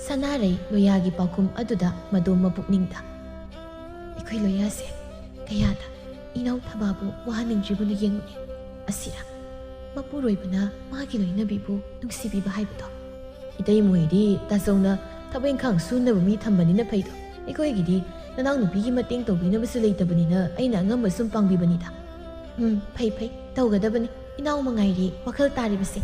ꯁꯅꯥꯔꯩ ꯂꯣꯌꯥꯒꯤ ꯄꯥꯎꯈꯨꯝ ꯑꯗꯨꯗ ꯃꯗꯣꯝ ꯃꯄꯨꯛꯅꯤꯡꯗ, "ꯑꯩꯈꯣꯏ ꯂꯣꯌꯥꯁꯦ ꯀꯌꯥꯗ ꯏꯅꯥꯎ ꯊꯕꯥꯕꯨ ꯋꯥꯍꯟꯅꯤꯡꯗ꯭ꯔꯤꯕꯅꯣ ꯌꯦꯡꯉꯨꯅꯦ꯫ ꯑꯁꯤꯔ ꯃꯄꯨꯔꯣꯏꯕꯅ ꯃꯥꯒꯤ ꯂꯣꯏꯅꯕꯤꯕꯨ ꯅꯨꯡꯁꯤꯕꯤꯕ ꯍꯥꯏꯕꯗꯣ?" "ꯏꯇꯩꯃꯣꯏꯗꯤ ꯇꯥꯆꯧꯅ ꯊꯕꯛ ꯏꯪꯈꯥꯡ ꯁꯨꯅꯕ ꯃꯤ ꯊꯝꯕꯅꯤꯅ ꯐꯩꯗꯣ, ꯑꯩꯈꯣꯏꯒꯤꯗꯤ ꯅꯅꯥꯎꯅꯨꯄꯤꯒꯤ ꯃꯇꯦꯡ ꯇꯧꯕꯤꯅꯕꯁꯨ ꯂꯩꯇꯕꯅꯤꯅ ꯑꯩꯅ ꯑꯉꯝꯕ ꯁꯨꯝ ꯄꯥꯡꯕꯤꯕꯅꯤꯗ꯫" "ꯎꯝ, ꯐꯩ ꯐꯩ, ꯇꯧꯒꯗꯕꯅꯤ, ꯏꯅꯥꯎ ꯃꯉꯥꯏꯔꯦ ꯋꯥꯈꯜ ꯇꯥꯔꯤꯕꯁꯦ꯫"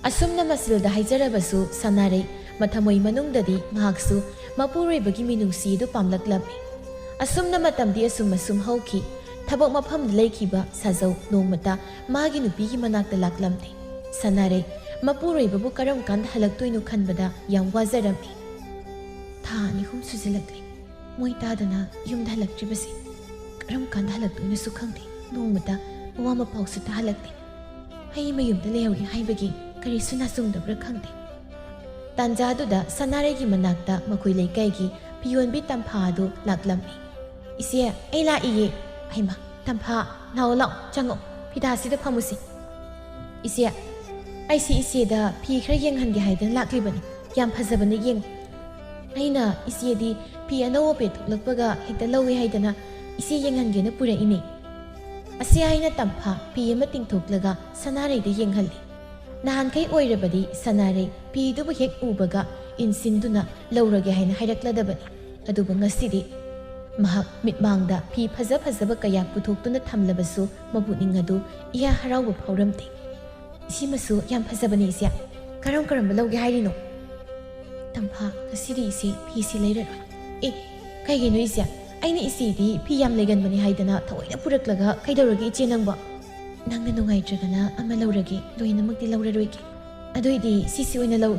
ꯑꯁꯨꯝꯅ ꯃꯁꯤꯜꯗ ꯍꯥꯏꯖꯔꯕꯁꯨ ꯁꯅꯥꯔꯩ ꯃꯊꯃꯣꯏ ꯃꯅꯨꯡꯗꯗꯤ ꯃꯍꯥꯛꯁꯨ ꯃꯄꯨꯔꯣꯏꯕꯒꯤ ꯃꯤꯅꯨꯡꯁꯤ ꯑꯗꯨ ꯄꯥꯝꯂꯛꯂꯝꯃꯤ꯫ ꯑꯁꯨꯝꯅ ꯃꯇꯝꯗꯤ ꯑꯁꯨꯝ ꯑꯁꯨꯝ ꯍꯧꯈꯤ꯫ ꯊꯕꯛ ꯃꯐꯝꯗ ꯂꯩꯈꯤꯕ ꯁꯥꯖꯧ ꯅꯣꯡꯃꯇ ꯃꯥꯒꯤ ꯅꯨꯄꯤꯒꯤ ꯃꯅꯥꯛꯇ ꯂꯥꯛꯂꯝꯗꯦ꯫ ꯁꯅꯥꯔꯩ ꯃꯄꯨꯔꯣꯏꯕꯕꯨ ꯀꯔꯝ ꯀꯥꯟꯗ ꯍꯜꯂꯛꯇꯣꯏꯅꯣ ꯈꯟꯕꯗ ꯌꯥꯝ ꯋꯥꯖꯔꯝꯃꯤ꯫ ꯊꯥ ꯑꯅꯤ ꯑꯍꯨꯝ ꯁꯨꯖꯤꯜꯂꯛꯂꯦ꯫ ꯃꯣꯏ ꯇꯥꯗꯅ ꯌꯨꯝꯗ ꯍꯜꯂꯛꯇ꯭ꯔꯤꯕꯁꯦ꯫ ꯀꯔꯝ ꯀꯥꯟꯗ ꯍꯜꯂꯛꯇꯣꯏꯅꯣꯁꯨ ꯈꯪꯗꯦ꯫ ꯅꯣꯡꯃꯇ ꯃꯋꯥ ꯃꯄꯥꯎꯁꯨ ꯇꯥꯍꯜꯂꯛꯇꯦ꯫ ꯑꯩ ꯃꯌꯨꯝꯗ ꯂꯩꯍꯧꯔꯦ ꯍꯥꯏꯕꯒꯤ ꯀꯔꯤꯁꯨ ꯅꯥꯆꯨꯡꯗꯕ꯭ꯔꯥ ꯈꯪꯗꯦ꯫ ꯇꯥꯟꯖꯥꯗꯨꯗ ꯁꯅꯥꯔꯩꯒꯤ ꯃꯅꯥꯛꯇ ꯃꯈꯣꯏ ꯂꯩꯀꯥꯏꯒꯤ ꯐꯤꯌꯣꯟꯕꯤ ꯇꯝꯐꯥ ꯑꯗꯨ ꯂꯥꯛꯂꯝꯃꯤ꯫ "ꯏꯆꯦ, ꯑꯩ ꯂꯥꯛꯏꯌꯦ꯫" "ꯍꯩꯃꯥ, ꯇꯝꯐꯥ, ꯂꯥꯛꯑꯣ ꯂꯥꯛꯑꯣ, ꯆꯪꯉꯛꯑꯣ, ꯐꯤꯗꯥꯁꯤꯗ ꯐꯝꯃꯨꯁꯤ꯫" "ꯏꯆꯦ, ꯑꯩꯁꯤ ꯏꯆꯦꯗ ꯐꯤ ꯈꯔ ꯌꯦꯡꯍꯟꯒꯦ ꯍꯥꯏꯗꯅ ꯂꯥꯛꯂꯤꯕꯅꯤ꯫ ꯌꯥꯝ ꯐꯖꯕꯅ, ꯌꯦꯡꯉꯨ꯫" "ꯑꯩꯅ ꯏꯆꯦꯗꯤ ꯐꯤ ꯑꯅꯧꯕ ꯄꯦꯠꯊꯣꯛꯂꯛꯄꯒ ꯍꯦꯛꯇ ꯂꯧꯏ ꯍꯥꯏꯗꯅ ꯏꯆꯦ ꯌꯦꯡꯍꯟꯒꯦꯅ ꯄꯨꯔꯛꯏꯅꯦ꯫" ꯑꯁꯤ ꯍꯥꯏꯅ ꯇꯝꯐꯥ ꯐꯤ ꯑꯃ ꯇꯤꯡꯊꯣꯛꯂꯒ ꯁꯅꯥꯔꯩꯗ ꯌꯦꯡꯍꯜꯂꯤ꯫ ꯅꯍꯥꯟꯈꯩ ꯑꯣꯏꯔꯕꯗꯤ ꯁꯅꯥꯔꯩ ꯐꯤꯗꯨꯕꯨ ꯍꯦꯛ ꯎꯕꯒ ꯏꯟꯁꯤꯟꯗꯨꯅ ꯂꯧꯔꯒꯦ ꯍꯥꯏꯅ ꯍꯥꯏꯔꯛꯂꯗꯕꯅꯤ꯫ ꯑꯗꯨꯕꯨ ꯉꯁꯤꯗꯤ ꯃꯍꯥꯛ ꯃꯤꯠꯃꯥꯡꯗ ꯐꯤ ꯐꯖ ꯐꯖꯕ ꯀꯌꯥ ꯄꯨꯊꯣꯛꯇꯨꯅ ꯊꯝꯂꯕꯁꯨ ꯃꯄꯨꯛꯅꯤꯡ ꯑꯗꯨ ꯏꯍꯥ ꯍꯔꯥꯎꯕ ꯐꯥꯎꯔꯝꯗꯦ꯫ "ꯁꯤꯃꯁꯨ ꯌꯥꯝ ꯐꯖꯕꯅꯤ ꯏꯆꯦ꯫ ꯀꯔꯝ ꯀꯔꯝꯕ ꯂꯧꯒꯦ ꯍꯥꯏꯔꯤꯅꯣ?" "ꯇꯝꯐꯥ, ꯉꯁꯤꯗꯤ ꯏꯆꯦ ꯐꯤꯁꯤ ꯂꯩꯔꯔꯣꯏ꯫" "ꯑꯦ, ꯀꯩꯒꯤꯅꯣ ꯏꯆꯦ? ꯑꯩꯅ ꯏꯆꯦꯗꯤ ꯐꯤ ꯌꯥꯝ ꯂꯩꯒꯟꯕꯅꯤ ꯍꯥꯏꯗꯅ ꯊꯑꯣꯏꯅ ꯄꯨꯔꯛꯂꯒ ꯀꯩꯗꯧꯔꯒꯦ ꯏꯆꯦ ꯅꯪꯕꯣ? ꯅꯪꯅ ꯅꯨꯡꯉꯥꯏꯇ꯭ꯔꯒꯅ ꯑꯃ ꯂꯧꯔꯒꯦ, ꯂꯣꯏꯅꯃꯛꯇꯤ ꯂꯧꯔꯔꯣꯏꯒꯦ꯫ ꯑꯗꯨꯏꯗꯤ ꯁꯤꯁꯤ ꯑꯣꯏꯅ ꯂꯧ꯫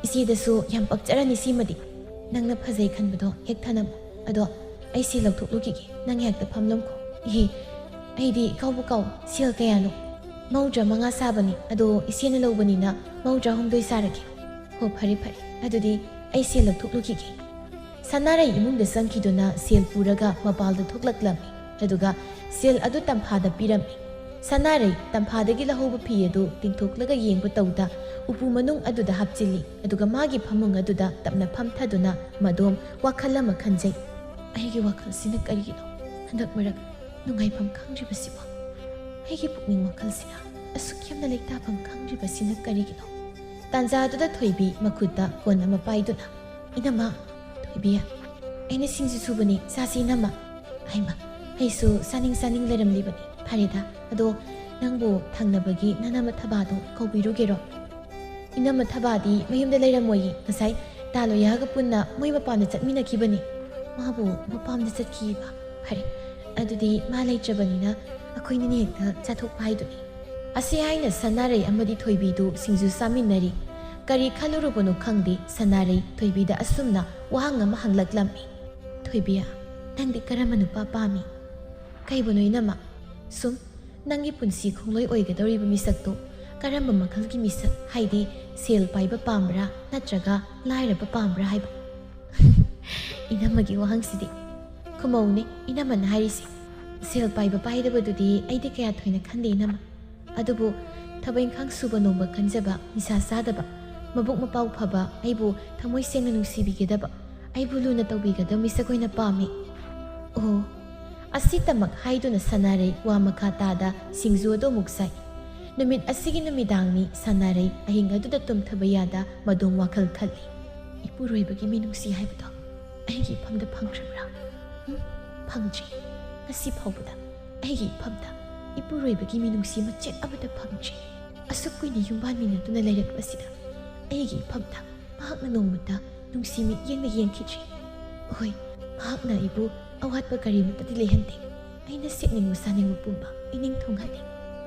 ꯏꯆꯦꯗꯁꯨ ꯌꯥꯝ ꯄꯛꯆꯔꯅꯤ ꯁꯤꯃꯗꯤ꯫ ꯅꯪꯅ ꯐꯖꯩ ꯈꯟꯕꯗꯣ ꯍꯦꯛ ꯊꯅꯝꯃꯨ꯫ ꯑꯗꯣ ꯑꯩ ꯁꯤ ꯂꯧꯊꯣꯛꯂꯨꯈꯤꯒꯦ, ꯅꯪ ꯍꯦꯛꯇ ꯐꯝꯂꯝꯈꯣ꯫ ꯏꯍꯦ, ꯑꯩꯗꯤ ꯏꯀꯥꯎꯕꯨ ꯀꯥꯎ, ꯁꯦꯜ ꯀꯌꯥꯅꯣ? ꯃꯧꯗ꯭ꯔꯥ ꯃꯉꯥ ꯁꯥꯕꯅꯤ, ꯑꯗꯣ ꯏꯆꯦꯅ ꯂꯧꯕꯅꯤꯅ ꯃꯧꯗ꯭ꯔꯥ ꯍꯨꯝꯗꯣꯏ ꯁꯥꯔꯒꯦ꯫ ꯍꯣ, ꯐꯔꯦ ꯐꯔꯦ, ꯑꯗꯨꯗꯤ ꯑꯩ ꯁꯦꯜ ꯂꯧꯊꯣꯛꯂꯨꯈꯤꯒꯦ꯫ ꯁꯅꯥꯔꯩ ꯏꯃꯨꯡꯗ ꯆꯪꯈꯤꯗꯨꯅ ꯁꯦꯜ ꯄꯨꯔꯒ ꯃꯄꯥꯜꯗ ꯊꯣꯛꯂꯛꯂꯝꯃꯤ꯫ ꯑꯗꯨꯒ ꯁꯦꯜ ꯑꯗꯨ ꯇꯝꯐꯥꯗ ꯄꯤꯔꯝꯃꯤ꯫ ꯁꯅꯥꯔꯩ ꯇꯝꯐꯥꯗꯒꯤ ꯂꯧꯍꯧꯕ ꯐꯤ ꯑꯗꯨ ꯇꯤꯡꯊꯣꯛꯂꯒ ꯌꯦꯡꯕ ꯇꯧꯗ ꯎꯄꯨ ꯃꯅꯨꯡ ꯑꯗꯨꯗ ꯍꯥꯞꯆꯤꯜꯂꯤ꯫ ꯑꯗꯨꯒ ꯃꯥꯒꯤ ꯐꯃꯨꯡ ꯑꯗꯨꯗ ꯇꯞꯅ ꯐꯝꯊꯗꯨꯅ ꯃꯗꯣꯝ ꯋꯥꯈꯜ ꯑꯃ ꯈꯟꯖꯩ꯫ "ꯑꯩꯒꯤ ꯋꯥꯈꯜꯁꯤꯅ ꯀꯔꯤꯒꯤꯅꯣ ꯍꯟꯗꯛ ꯃꯔꯛ ꯅꯨꯡꯉꯥꯏꯐꯝ ꯈꯪꯗ꯭ꯔꯤꯕꯁꯤꯕꯣ? ꯑꯩꯒꯤ ꯄꯨꯛꯅꯤꯡ ꯋꯥꯈꯜꯁꯤꯅ ꯑꯁꯨꯛ ꯌꯥꯝꯅ ꯂꯩꯇꯥꯐꯝ ꯈꯪꯗ꯭ꯔꯤꯕꯁꯤꯅ ꯀꯔꯤꯒꯤꯅꯣ?" ꯇꯥꯟꯖꯥꯗꯨꯗ ꯊꯣꯏꯕꯤ ꯃꯈꯨꯠꯇ ꯀꯣꯟ ꯑꯃ ꯄꯥꯏꯗꯨꯅ, "ꯏꯅꯝꯃ, ꯊꯣꯏꯕꯤ, ꯑꯩꯅ ꯁꯤꯡꯖꯨ ꯁꯨꯕꯅꯤ, ꯆꯥꯁꯤ ꯏꯅꯝꯃ꯫" "ꯍꯩꯃ, ꯑꯩꯁꯨ ꯆꯥꯅꯤꯡ ꯆꯥꯅꯤꯡ ꯂꯩꯔꯝꯂꯤꯕꯅꯤ꯫ ꯐꯔꯦꯗ, ꯑꯗꯣ ꯅꯪꯕꯨ ꯊꯪꯅꯕꯒꯤ ꯅꯅꯝꯃ ꯊꯕꯥꯗꯣ ꯀꯧꯕꯤꯔꯨꯒꯦꯔꯣ?" "ꯏꯅꯝꯃ ꯊꯕꯥꯗꯤ ꯃꯌꯨꯝꯗ ꯂꯩꯔꯝꯃꯣꯏꯌꯦ, ꯉꯁꯥꯏ ꯇꯥ ꯂꯣꯌꯥꯒ ꯄꯨꯟꯅ ꯃꯣꯏ ꯃꯄꯥꯝꯗ ꯆꯠꯃꯤꯟꯅꯈꯤꯕꯅꯤ꯫" "ꯃꯥꯕꯨ ꯃꯄꯥꯝꯗ ꯆꯠꯈꯤꯕ? ꯐꯔꯦ, ꯑꯗꯨꯗꯤ ꯃꯥ ꯂꯩꯇ꯭ꯔꯕꯅꯤꯅ ꯑꯩꯈꯣꯏꯅꯤꯅ ꯍꯦꯛꯇ ꯆꯥꯊꯣꯛꯄ ꯍꯥꯏꯗꯨꯅꯤ꯫" ꯑꯁꯤ ꯍꯥꯏꯅ ꯁꯅꯥꯔꯩ ꯑꯃꯗꯤ ꯊꯣꯏꯕꯤꯗꯨ ꯁꯤꯡꯖꯨ ꯆꯥꯃꯤꯟꯅꯔꯤ꯫ ꯀꯔꯤ ꯈꯜꯂꯨꯔꯕꯅꯣ ꯈꯪꯗꯦ, ꯁꯅꯥꯔꯩ ꯊꯣꯏꯕꯤꯗ ꯑꯁꯨꯝꯅ ꯋꯥꯍꯪ ꯑꯃ ꯍꯪꯂꯛꯂꯝꯃꯤ꯫ "ꯊꯣꯏꯕꯤ, ꯅꯪꯗꯤ ꯀꯔꯝꯕ ꯅꯨꯄꯥ ꯄꯥꯝꯃꯤ?" "ꯀꯩꯕꯨꯅꯣ ꯏꯅꯝꯃ? ꯁꯨꯝ ꯅꯪꯒꯤ ꯄꯨꯟꯁꯤ ꯈꯣꯡꯂꯣꯏ ꯑꯣꯏꯒꯗꯧꯔꯤꯕ ꯃꯤꯁꯛꯇꯣ ꯀꯔꯝꯕ ꯃꯈꯜꯒꯤ ꯃꯤꯁꯛ, ꯍꯥꯏꯗꯤ ꯁꯦꯜ ꯄꯥꯏꯕ ꯄꯥꯝꯕ꯭ꯔꯥ ꯅꯠꯇ꯭ꯔꯒ ꯂꯥꯏꯔꯕ ꯄꯥꯝꯕ꯭ꯔꯥ ꯍꯥꯏꯕ?" "ꯏꯅꯝꯃꯒꯤ ꯋꯥꯍꯪꯁꯤꯗꯤ ꯈꯨꯃꯧꯅꯦ ꯏꯅꯝꯃꯅ ꯍꯥꯏꯔꯤꯁꯦ꯫ ꯁꯦꯜ ꯄꯥꯏꯕ ꯄꯥꯏꯗꯕꯗꯨꯗꯤ ꯑꯩꯗꯤ ꯀꯌꯥ ꯊꯣꯏꯅ ꯈꯟꯗꯦ ꯏꯅꯝꯃ꯫ ꯑꯗꯨꯕꯨ ꯊꯕꯛ ꯏꯪꯈꯥꯡ ꯁꯨꯕ ꯅꯣꯝꯕ ꯀꯟꯖꯕ, ꯅꯤꯁꯥ ꯆꯥꯗꯕ, ꯃꯕꯨꯛ ꯃꯄꯥꯎ ꯐꯕ, ꯑꯩꯕꯨ ꯊꯃꯣꯏ ꯁꯦꯡꯅ ꯅꯨꯡꯁꯤꯕꯤꯒꯗꯕ, ꯑꯩꯕꯨ ꯂꯨꯅ ꯇꯧꯕꯤꯒꯗꯕ ꯃꯤꯁꯛ ꯑꯣꯏꯅ ꯄꯥꯝꯃꯤ꯫" "ꯑꯣ꯫" ꯑꯁꯤꯇꯃꯛ ꯍꯥꯏꯗꯨꯅ ꯁꯅꯥꯔꯩ ꯋꯥ ꯃꯈꯥ ꯇꯥꯗ ꯁꯤꯡꯖꯨ ꯑꯗꯨ ꯑꯃꯨꯛ ꯆꯥꯏ꯫ ꯅꯨꯃꯤꯠ ꯑꯁꯤꯒꯤ ꯅꯨꯃꯤꯗꯥꯡꯅꯤ꯫ ꯁꯅꯥꯔꯩ ꯑꯍꯤꯡ ꯑꯗꯨꯗ ꯇꯨꯝꯊꯕ ꯌꯥꯗ ꯃꯗꯣꯝ ꯋꯥꯈꯜ ꯈꯜꯂꯤ꯫ "ꯏꯄꯨꯔꯣꯏꯕꯒꯤ ꯃꯤꯅꯨꯡꯁꯤ ꯍꯥꯏꯕꯗꯣ ꯑꯩꯒꯤ ꯏꯐꯝꯗ ꯐꯪꯈ꯭ꯔꯕ꯭ꯔꯥ? ꯎꯝ? ꯐꯪꯗ꯭ꯔꯤ꯫ ꯉꯁꯤ ꯐꯥꯎꯕꯗ ꯑꯩꯒꯤ ꯏꯐꯝꯗ ꯏꯄꯨꯔꯣꯏꯕꯒꯤ ꯃꯤꯅꯨꯡꯁꯤ ꯃꯆꯦꯠ ꯑꯃꯠꯇ ꯐꯪꯗ꯭ꯔꯤ꯫ ꯑꯁꯨꯛ ꯀꯨꯏꯅ ꯌꯨꯝꯕꯥꯟꯃꯤꯟꯅꯗꯨꯅ ꯂꯩꯔꯛꯄꯁꯤꯗ ꯑꯩꯒꯤ ꯏꯐꯝꯗ ꯃꯍꯥꯛꯅ ꯅꯣꯡꯃꯇ ꯅꯨꯡꯁꯤ ꯃꯤꯠꯌꯦꯡꯅ ꯌꯦꯡꯈꯤꯗ꯭ꯔꯤ꯫ ꯍꯣꯏ, ꯃꯍꯥꯛꯅ ꯑꯩꯕꯨ ꯑꯋꯥꯠꯄ ꯀꯔꯤꯃꯠꯇꯗꯤ ꯂꯩꯍꯟꯗꯦ꯫ ꯑꯩꯅ ꯁꯦꯠꯅꯤꯡꯕ ꯆꯥꯅꯤꯡꯕ ꯄꯨꯝꯕ ꯏꯅꯤꯡ ꯊꯨꯡꯍꯜꯂꯤ꯫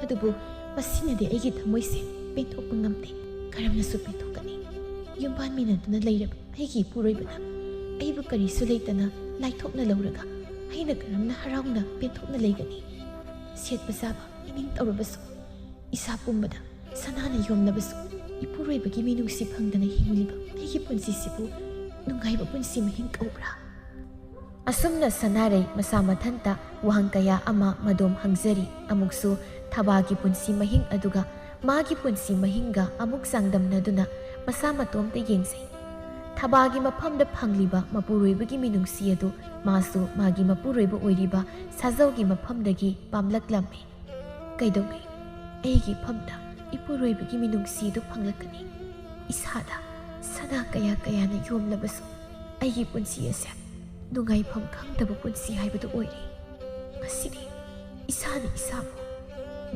ꯑꯗꯨꯕꯨ ꯃꯁꯤꯅꯗꯤ ꯑꯩꯒꯤ ꯊꯃꯣꯏꯁꯦ ꯄꯦꯟꯊꯣꯛꯄ ꯉꯝꯗꯦ꯫ ꯀꯔꯝꯅꯁꯨ ꯄꯦꯟꯊꯣꯛꯀꯅꯤ? ꯌꯨꯝꯕꯥꯟ ꯃꯤꯅꯗꯨꯅ ꯂꯩꯔꯕ ꯑꯩꯒꯤ ꯏꯄꯨꯔꯣꯏꯕꯅ ꯑꯩꯕꯨ ꯀꯔꯤꯁꯨ ꯂꯩꯇꯅ ꯂꯥꯏꯊꯣꯛꯅ ꯂꯧꯔꯒ ꯑꯩꯅ ꯀꯔꯝꯅ ꯍꯔꯥꯎꯅ ꯄꯦꯟꯊꯣꯛꯅ ꯂꯩꯒꯅꯤ? ꯁꯦꯠꯄ ꯆꯥꯕ ꯏꯅꯤꯡ ꯇꯧꯔꯕꯁꯨ, ꯏꯁꯥ ꯄꯨꯝꯕꯗ ꯁꯅꯥꯅ ꯌꯣꯝꯂꯕꯁꯨ, ꯏꯄꯨꯔꯣꯏꯕꯒꯤ ꯃꯤꯅꯨꯡꯁꯤ ꯐꯪꯗꯅ ꯍꯤꯡꯂꯤꯕ ꯑꯩꯒꯤ ꯄꯨꯟꯁꯤꯁꯤꯕꯨ ꯅꯨꯡꯉꯥꯏꯕ ꯄꯨꯟꯁꯤ ꯃꯍꯤꯡ ꯀꯧꯕ꯭ꯔꯥ? ꯑꯁꯨꯝꯅ ꯁꯅꯥꯔꯩ ꯃꯁꯥ ꯃꯊꯟꯇ ꯋꯥꯍꯪ ꯀꯌꯥ ꯑꯃ ꯃꯗꯣꯝ ꯍꯪꯖꯔꯤ꯫ ꯑꯃꯨꯛꯁꯨ ꯊꯕꯥꯒꯤ ꯄꯨꯟꯁꯤ ꯃꯍꯤꯡ ꯑꯗꯨꯒ ꯃꯥꯒꯤ ꯄꯨꯟꯁꯤ ꯃꯍꯤꯡꯒ ꯑꯃꯨꯛ ꯆꯥꯡꯗꯝꯅꯗꯨꯅ ꯃꯁꯥ ꯃꯇꯣꯝꯇ ꯌꯦꯡꯖꯩ꯫ ꯊꯕꯥꯒꯤ ꯃꯐꯝꯗ ꯐꯪꯂꯤꯕ ꯃꯄꯨꯔꯣꯏꯕꯒꯤ ꯃꯤꯅꯨꯡꯁꯤ ꯑꯗꯨ ꯃꯥꯁꯨ ꯃꯥꯒꯤ ꯃꯄꯨꯔꯣꯏꯕ ꯑꯣꯏꯔꯤꯕ ꯁꯥꯖꯧꯒꯤ ꯃꯐꯝꯗꯒꯤ ꯄꯥꯝꯂꯛꯂꯝꯃꯤ꯫ ꯀꯩꯗꯧꯉꯩ ꯑꯩꯒꯤ ꯏꯐꯝꯗ ꯏꯄꯨꯔꯣꯏꯕꯒꯤ ꯃꯤꯅꯨꯡꯁꯤꯗꯨ ꯐꯪꯂꯛꯀꯅꯤ? ꯏꯁꯥꯗ ꯁꯅꯥ ꯀꯌꯥ ꯀꯌꯥꯅ ꯌꯣꯝꯂꯕꯁꯨ ꯑꯩꯒꯤ ꯄꯨꯟꯁꯤ ꯑꯁꯦ ꯅꯨꯡꯉꯥꯏꯐꯝ ꯈꯪꯗꯕ ꯄꯨꯟꯁꯤ ꯍꯥꯏꯕꯗꯨ ꯑꯣꯏꯔꯦ꯫ ꯉꯁꯤꯗꯤ ꯏꯁꯥꯅ ꯏꯁꯥꯕꯨ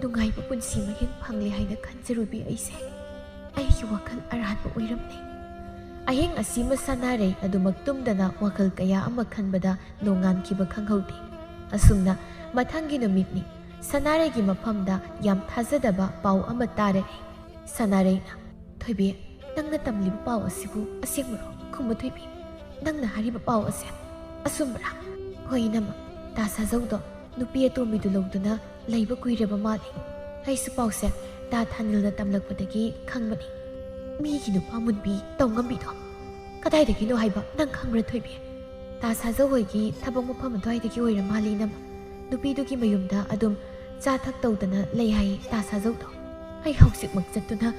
ꯅꯨꯡꯉꯥꯏꯕ ꯄꯨꯟꯁꯤ ꯃꯍꯤꯡ ꯐꯪꯂꯦ ꯍꯥꯏꯅ ꯈꯟꯖꯔꯨꯕꯤ ꯑꯩꯁꯦ ꯑꯩꯒꯤ ꯋꯥꯈꯜ ꯑꯔꯥꯟꯕ ꯑꯣꯏꯔꯝꯂꯦ꯫ ꯑꯍꯤꯡ ꯑꯁꯤꯃ ꯁꯥꯟꯅꯔꯦ꯫ ꯑꯗꯨꯃꯛ ꯇꯨꯝꯗꯅ ꯋꯥꯈꯜ ꯀꯌꯥ ꯑꯃ ꯈꯟꯕꯗ ꯅꯣꯡꯉꯥꯟꯈꯤꯕ ꯈꯪꯍꯧꯗꯦ꯫ ꯑꯁꯨꯝꯅ ꯃꯊꯪꯒꯤ ꯅꯨꯃꯤꯠꯅꯤ꯫ ꯁꯅꯥꯔꯩꯒꯤ ꯃꯐꯝꯗ ꯌꯥꯝ ꯊꯥꯖꯗꯕ ꯄꯥꯎ ꯑꯃ ꯇꯥꯔꯛꯏ꯫ ꯁꯅꯥꯔꯩꯅ, "ꯊꯣꯏꯕꯤ, ꯅꯪꯅ ꯇꯝꯂꯤꯕ ꯄꯥꯎ ꯑꯁꯤꯕꯨ ꯑꯁꯦꯡꯕꯔꯣ? ꯈꯨꯝꯃꯨ ꯊꯣꯏꯕꯤ, ꯅꯪꯅ ꯍꯥꯏꯔꯤꯕ ꯄꯥꯎ ꯑꯁꯦ ꯑꯆꯨꯝꯕꯔꯥ?" "ꯍꯣꯏ ꯏꯅꯝꯃ, ꯇꯥ ꯁꯥꯖꯧꯗꯣ ꯅꯨꯄꯤ ꯑꯇꯣꯝꯕꯤꯗꯨ ꯂꯧꯗꯨꯅ ꯂꯩꯕ ꯀꯨꯏꯔꯕ ꯃꯥꯜꯂꯤ꯫ ꯑꯩꯁꯨ ꯄꯥꯎꯁꯦ ꯇꯥ ꯊꯥꯅꯤꯜꯅ ꯇꯝꯂꯛꯄꯗꯒꯤ ꯈꯪꯕꯅꯤ꯫ ꯃꯤꯒꯤ ꯅꯨꯄꯥ ꯃꯨꯟꯕꯤ ꯇꯧ ꯉꯝꯕꯤꯗꯣ ꯀꯗꯥꯏꯗꯒꯤꯅꯣ ꯍꯥꯏꯕ ꯅꯪ ꯈꯪꯕ꯭ꯔꯥ ꯊꯣꯏꯕꯤ? ꯇꯥ ꯁꯥꯖꯧ ꯍꯣꯏꯒꯤ ꯊꯕꯛ ꯃꯐꯝ ꯑꯗꯨꯋꯥꯏꯗꯒꯤ ꯑꯣꯏꯔ ꯃꯥꯜꯂꯤ ꯏꯅꯝꯃ꯫ ꯅꯨꯄꯤꯗꯨꯒꯤ ꯃꯌꯨꯝꯗ ꯑꯗꯨꯝ ꯆꯥ ꯊꯛ ꯇꯧꯗꯅ ꯂꯩ ꯍꯥꯏ ꯇꯥ ꯁꯥꯖꯧꯗꯣ꯫ ꯑꯩ ꯍꯧꯖꯤꯛꯃꯛ ꯆꯠꯇꯨꯅ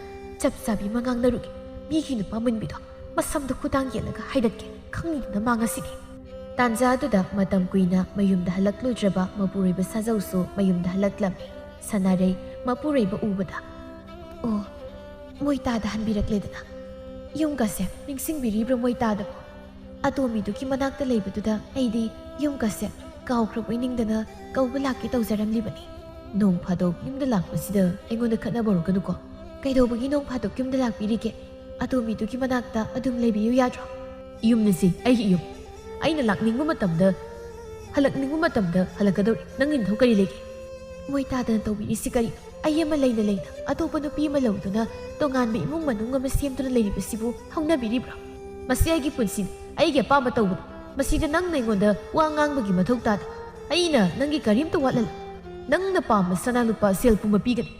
ꯆꯞ ꯆꯥꯕꯤ ꯑꯃ ꯉꯥꯡꯅꯔꯨꯒꯦ꯫ ꯃꯤꯒꯤ ꯅꯨꯄꯥ ꯃꯨꯟꯕꯤꯗꯣ ꯃꯁꯝꯗꯣ ꯈꯨꯗꯥꯡ ꯌꯦꯠꯂꯒ ꯍꯥꯏꯗꯠꯀꯦ꯫ ꯈꯪꯅꯤꯗꯅ ꯃꯥ ꯉꯁꯤꯗꯤ꯫" ꯇꯥꯟꯖꯥꯗꯨꯗ ꯃꯇꯝ ꯀꯨꯏꯅ ꯃꯌꯨꯝꯗ ꯍꯜꯂꯛꯂꯨꯗ꯭ꯔꯕ ꯃꯄꯨꯔꯣꯏꯕ ꯁꯥꯖꯧꯁꯨ ꯃꯌꯨꯝꯗ ꯍꯜꯂꯛꯂꯝꯃꯤ꯫ ꯁꯅꯥꯔꯩ ꯃꯄꯨꯔꯣꯏꯕ ꯎꯕꯗ, "ꯑꯣ, ꯃꯣꯏ ꯇꯥꯗ ꯍꯟꯕꯤꯔꯛꯂꯦꯗꯅ꯫ ꯌꯨꯝꯒꯁꯦ ꯅꯤꯡꯁꯤꯡꯕꯤꯔꯤꯕ꯭ꯔꯥ ꯃꯣꯏ ꯇꯥꯗꯕꯣ? ꯑꯇꯣꯝꯕꯤꯗꯨꯒꯤ ꯃꯅꯥꯛꯇ ꯂꯩꯕꯗꯨꯗ ꯑꯩꯗꯤ ꯌꯨꯝꯒꯁꯦ ꯀꯥꯎꯈ꯭ꯔꯕꯣꯏ ꯅꯤꯡꯗꯅ ꯀꯧꯕ ꯂꯥꯛꯀꯦ ꯇꯧꯖꯔꯝꯂꯤꯕꯅꯤ꯫" "ꯅꯣꯡ ꯐꯥꯗꯣꯛ ꯌꯨꯝꯗ ꯂꯥꯛꯄꯁꯤꯗ ꯑꯩꯉꯣꯟꯗ ꯈꯠꯅꯕ ꯍꯧꯔꯛꯀꯅꯨꯀꯣ꯫" "ꯀꯩꯗꯧꯕꯒꯤ ꯅꯣꯡ ꯐꯥꯗꯣꯛ ꯌꯨꯝꯗ ꯂꯥꯛꯄꯤꯔꯤꯒꯦ? ꯑꯇꯣꯝꯕꯤꯗꯨꯒꯤ ꯃꯅꯥꯛꯇ ꯑꯗꯨꯝ ꯂꯩꯕꯤꯌꯨ ꯌꯥꯗ꯭ꯔꯣ?" "ꯌꯨꯝꯅꯁꯦ ꯑꯩꯒꯤ ꯌꯨꯝ꯫ ꯑꯩꯅ ꯂꯥꯛꯅꯤꯡꯕ ꯃꯇꯝꯗ ꯍꯜꯂꯛꯅꯤꯡꯕ ꯃꯇꯝꯗ ꯍꯜꯂꯛꯀꯗꯧꯔꯤ꯫ ꯅꯪꯒꯤ ꯅꯊꯧ ꯀꯔꯤ ꯂꯩꯒꯦ? ꯃꯣꯏ ꯇꯥꯗꯅ ꯇꯧꯕꯤꯔꯤꯁꯤ ꯀꯔꯤ? ꯑꯩ ꯑꯃ ꯂꯩꯅ ꯂꯩꯅ ꯑꯇꯣꯞꯄ ꯅꯨꯄꯤ ꯑꯃ ꯂꯧꯗꯨꯅ ꯇꯣꯉꯥꯟꯕ ꯏꯃꯨꯡ ꯃꯅꯨꯡ ꯑꯃ ꯁꯦꯝꯗꯨꯅ ꯂꯩꯔꯤꯕꯁꯤꯕꯨ ꯍꯧꯅꯕꯤꯔꯤꯕ꯭ꯔꯣ? ꯃꯁꯤ ꯑꯩꯒꯤ ꯄꯨꯟꯁꯤꯅꯤ, ꯑꯩꯒꯤ ꯑꯄꯥꯝꯕ ꯇꯧꯕꯅꯤ꯫ ꯃꯁꯤꯗ ꯅꯪꯅ ꯑꯩꯉꯣꯟꯗ ꯋꯥ ꯉꯥꯡꯕꯒꯤ ꯃꯊꯧ ꯇꯥꯗꯦ꯫ ꯑꯩꯅ ꯅꯪꯒꯤ ꯀꯔꯤꯝꯇ ꯋꯥꯠꯍꯜꯂꯣꯏ꯫ ꯅꯪꯅ ꯄꯥꯝꯕ ꯁꯅꯥ ꯂꯨꯄꯥ ꯁꯦꯜ ꯄꯨꯝꯕ ꯄꯤꯒꯅꯤ꯫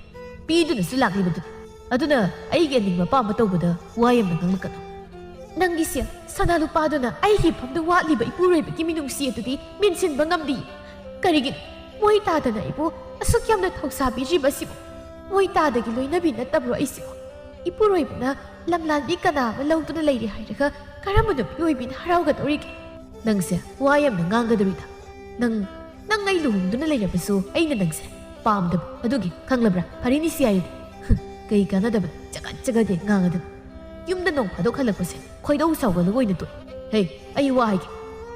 ꯄꯤꯗꯨꯅꯁꯨ ꯂꯥꯛꯂꯤꯕꯗꯨꯅꯤ꯫ ꯑꯗꯨꯅ ꯑꯩꯒꯤ ꯑꯅꯤꯡꯕ ꯑꯄꯥꯝꯕ ꯇꯧꯕꯗ ꯋꯥ ꯌꯥꯝꯅ ꯉꯥꯡꯂꯛꯀꯅꯨ꯫ ꯅꯪꯒꯤ ꯁꯦꯜ, ꯁꯅꯥ ꯂꯨꯄꯥꯗꯨꯅ ꯑꯩꯒꯤ ꯏꯐꯝꯗ ꯋꯥꯠꯂꯤꯕ ꯏꯄꯨꯔꯣꯏꯕꯒꯤ ꯃꯤꯅꯨꯡꯁꯤ ꯑꯗꯨꯗꯤ ꯃꯦꯟꯁꯤꯟꯕ ꯉꯝꯗꯦ꯫ ꯀꯔꯤꯒꯤꯅꯣ ꯃꯣꯏ ꯇꯥꯗꯅ ꯑꯩꯕꯨ ꯑꯁꯨꯛ ꯌꯥꯝꯅ ꯊꯧꯁꯥꯕꯤꯔꯤꯕ ꯑꯁꯤꯕꯨ? ꯃꯣꯏ ꯇꯥꯗꯒꯤ ꯂꯣꯏꯅꯕꯤ ꯅꯠꯇꯕ꯭ꯔꯣ ꯑꯩꯁꯤꯕꯨ? ꯏꯄꯨꯔꯣꯏꯕꯅ ꯂꯝꯂꯥꯟꯕꯤ ꯀꯅꯥ ꯑꯃ ꯂꯧꯗꯨꯅ ꯂꯩꯔꯤ ꯍꯥꯏꯔꯒ ꯀꯔꯝꯕ ꯅꯨꯄꯤ ꯑꯣꯏꯕꯤꯅ ꯍꯔꯥꯎꯒꯗꯧꯔꯤꯒꯦ? ꯅꯪꯁꯦ ꯋꯥ ꯌꯥꯝꯅ ꯉꯥꯡꯒꯗꯧꯔꯤꯗ꯫ ꯅꯪ, ꯅꯪ ꯑꯩ ꯂꯨꯍꯣꯡꯗꯨꯅ ꯂꯩꯔꯕꯁꯨ ꯑꯩꯅ ꯅꯪꯁꯦ ꯄꯥꯝꯗꯕ ꯑꯗꯨꯒꯤ, ꯈꯪꯂꯕ꯭ꯔꯥ? ꯐꯔꯦꯅꯦ ꯁꯤ ꯍꯥꯏꯔꯗꯤ꯫ ꯀꯩ ꯀꯥꯟꯅꯗꯕ ꯆꯒꯠ ꯆꯒꯠ ꯍꯦꯛ ꯉꯥꯡꯉꯗꯅ꯫ ꯌꯨꯝꯗ ꯅꯣꯡ ꯐꯥꯗꯣꯛ ꯍꯜꯂꯛꯄꯁꯦ ꯈꯣꯏꯗꯧ ꯁꯥꯎꯒꯠꯂꯒ ꯑꯣꯏꯅ ꯇꯣꯛꯑꯦ꯫ ꯍꯦ, ꯑꯩ ꯋꯥ ꯍꯥꯏꯒꯦ꯫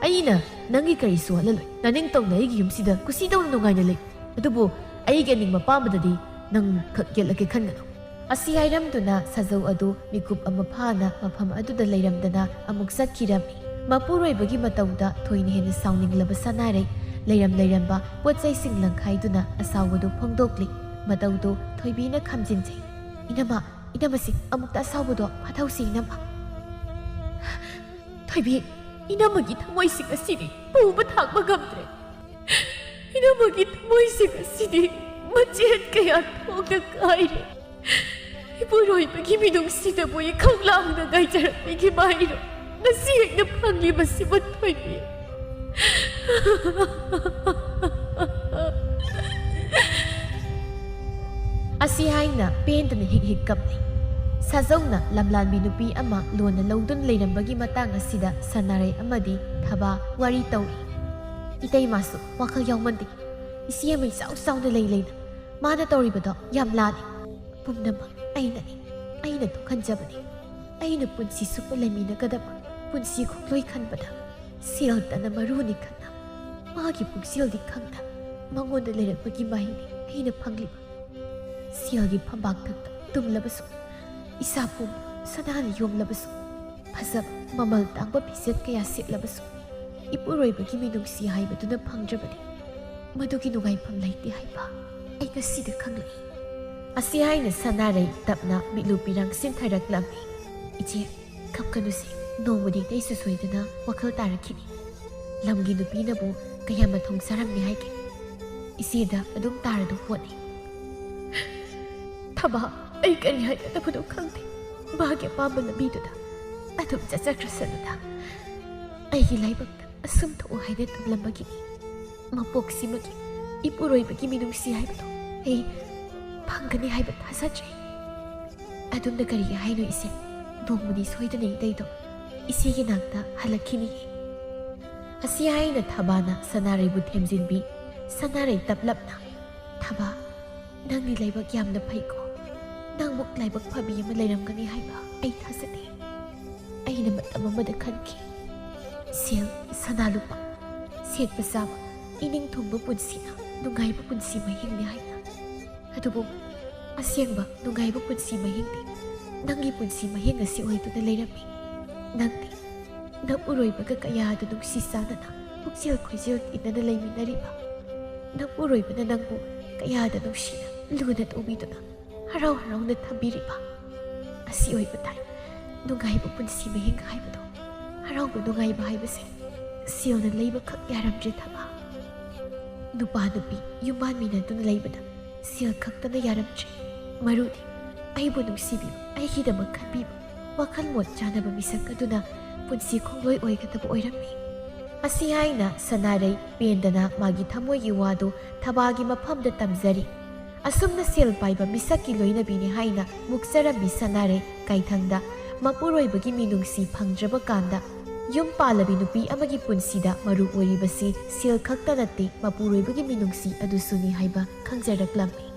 ꯑꯩꯅ ꯅꯪꯒꯤ ꯀꯔꯤꯁꯨ ꯋꯥꯠꯍꯜꯂꯣꯏ꯫ ꯅꯅꯤꯡꯇꯧꯅ ꯑꯩꯒꯤ ꯌꯨꯝꯁꯤꯗ ꯀꯨꯁꯤ ꯇꯧꯅ ꯅꯨꯡꯉꯥꯏꯅ ꯂꯩ꯫ ꯑꯗꯨꯕꯨ ꯑꯩꯒꯤ ꯑꯅꯤꯡꯕ ꯄꯥꯝꯕꯗꯗꯤ ꯅꯪ ꯈꯛ ꯌꯦꯠꯂꯛꯀꯦ ꯈꯟꯒꯅꯨ꯫ ꯑꯁꯤ ꯍꯥꯏꯔꯝꯗꯨꯅ ꯁꯥꯖꯧ ꯑꯗꯨ ꯃꯤꯀꯨꯞ ꯑꯃ ꯐꯥꯅ ꯃꯐꯝ ꯑꯗꯨꯗ ꯂꯩꯔꯝꯗꯅ ꯑꯃꯨꯛ ꯆꯠꯈꯤꯔꯝꯃꯤ꯫ ꯃꯄꯨꯔꯣꯏꯕꯒꯤ ꯃꯇꯧꯗ ꯊꯣꯏꯅ ꯍꯦꯟꯅ ꯁꯥꯎꯅꯤꯡꯂꯕ ꯁꯅꯥꯔꯩ ꯂꯩꯔꯝ ꯂꯩꯔꯝꯕ ꯄꯣꯠ ꯆꯩꯁꯤꯡ ꯂꯪꯈꯥꯏꯗꯨꯅ ꯑꯁꯥꯎꯕꯗꯨ ꯐꯣꯡꯗꯣꯛꯂꯤ꯫ ꯃꯇꯧꯗꯨ ꯊꯣꯏꯕꯤꯅ ꯈꯝꯖꯤꯟꯖꯩ꯫ "ꯏꯅꯝꯃ, ꯏꯅꯝꯃꯁꯤ ꯑꯃꯨꯛꯇ ꯑꯁꯥꯎꯕꯗꯣ ꯐꯥꯊꯧꯁꯤ ꯏꯅꯝꯃ꯫" "ꯊꯣꯏꯕꯤ, ꯏꯅꯝꯃꯒꯤ ꯊꯃꯣꯏꯁꯤꯡ ꯑꯁꯤꯗꯤ ꯄꯨꯕ ꯊꯥꯡꯕ ꯉꯝꯗ꯭ꯔꯦ꯫ ꯏꯅꯝꯃꯒꯤ ꯊꯃꯣꯏꯁꯤꯡ ꯑꯁꯤꯗꯤ ꯃꯆꯦꯠ ꯀꯌꯥ ꯊꯣꯛꯅ ꯀꯥꯏꯔꯦ꯫ ꯏꯄꯨꯔꯣꯏꯕꯒꯤ ꯃꯤꯅꯨꯡꯁꯤꯗꯕꯨ ꯏꯈꯧ ꯂꯥꯡꯅ ꯉꯥꯏꯖꯔꯛꯄꯒꯤ ꯃꯍꯩꯔꯣ ꯉꯁꯤ ꯑꯩꯅ ꯐꯪꯂꯤꯕꯁꯤꯕꯨ ꯊꯣꯏꯕꯤ?" ꯑꯁꯤ ꯍꯥꯏꯅ ꯄꯦꯟꯗꯅ ꯍꯤꯛ ꯍꯤꯛ ꯀꯞꯂꯤ꯫ ꯁꯥꯖꯧꯅ ꯂꯝꯂꯥꯟꯕꯤ ꯅꯨꯄꯤ ꯑꯃ ꯂꯣꯟꯅ ꯂꯧꯗꯨꯅ ꯂꯩꯔꯝꯕꯒꯤ ꯃꯇꯥꯡ ꯑꯁꯤꯗ ꯁꯅꯥꯔꯩ ꯑꯃꯗꯤ ꯊꯕꯥ ꯋꯥꯔꯤ ꯇꯧꯏ꯫ "ꯏꯇꯩꯃꯥꯁꯨ ꯋꯥꯈꯜ ꯌꯥꯎꯃꯟꯗꯦ꯫ ꯏꯆꯦ ꯑꯃ ꯏꯆꯥꯎ ꯆꯥꯎꯅ ꯂꯩ ꯂꯩꯅ ꯃꯥꯅ ꯇꯧꯔꯤꯕꯗꯣ ꯌꯥꯝ ꯂꯥꯜꯂꯤ꯫ ꯄꯨꯝꯅꯃꯛ ꯑꯩꯅꯅꯤ, ꯑꯩꯅ ꯊꯣꯛꯍꯟꯖꯕꯅꯤ꯫ ꯑꯩꯅ ꯄꯨꯟꯁꯤ ꯆꯨꯞꯄ ꯂꯩꯃꯤꯟꯅꯒꯗꯕ ꯄꯨꯟꯁꯤ ꯈꯣꯡꯂꯣꯏ ꯈꯟꯕꯗ ꯁꯦꯜ ꯇꯅ ꯃꯔꯨꯅꯤ ꯈꯟꯅ ꯃꯥꯒꯤ ꯄꯨꯛꯆꯦꯜꯗꯤ ꯈꯪꯗ ꯃꯉꯣꯟꯗ ꯂꯩꯔꯛꯄꯒꯤ ꯃꯍꯩꯅꯤ ꯑꯩꯅ ꯐꯪꯂꯤꯕ꯫ ꯁꯦꯜꯒꯤ ꯐꯝꯕꯥꯛ ꯊꯛꯇ ꯇꯨꯝꯂꯕꯁꯨ, ꯏꯁꯥ ꯄꯨꯝꯕ ꯁꯅꯥꯅ ꯌꯣꯝꯂꯕꯁꯨ, ꯐꯖꯕ ꯃꯃꯜ ꯇꯥꯡꯕ ꯐꯤꯖꯦꯠ ꯀꯌꯥ ꯁꯦꯠꯂꯕꯁꯨ, ꯏꯄꯨꯔꯣꯏꯕꯒꯤ ꯃꯤꯅꯨꯡꯁꯤ ꯍꯥꯏꯕꯗꯨꯅ ꯐꯪꯗ꯭ꯔꯕꯗꯤ ꯃꯗꯨꯒꯤ ꯅꯨꯡꯉꯥꯏꯐꯝ ꯂꯩꯇꯦ ꯍꯥꯏꯕ ꯑꯩ ꯉꯁꯤꯗ ꯈꯪꯂꯛꯏ꯫ ꯑꯁꯤ ꯍꯥꯏꯅ ꯁꯅꯥꯔꯩ ꯇꯞꯅ ꯃꯤꯠꯂꯨ ꯄꯤꯔꯥꯡ ꯁꯤꯟꯊꯔꯛꯂꯝꯃꯤ꯫ "ꯏꯆꯦ, ꯀꯞꯀꯅꯨꯁꯦ, ꯅꯣꯡꯃꯗꯤ ꯑꯇꯩꯁꯨ ꯁꯣꯏꯗꯅ ꯋꯥꯈꯜ ꯇꯥꯔꯛꯈꯤꯅꯤ꯫ ꯂꯝꯒꯤ ꯅꯨꯄꯤꯅꯕꯨ ꯀꯌꯥ ꯃꯊꯣꯡ ꯆꯥꯔꯝꯅꯤ ꯍꯥꯏꯒꯦ? ꯏꯆꯦꯗ ꯑꯗꯨꯝ ꯇꯥꯔꯗꯨ ꯄꯣꯠꯅꯤ꯫" "ꯊꯕꯥ, ꯑꯩ ꯀꯔꯤ ꯍꯥꯏꯒꯗꯕꯅꯣ ꯈꯪꯗꯦ꯫ ꯃꯥꯒꯤ ꯑꯄꯥꯝꯕ ꯂꯝꯕꯤꯗꯨꯗ ꯑꯗꯨꯝ ꯆꯠꯆꯈ꯭ꯔꯁꯅꯨꯗ꯫ ꯑꯩꯒꯤ ꯂꯥꯏꯕꯛꯇ ꯑꯁꯨꯝ ꯊꯣꯛꯎ ꯍꯥꯏꯅ ꯇꯝꯂꯝꯕꯒꯤꯅꯤ꯫ ꯃꯄꯣꯛꯁꯤꯃꯒꯤ ꯏꯄꯨꯔꯣꯏꯕꯒꯤ ꯃꯤꯅꯨꯡꯁꯤ ꯍꯥꯏꯕꯗꯣ ꯑꯩ ꯐꯪꯒꯅꯤ ꯍꯥꯏꯕ ꯊꯥꯖꯗ꯭ꯔꯦ꯫" "ꯑꯗꯨꯝꯅ ꯀꯔꯤꯒꯤ ꯍꯥꯏꯅꯣ ꯏꯆꯦ? ꯅꯣꯡꯃꯗꯤ ꯁꯣꯏꯗꯅ ꯏꯇꯩꯗꯣ ꯏꯆꯦꯒꯤ ꯅꯥꯛꯇ ꯍꯜꯂꯛꯈꯤꯅꯤꯌꯦ꯫" ꯑꯁꯤ ꯍꯥꯏꯅ ꯊꯕꯥꯅ ꯁꯅꯥꯔꯩꯕꯨ ꯊꯦꯝꯖꯤꯟꯕꯤ꯫ ꯁꯅꯥꯔꯩ ꯇꯞꯂꯞꯅ, "ꯊꯕꯥ, ꯅꯪꯗꯤ ꯂꯥꯏꯕꯛ ꯌꯥꯝꯅ ꯐꯩꯀꯣ꯫ ꯅꯪꯃꯨꯛ ꯂꯥꯏꯕꯛ ꯐꯕꯤ ꯑꯃ ꯂꯩꯔꯝꯒꯅꯤ ꯍꯥꯏꯕ ꯑꯩ ꯊꯥꯖꯗꯦ꯫ ꯑꯩꯅ ꯃꯇꯝ ꯑꯃꯗ ꯈꯟꯈꯤ, ꯁꯦꯜ, ꯁꯅꯥ ꯂꯨꯄꯥ, ꯁꯦꯠꯄ ꯆꯥꯕ, ꯏꯅꯤꯡ ꯊꯨꯡꯕ ꯄꯨꯟꯁꯤꯅ ꯅꯨꯡꯉꯥꯏꯕ ꯄꯨꯟꯁꯤ ꯃꯍꯤꯡꯅꯤ ꯍꯥꯏꯅ꯫ ꯑꯗꯨꯕꯨ ꯑꯁꯦꯡꯕ ꯅꯨꯡꯉꯥꯏꯕ ꯄꯨꯟꯁꯤ ꯃꯍꯤꯡꯗꯤ ꯅꯪꯒꯤ ꯄꯨꯟꯁꯤ ꯃꯍꯤꯡ ꯑꯁꯤ ꯑꯣꯏꯗꯨꯅ ꯂꯩꯔꯝꯃꯤ꯫ ꯅꯪꯗꯤ ꯅꯄꯨꯔꯣꯏꯕꯒ ꯀꯌꯥꯗ ꯅꯨꯡꯁꯤ ꯆꯥꯟꯅꯅ ꯄꯨꯛꯆꯦꯜ ꯈꯣꯏꯖꯦꯜ ꯇꯤꯟꯅꯅ ꯂꯩꯃꯤꯟꯅꯔꯤꯕ, ꯅꯄꯨꯔꯣꯏꯕꯅ ꯅꯪꯕꯨ ꯀꯌꯥꯗ ꯅꯨꯡꯁꯤꯅ ꯂꯨꯅ ꯇꯧꯕꯤꯗꯨꯅ ꯍꯔꯥꯎ ꯍꯔꯥꯎꯅ ꯊꯝꯕꯤꯔꯤꯕ꯫ ꯑꯁꯤ ꯑꯣꯏꯕ ꯇꯥꯏ ꯅꯨꯡꯉꯥꯏꯕ ꯄꯨꯟꯁꯤ ꯃꯍꯤꯡ ꯍꯥꯏꯕꯗꯣ꯫ ꯍꯔꯥꯎꯕ ꯅꯨꯡꯉꯥꯏꯕ ꯍꯥꯏꯕꯁꯦ ꯁꯦꯜꯅ ꯂꯩꯕꯈꯛ ꯌꯥꯔꯝꯗ꯭ꯔꯦ ꯊꯕꯥ꯫ ꯅꯨꯄꯥ ꯅꯨꯄꯤ ꯌꯨꯝꯕꯥꯟ ꯃꯤꯟꯅꯗꯨꯅ ꯂꯩꯕꯗ ꯁꯦꯜ ꯈꯛꯇꯅ ꯌꯥꯔꯝꯗ꯭ꯔꯦ꯫ ꯃꯔꯨꯗꯤ ꯑꯩꯕꯨ ꯅꯨꯡꯁꯤꯕꯤꯕ, ꯑꯩꯒꯤꯗꯃꯛ ꯈꯟꯕꯤꯕ, ꯋꯥꯈꯜ ꯃꯣꯠ ꯆꯥꯅꯕ ꯃꯤꯁꯛ ꯑꯗꯨꯅ ꯄꯨꯟꯁꯤ ꯈꯣꯡꯂꯣꯏ ꯑꯣꯏꯒꯗꯕ ꯑꯣꯏꯔꯝꯃꯤ꯫" ꯑꯁꯤ ꯍꯥꯏꯅ ꯁꯅꯥꯔꯩ ꯄꯦꯟꯗꯅ ꯃꯥꯒꯤ ꯊꯃꯣꯏꯒꯤ ꯋꯥꯗꯨ ꯊꯕꯥꯒꯤ ꯃꯐꯝꯗ ꯇꯝꯖꯔꯤ꯫ ꯑꯁꯨꯝꯅ ꯁꯦꯜ ꯄꯥꯏꯕ ꯃꯤꯁꯛꯀꯤ ꯂꯣꯏꯅꯕꯤꯅꯤ ꯍꯥꯏꯅ ꯃꯨꯛꯆꯔꯝꯃꯤ ꯁꯅꯥꯔꯩ ꯀꯥꯏꯊꯪꯗ꯫ ꯃꯄꯨꯔꯣꯏꯕꯒꯤ ꯃꯤꯅꯨꯡꯁꯤ ꯐꯪꯗ꯭ꯔꯕ ꯀꯥꯟꯗ ꯌꯨꯝ ꯄꯥꯜꯂꯕꯤ ꯅꯨꯄꯤ ꯑꯃꯒꯤ ꯄꯨꯟꯁꯤꯗ ꯃꯔꯨ ꯑꯣꯏꯔꯤꯕꯁꯤ ꯁꯦꯜ ꯈꯛꯇ ꯅꯠꯇꯦ, ꯃꯄꯨꯔꯣꯏꯕꯒꯤ ꯃꯤꯅꯨꯡꯁꯤ ꯑꯗꯨꯁꯨꯅꯤ ꯍꯥꯏꯕ ꯈꯪꯖꯔꯛꯂꯝꯃꯤ꯫